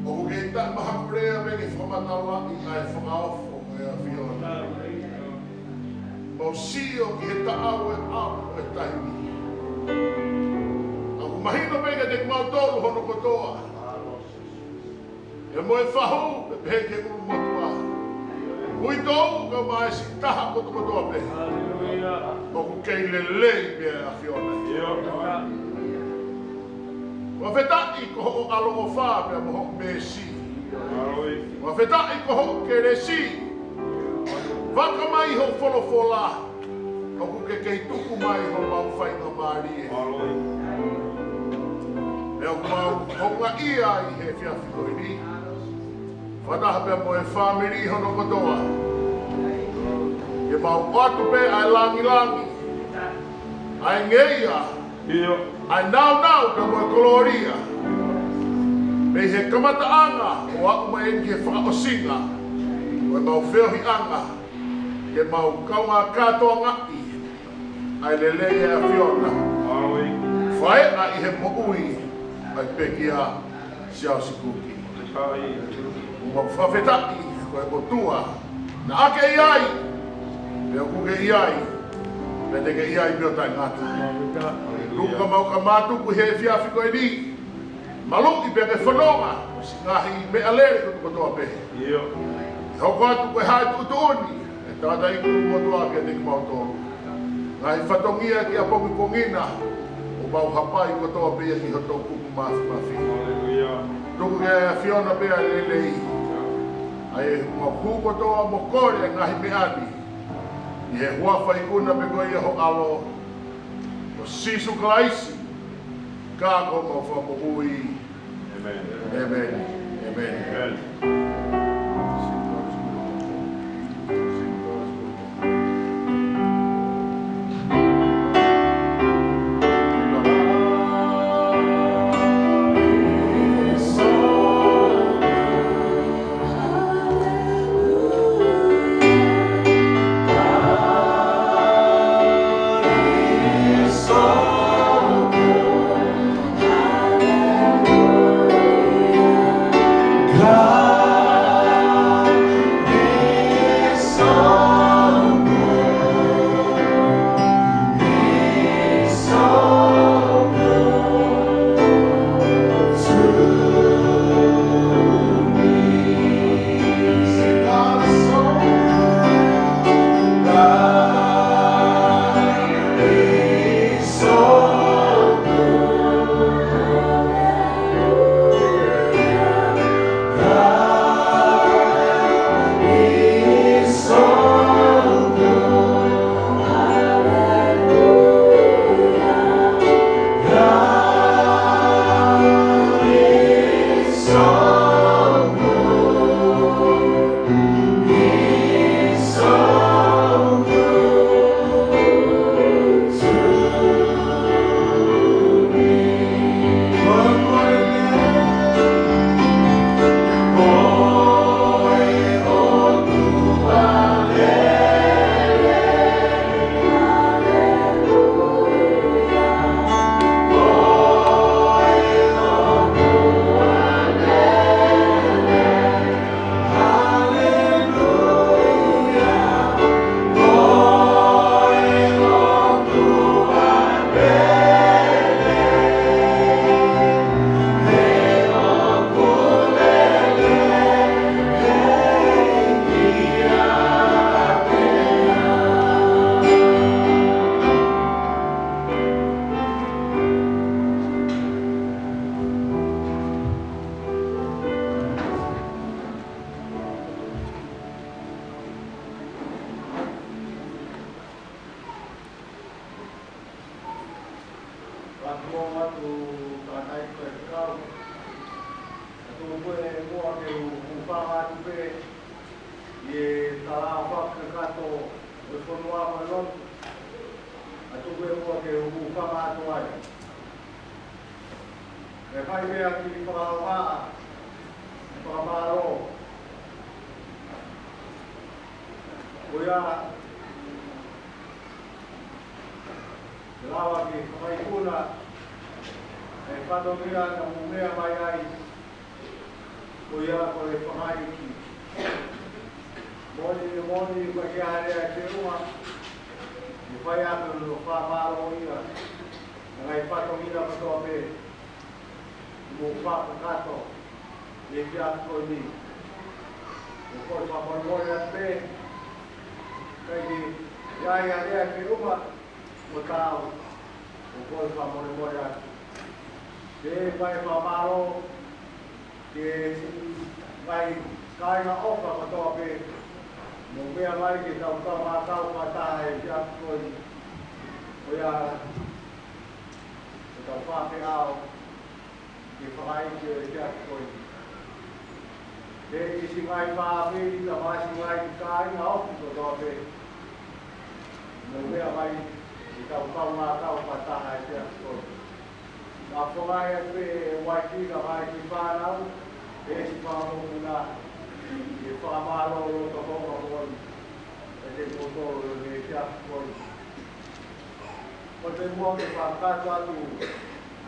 ʻOku kei taʻemahakulea pē ke fakamatalaʻi ʻa e fakaofo ʻo e ʻAfiona. Mau sio ki he taʻau ʻo e ʻaho ʻo e taimi. ʻOku mahino pē kiate kimautolu hono kotoa. ʻE mo e fahu, pea pehē ki he ʻulumotuʻa. Uitou, kae ʻumaʻā e siʻi taha kotokotoa pē. ʻOku kei lelei pē ʻa e ʻAfiona. Fakafetaʻi ko hoʻo ʻaloʻofa pea mo hoʻo meesi. Fakafetaʻi ko hoʻo kelesi. Faka mai hoʻo folofola. ʻOku ke kei tuku mai homau faingamālie. Pea ʻoku mau houngaʻia ʻi he efiafi ko eni, fakataha pea mo e fāmili hono kotoa, ke mau ʻoatu pē ʻa e langilangi, ʻa e ngeia, ʻio, ʻa e nāunau pea mo e kolōlia, mei he kamataʻanga ʻo aʻu mai ki he fakaʻosinga ʻo ʻemau feohiʻanga, ke mau kaungā kātoangaʻi ʻa e lelei ʻa e ʻAfiona, ʻoi, fai ʻa e moʻui ʻa e pekia Siaosi Kuki. ʻOku mau fakafetaʻi ko e ʻOtua naʻa ke ʻi ai, pea ʻoku ke ʻi ai, pea te ke ʻi ai pē ʻo taʻengata. Tuku ka mau ka mātuku he efiafi ko eni, maluʻi pea ke fononga siʻi ngaahi meʻalele kotoa pē. ʻIo. ʻE hoko atu ko e hā e tuʻutuʻuni ʻa e tangataʻeiki ʻoku ʻOtua kiate kimautolu. Ngaahi fatongia ki ʻapongipongi na, ʻo mau hapai kotoa pē ia ki hoʻo kupu māfimafi. Haleluia. Tuku ke ʻAfiona pē ʻa e lelei. ʻA ia ʻoku mau hū kotoa mo kole ʻa e ngaahi meʻa ni ʻi he huafa ikuna pē ko ia ho ʻAlo, ko Sīsū Kalaisi, ka ko homau Fakamoʻui. ʻĒmeni. ʻĒmeni. ʻĒmeni. ʻĒmeni. Atu atu, tangataʻeiki fekau. Atu pē muʻa ke u, u hūfanga atu pē ʻi he talaʻofa kakato ʻo e fonua mo e lotu. Atu pē muʻa ke u hūfanga atu ai. Ke fai pē ʻa e kiʻi fakaʻapaʻapa, fakamālō. Ko ia, ke lava ke fakaikuna ʻa e fatongia naʻa mou meʻa mai ai, ko ia ko e fakaʻeiki. Moʻoni, moʻoni, ʻoku ʻikai ke ʻi ai ha lea ʻe feʻunga ke fai ʻaki hono fakamālōʻia ʻa e ngaahi fatongia kotoa pē kuo mou fakakakato he efiafi ko eni. ʻOku ou fakamolemole atu pē, ʻikai ke ʻi ai ha lea ʻe feʻunga mo taau, ʻoku ou fakamolemole atu. Ke fai fakamālō ki he ngaahi kāinga ʻofa kotoa pē, mou meʻa mai ke tau kau, mou kau fakataha he efiafi ko eni. Ko ia, ke tau faʻa feʻao. Ke fakaʻeiki ʻo e efiafi ko eni. Pea ki he ngaahi fāmili, kae ʻumaʻā e ngaahi kāinga ʻoku kotoa pē. Mou meʻa mai, ke tau kaungā kau fakataha he efiafi ko eni. Ke fakaʻeiki pē ʻa e uaifi, kae ʻumaʻā e kiʻi fānau, pea siʻi fanga mokopuna, ke fakamālō loto ko eni, ʻiate kimoutolu he efiafi ko eni. Ko e muʻa ke fakakakato atu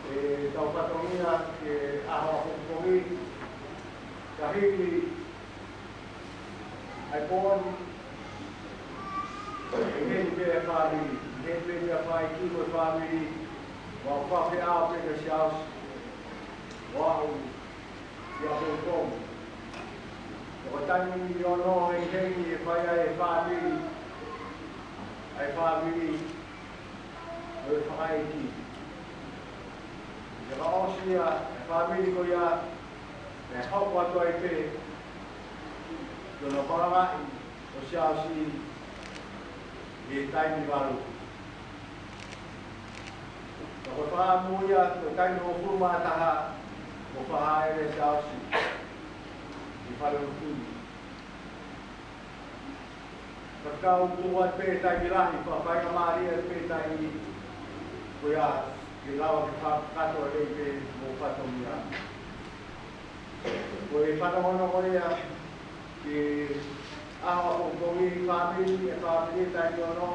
ʻetau fatongia ki he ʻaho ʻapongipongi, ka hili ʻa e pō ni, ʻe heni pē ʻa e fāmili, ʻe heni pē ʻa e fāmili, ko e fāmili, ʻo aʻu pē ki he siasi, ʻo aʻu ki ʻapongipongi. Ko e taimi ni ʻoku hengihengi ʻe fai ai ʻe he fāmili, ʻa e fāmili, ʻo e fakaʻeiki. Pea ka ʻosi ia ʻa e fāmili ko ia, ʻe hoko atu ai pē ki hono malangaʻi ʻo e siasi ʻi he taimi valu. Ka ko e fakaʻamu ia, ko e taimi hongofulu mā taha, ʻoku fakahā ʻe he siasi ʻi Faleʻutu ni. Ka tau tuku atu pē taimi lahi, pea faingamālie pē taimi ko ia ke lava ke fakakakato lelei pē homou fatongia. Ko e fanongonongo ia ki he ʻaho ʻapongipongi, fāmili, ʻe fāmili, taimi ono,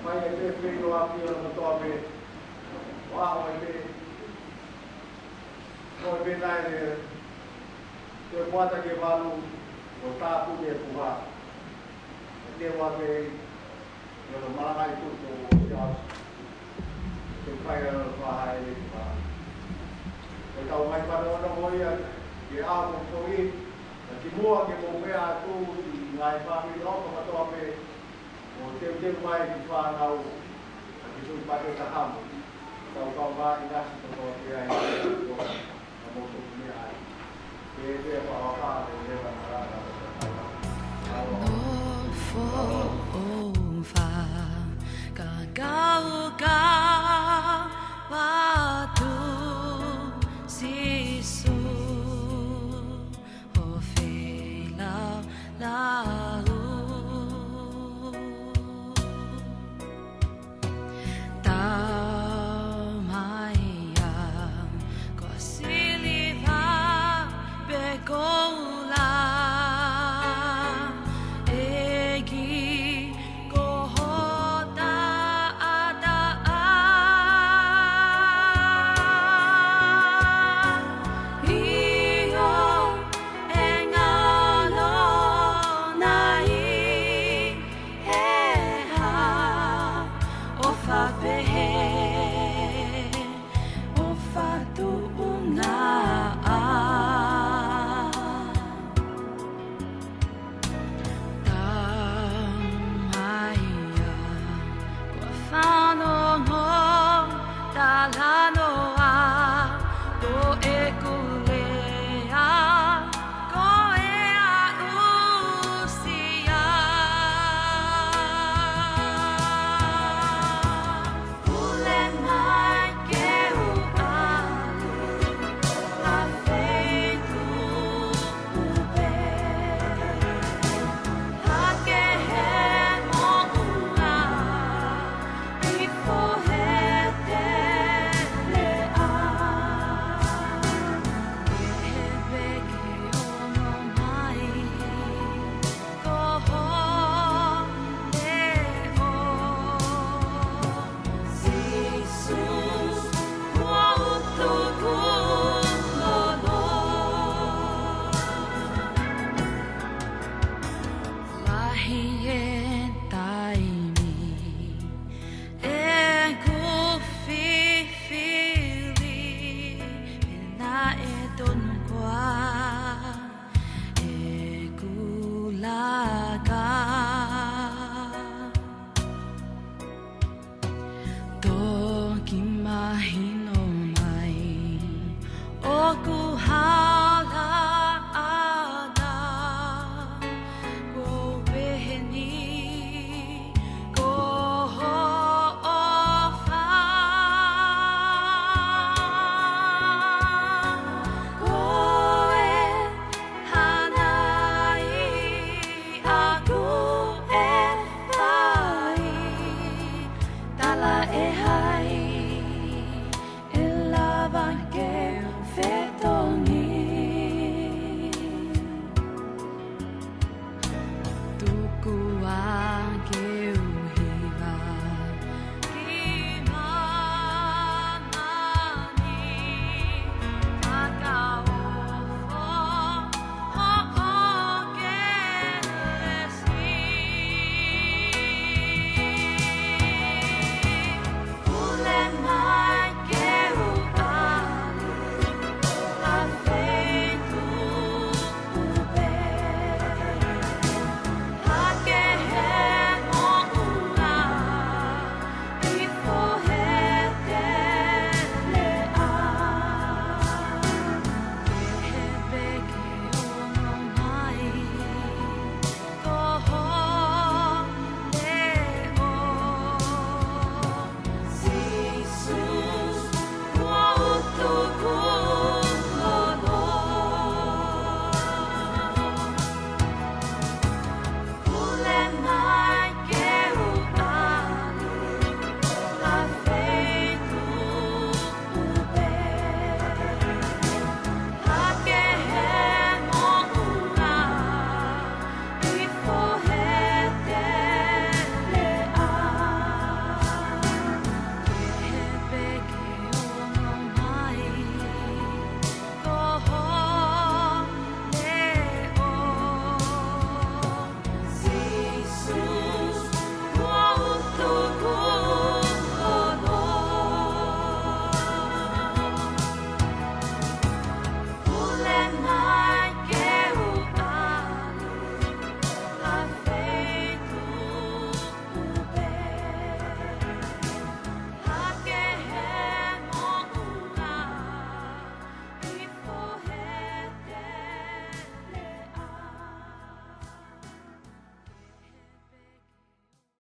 fai ai pē feʻiloaki ʻo e kotoa pē, ʻo aʻu ai pē, ko e pē nai le, ko e kuata ki he valu, ʻo tāpuni e puha. ʻE te ua ke, ʻi hono malangaʻi tuʻu ʻo e siasi. Ke fai ai hono fakahā ʻe he puha. Ko ʻetau ngaahi fanongonongo ia ki he ʻaho ʻapongipongi, ka kimuʻa ke mou meʻa atu ki he ngaahi fāmili ʻoku kotoa pē, ʻo teuteu mai ki he fānau, ʻa e kiʻi foʻi pāketi hamu. Tau kaungā ʻinasi kotoa pē ai, ka mou toki meʻa ai. Ke te fakahā ʻe he